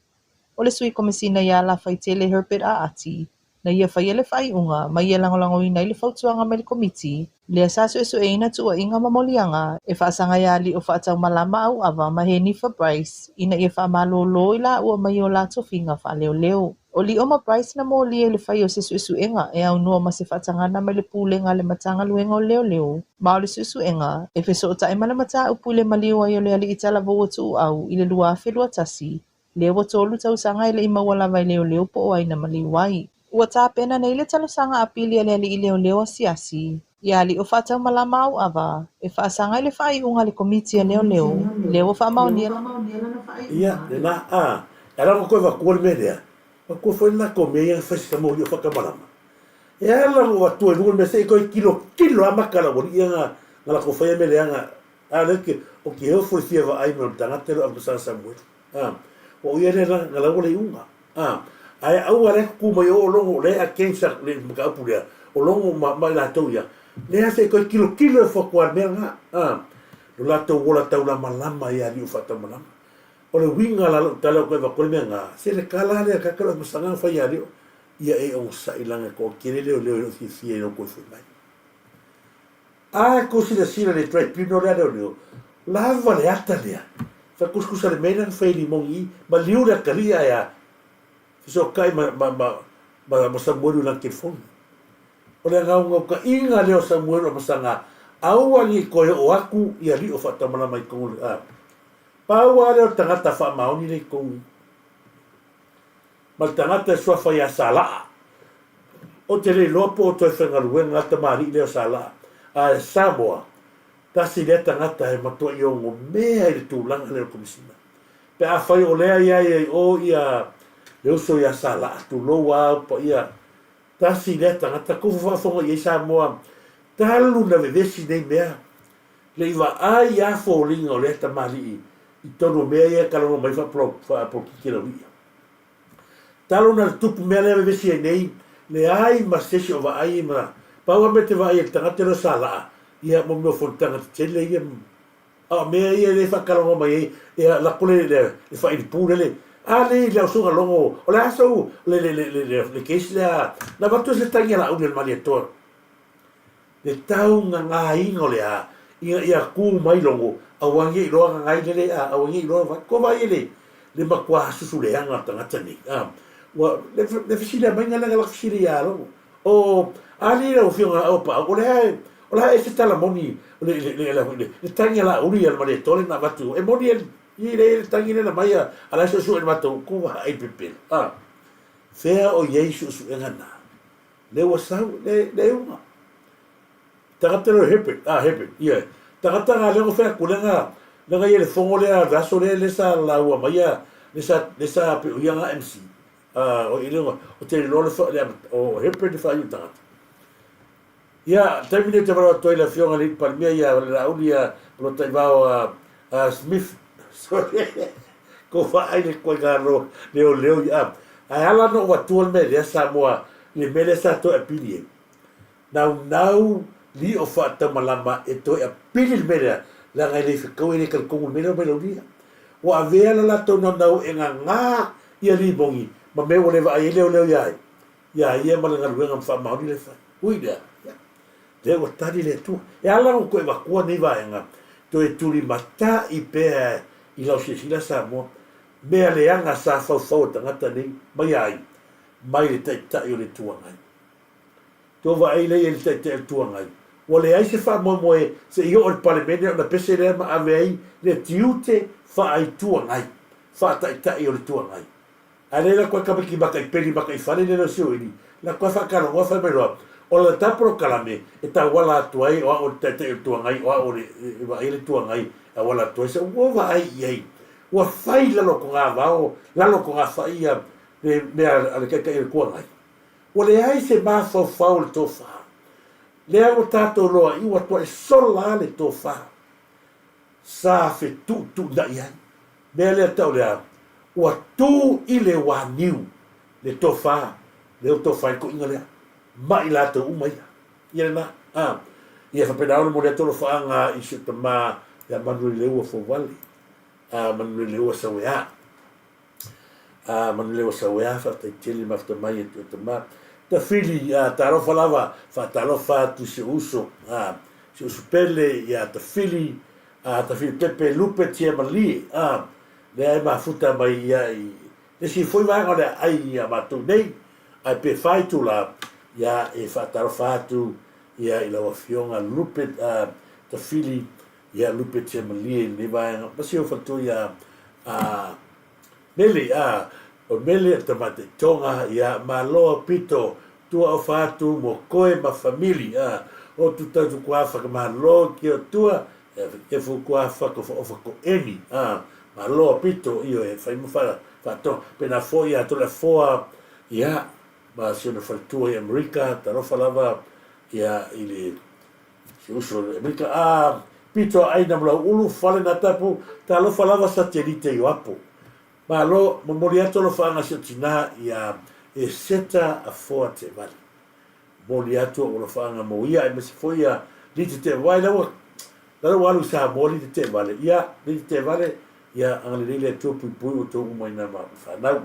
O le Sui Komesina ia Lafaitele Herbert Aati, na ia faia le faaiuga ma ia lagolagoina ai le fautuaga mai le Komiti, lea sa suesueina tuuaiga ma moliaga e faasaga iā Lio Faataumalama Auava ma Henifa Bryce ina ia faamalolo i laua mai o la tofiga faaleoleo. O Lio ma Bryce na molia i le fai o se suesuega e aunoa ma se faatagana mai le Pulega a le Matagaluega o Leoleo, ma o le suesuega e fesootai ma le mataupu i le maliu ai o le alii talavou o Tuuau i le 2021, Lea ua tolu tausaga e le i maua lava e leoleo po o ai na maliu ai. Ua tapena nei le talosaga apili a le alii leoleo asiasi ia Lio Faataumalama Auava e faasaga i le faaiuga a le Komiti a Leoleo, lea ua faamaonia lana Ia, lena, a, e ala ona toe avatua le mea lea, avatua foi le latou mea ia na fai se tama o Lio Faataumalama. E ala ona ou avatua i luga le mea se i toe tilotilo lava maka a le aualii ia na, na latou faia mea leaga, a o lea ou te, ou te ofo i le fia vaai mai o le tagata lea o Amasala Samuelu. A, ua o ia lea na, na laua le iuga. A, ae aua lea tutu mai o logo lea against le mataupu lea, o logo ma, ma i latou ia, lea se i toe tilotilo e fuatua le mea lena. A, lo latou ola taulamalama ia Liu faataumalama. O le uiga la lou tala o toe avatu ai le mea lena, se le tala lea ta te loa masaga na fai ia Liu, ia e onosai leaga e toatele leoleo e le o fiafia i lou toe foi mai. A e tou silasila i le tribunal lea leoleo, lava le ata lea, fai kusikusa le mea lea na fai e Limoni i, maliu le atalii ae a fesootai ma, ma, ma, ma, ma Samuelu i lana telefoni. O le gaugaukaiga lea o Samuelu a Masaga, aua ne i toe oo atu i alii o faatamalama i totonu o le, a. Pau lava lea o le tagata faamaoni lea i totonu i. Ma le tagata e suafa ia Salaa. Ou te le iloa po o toe faigaluega le tamalii lea o Salaa, ae Samoa, tasi lea tagata e matuai ogomea i le tulaga lea o le Komesina. Pe afai o lea ia ia i o ia le uso ia Salaa, tulou a au paia, tasi lea tagata, kufu faafofoga i ai Samoa, talu na vevesi nei mea, le i vaai a foliga o lea tamalii i tonu o mea ia e talanoa mai faapolokiki e Lauia. Talo na le tupu mea lea vevesi ai nei, leai ma se isi o vaai ma pau a mea te vaai e le tagata lea o Salaa, ia mo mea o fonotaga tetele ia, a o mea ia lea e faatalanoa mai ai, ia lako le le le faailipu lele, a le i lau susuga Logo, o le a sou le le le le le case lea, na avatu ai se tagi a Laauli a le Malietoa. Le taugagaina o le a, ina ia tu mai logo, aua nei iloa gagai lele, a, aua nei iloa vai. Ko vai le, le matua susu leaga o le tagata nei, a. Ua, le, le fesili mai na lea na lako fesili ia logo. O, a le lau afioga o Paau, o le a, o le a e se tala moni, le, le, le, le, le, le tagi a Laauli ia le Malietoa le na avatu, e moni e, i le, le tagi le na mai a, a la e suesue le matou, ko vaai pepelo, a. Fea o i ai suesuega na? Le ua sau, le, le iuga. Tagata leo Herbert, ah Herbert, ia. Tagata nga leo fai atu le nga, le nga ia le fongo lea le aso lea le sa laua mai ia, le sa, le sa pe o ia nga MC. Ah, o ile o te loa le fa, le, o Herbert le fa iu tagata. Ia, taimi nei ou te valaau atu ai i le Afioga i le Palemia ia le Laauli ia Polataivao a Smith, sorry, ko vaai le koiga leoleo ia ae ala ona ou atua le mea lea Samoa i le mea lea sa toe apili ai. Naunau lio faatamalama e toe apili le mea lea leaga e le fetaui e le talitonu le mea lea o mai laulia. Ua avea le latou naunau e gagā ia limogi. ma mea ua le vaai ai leoleo iā ia, iā ia ma le galuega ma faamaoni le fai. Ui lea, ia, lea ua tali le Atua. E ala ona toe avatua nei vaega, toe tulimata'i pea i lau silasila Samoa, mea leaga sa faufau e tagata nei mai ai, mai le Taitai o le Itu Agai. Tou vaai lea i ai le Taitai o le Itu Agai, ua leai se faamoemoe se i oo i le Palemene ona pese lea ma ave ai le tiute faa-Itu Agai, faa-Taitai o le Itu Agai. Ae lea la koe tamaiti maka i peli maka i fale lele o Sioini, la koe faatalogoa fai mai loa, o la ta polokalame e tauala atu ai o a'u o le Taitai o le Itu Agai, o a'u o le e vaaia le Itu Agai e auala atu ai, sa ua vaai i ai, ua fai i lalo o togavao, lalo o togafa'i ia le mea a le Taitai o le Itu Agai. Ua leai se mafaufau o le tofa. Lea ua tatou loa i ua tua'i sola le tofa sa fetuutuunai ai. Mea lea tau lea, ua tu i le uaniu le tofa, lea ua tofa ai le toʻiga lea, ma i latou uma ia. Ia lena, a. Ia faapena ona momoli atu alofaaga i si ou tama ia Manuelileua Fouvale, a Manuelileua Sauea. A Manuleua Sauea, faafetai tele mafuta mai e te tama. Tafili, a talofa lava, faatalofa atu i si ou uso, a si ou uso pele ia Tafili, a Tafili Pepe Lupe Tia Malie, a lea e mafuta mai ia i le isi foi vaega o le aai ia matou nei, ae pe fa itula, ia e faatalofa atu ia i lau afioga Lupe, a Tafili Ia lupe tia malie i lenei vaega. Ma si ou faletua ia a Mele, a o Mele o le tamaitai Tonga, ia malo a pito, tua ofa atu mo koe ma famili, a o tu tau tu kua whaka malo ki o tua, e ke fu kua whaka ofa ofa ko emi, a malo a pito, io e whai mo wha, wha tonga, pena fo ia tole foa, ia, ma si ona faletua i Amerika, talofa lava, ia, i le Si uso le Amerika a pito a aina ma lau ulu fale na tapu talofa lava sa telite i o apo. Malo momoli atu alofaaga si o tina ia e seta a foa te vale. Momoli atu ou alofaaga mo ia aemaise foi ia Lite te wai laua la ua alu i Samoa Lite te vale ia Lite te vale ia agalelei le Atua puipui outou uma ina ma fanau.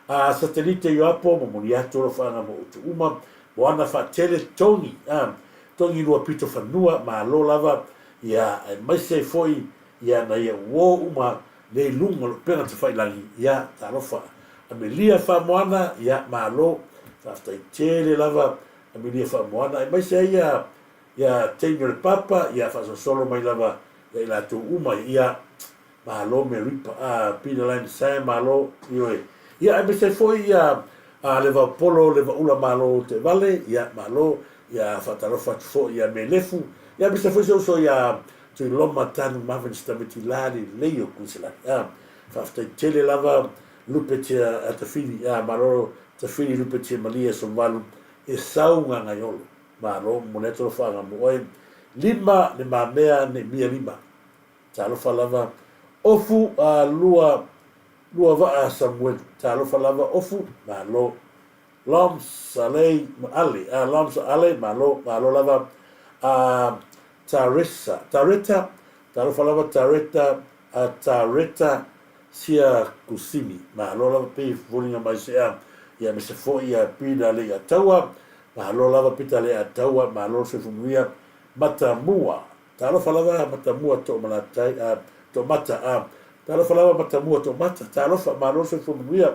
A satelite i o apo momoli atu alofaaga mo outou uma Moana faatele togi a togi luapito fanua malo lava ia aemaise ai foi ia na ia uo uma nei luga o lo pega tafailagi ia talofa Amelia Faamoana ia malo faafetai tele lava Amelia Faamoana aemaise ai ia ia teine o le papa ia faasosolo mai lava ia i latou uma ia Malo me ripa a Peter Line Sam malo ioe ia aemaise ai foi ia a le vaopolo le vaula malo te vale ia malo ia faatalofa atu foi ia me lefu ia aemaise foi se uso ia Tuiloma Tanu Marvin Stameti la lelei o Kuiselani a faafetai tele lava lupe tia Tafili a malo Tafili lupe tia malie Sovalu e sau gagaiolo malo momoli atu alofaaga mo oe lima le mamea Neemia lima Talofa lava Ofu a lua lua vaa Samuelu Talofa lava Ofu malo Loms alei ma ale a Loms ale malo malo lava a Taresa Tareta Talofa lava Tareta a Tareta sia Kusimi malo lava pei foliga mai se a ia me se foi ia Pita le ia taua malo lava Pita le ia taua malo le soifua manuia Matamua Talofa lava Matamua Toomalatai a Toomata a Talofa lava Matamua Toomata Talofa malo le soifua manuia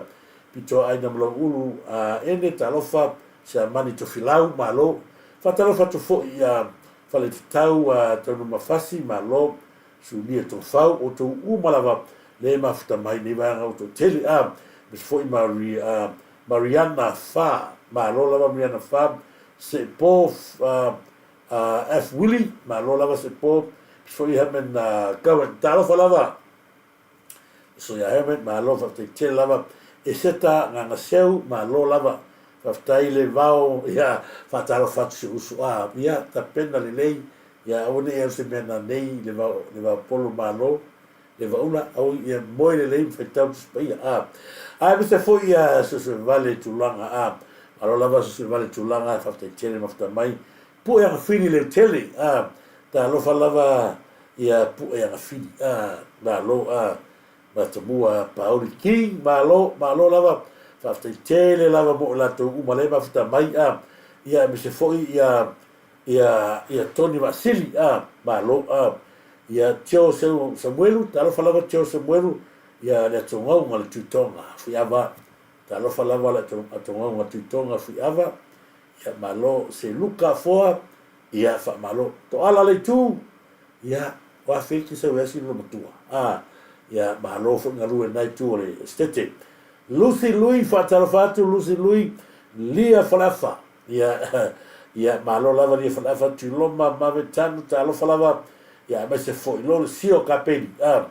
Pito aina ma lou ulu a ene Talofa Siamani Tofilau malo Faatalofa atu foi ia Faletatau a Taunumafasi malo Sunia Tofau outou uma lava le mafuta mai nei vaega outou tele a Aemaise foi Mari a Mariana Fa malo lava Mariana Fa Sepo a F. Willie, malo lava se po, foi Herman Cohen, talofa lava, so ia Herman, malo faafetai tele lava, Eseta Gagaseu, malo lava, faafetai le vao, ia, faatalofa atu si uso, a, ia, tapena lelei, ia, aua ne i alu se mea nanei le vao, le vao polo, malo, le vaula, aua, ia, moe lelei ma faitau Tusi Paia, a, aemaise foi ia Suesuevale Tulaga, a, malo lava Suesuevale Tulaga, faafetai tele mafuta mai, Pue Agafili Leutele, a, talofa lava ia Pue Agafili, a, malo, a, Matamua Pauli King, malo, malo lava, Faafetai tele lava mo i latou uma lea e mafuta mai a, ia aemaise foi ia ia ia Tony Vaasili a, malo a. Ia Tio Seu Samuelu, talofa lava Tio Samuelu, ia le atogauga le Tuitoga Fuiava, talofa lava le atogauga Tuitoga Fuiava, ia malo se Luka Afoa, ia faamalo. Toala le itu, ia o afe iti sau e asi lona matua, a, ia malo foi galue lena itu o le Estete. Lucy Lui, faatalofa atu Lucy Lui, Lia Faleafa, ia, ia malo lava Lia Faleafa, Tuiloma Mave Tanu, talofa lava, ia aemaise foi lo le Sio Kapeni, a,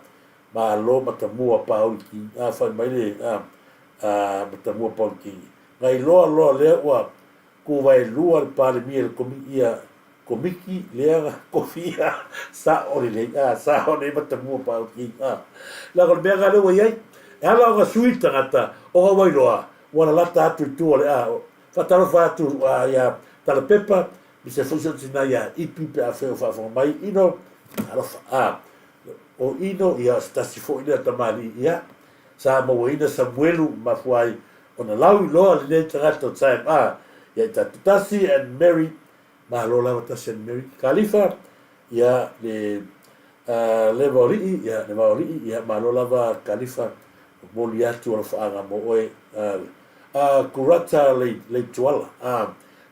malo Matamua Pauli King, a, fai mai le, a, a, Matamua Pauli King. Gailoa loa lea ua kuvaelua le Palemia i le komi, ia, Komiki lea kofi ia sao lelei a sao nei matamua pa o ki a la ko mea ga le ua iai e ala ona sui tagata o ga wailoa ua lalata atu i tua o le a faatalofa atu a ia Talapepa mi se foi so tina ia Ipi pe a feo faafofoga mai ino alofa a o ino ia se tasi foi lea tamalii ia sa mauaina Samuelu mafua ai ona lau iloa lenei tagata o Sam a ia i tatou tasi and Mary Malo lava tasi an Mary Kalifa ia le le vaolii ia le vaolii ia malo lava Kalifa momoli atu alofaaga mo oe a Kurata Leituala a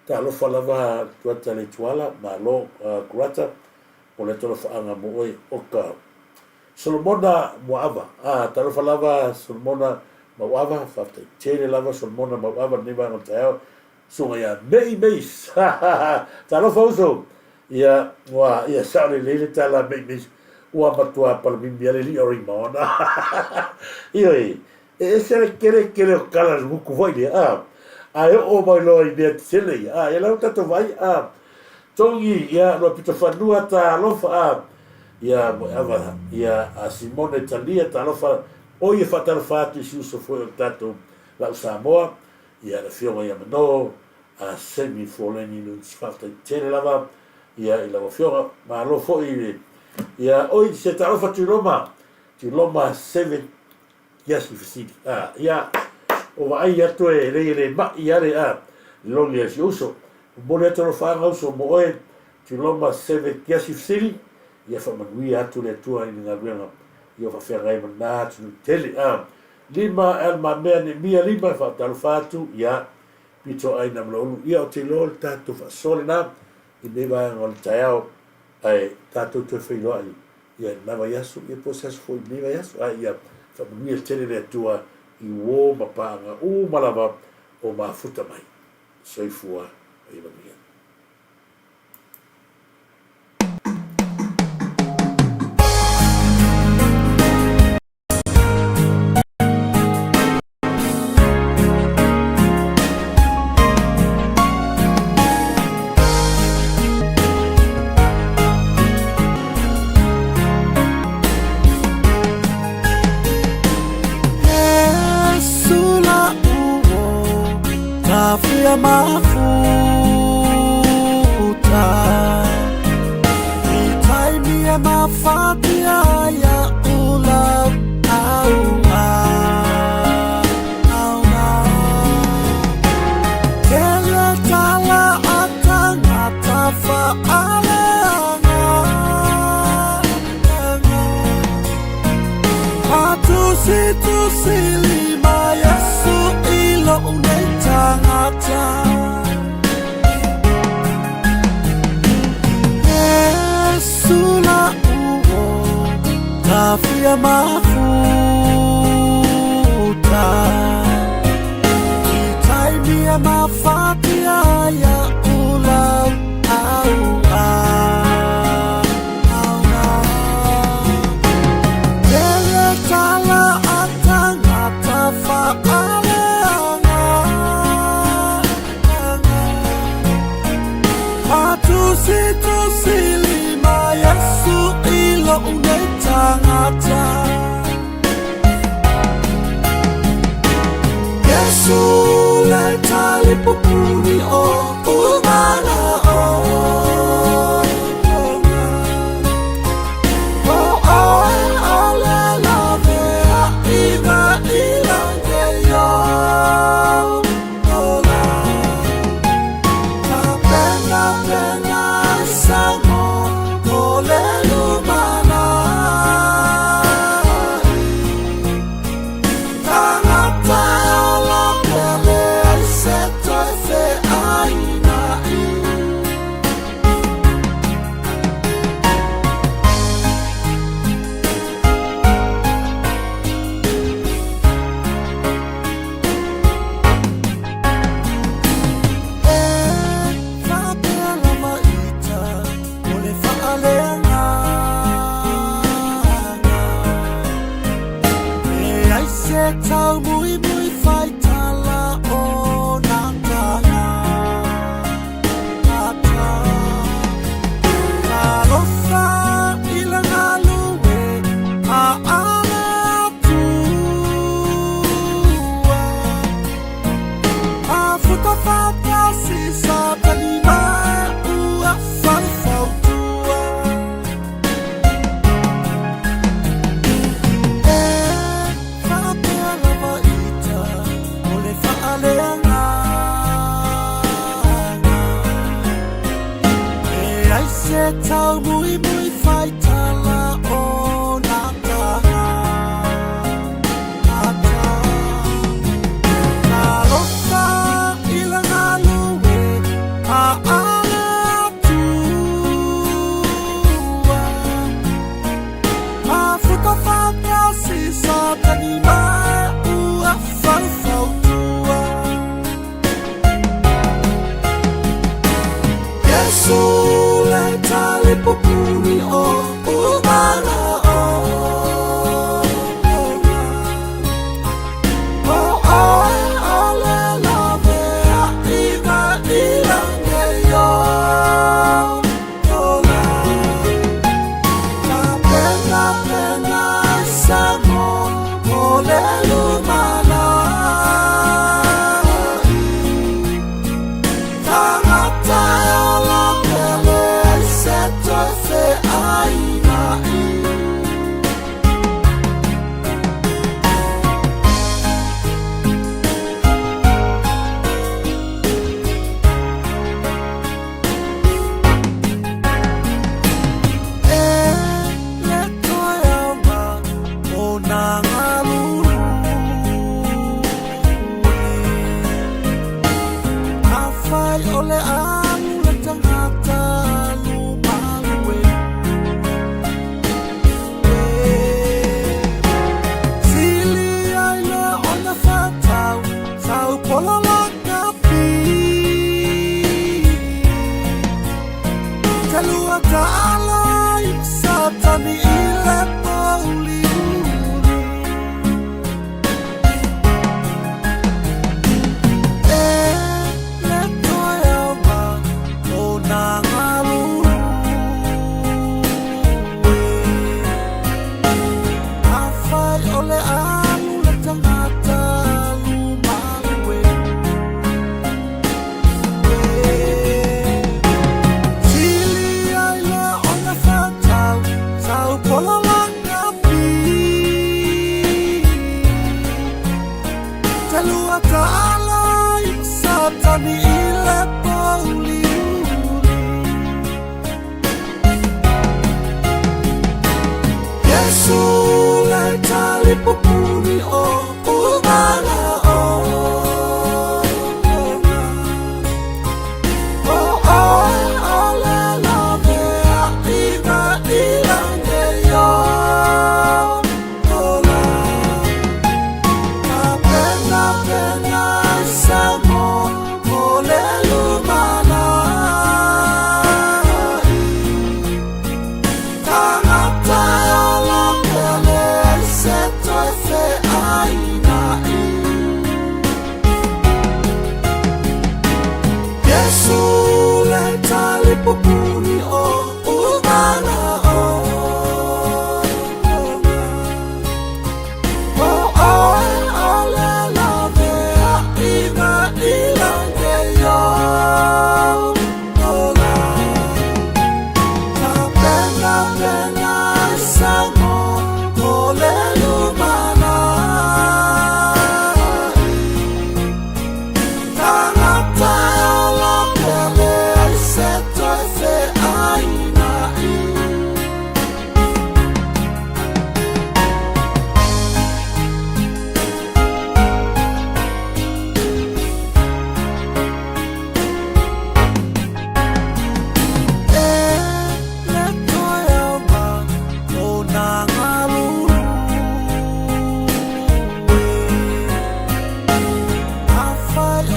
talofa lava Kurata Leituala malo Kurata momoli atu alofaaga mo oe oka Solomona Muaava a talofa lava Solomona Mauava faafetai tele lava Solomona Mauava lenei vaega o le taeao Susuga ia Mei Meis. Talofa uso. Ia, ua, ia sao lelei le tala a Mei Meis. Ua matua palamimi a le alii o Raymond. Ioe, e ese le kele kele o kala le guku foi lea. A, ae oo mai loa i mea tetele ia. A, ia lau tatou vaai. A, Tongi, ia, lua pito fanua, talofa, a, ia, Moeava, ia, a Simone Talia, talofa, o ia faatalofa atu i si uso foi o le tatou lau Samoa. Ia le afioga ia Mano a Semi Foleni Nunes faafetai tele lava ia i lau afioga malo foi i le ia oi se talofa Tuiloma Tuiloma Seve Kiasi Fesili a ia o vaai atu e lei e le mai ale a logi a si uso momoli atu alofaaga uso mo oe Tuiloma Seve Kiasi Fesili ia faamanuia atu le Atua i le galuega ia o faafeagai ma lena atunuu tele a Lima e Almamea Nemia Lima e faatalofa atu ia pito ai na Maloulu ia ou te iloa o le tatou faasoa lena i lenei vaega o le taeao ae tatou toe feiloai ia i lena vaiaso ia po o se aso foi i lenei vaiaso ae ia faamanuia tele le Atua i uo ma paaga uma lava o mafuta mai. Soifua ma ia manuia.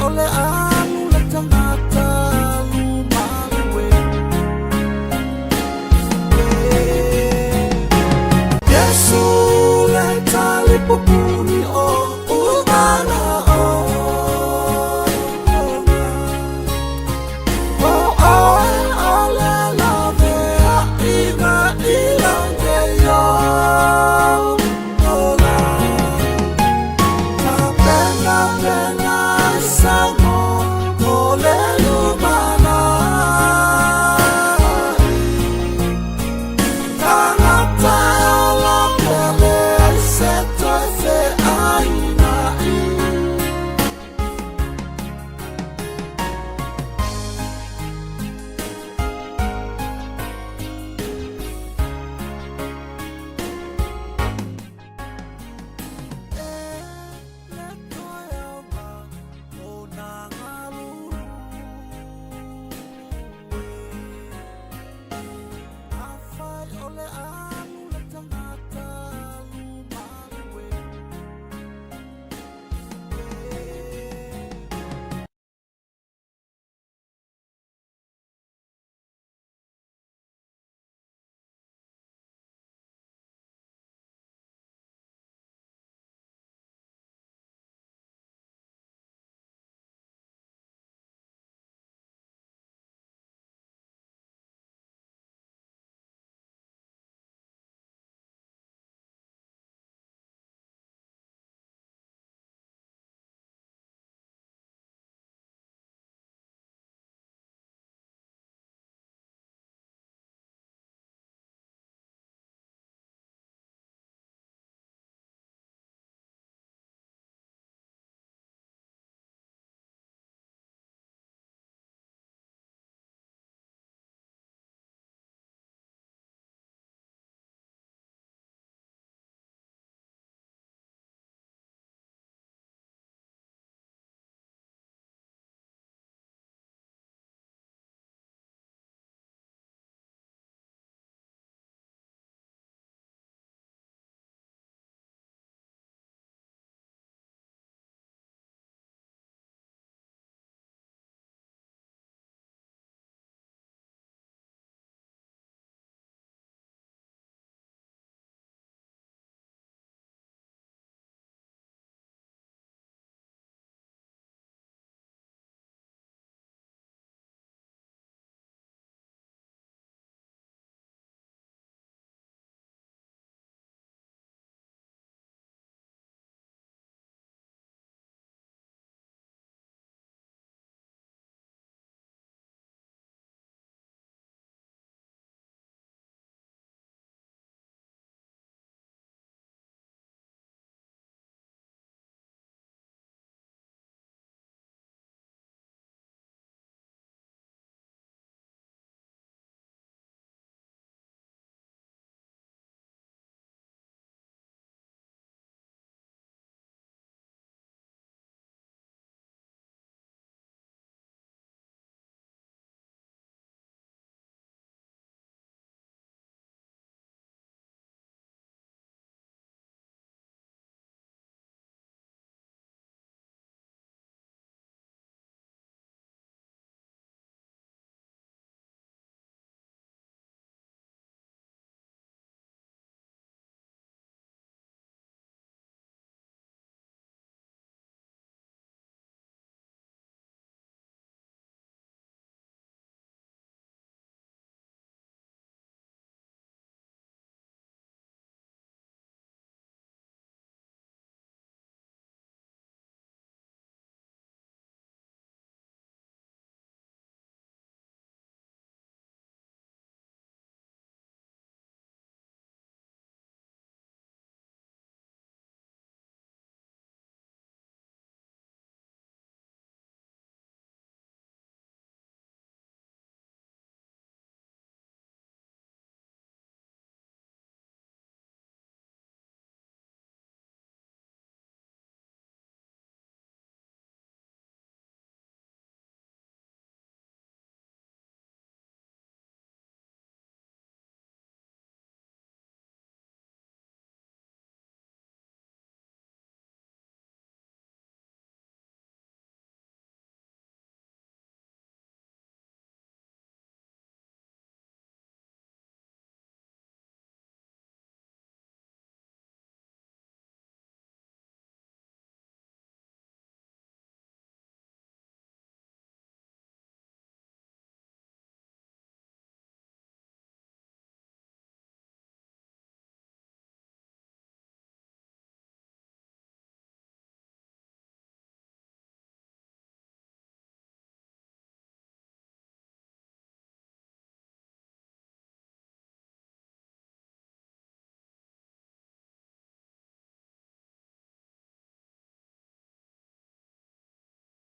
O le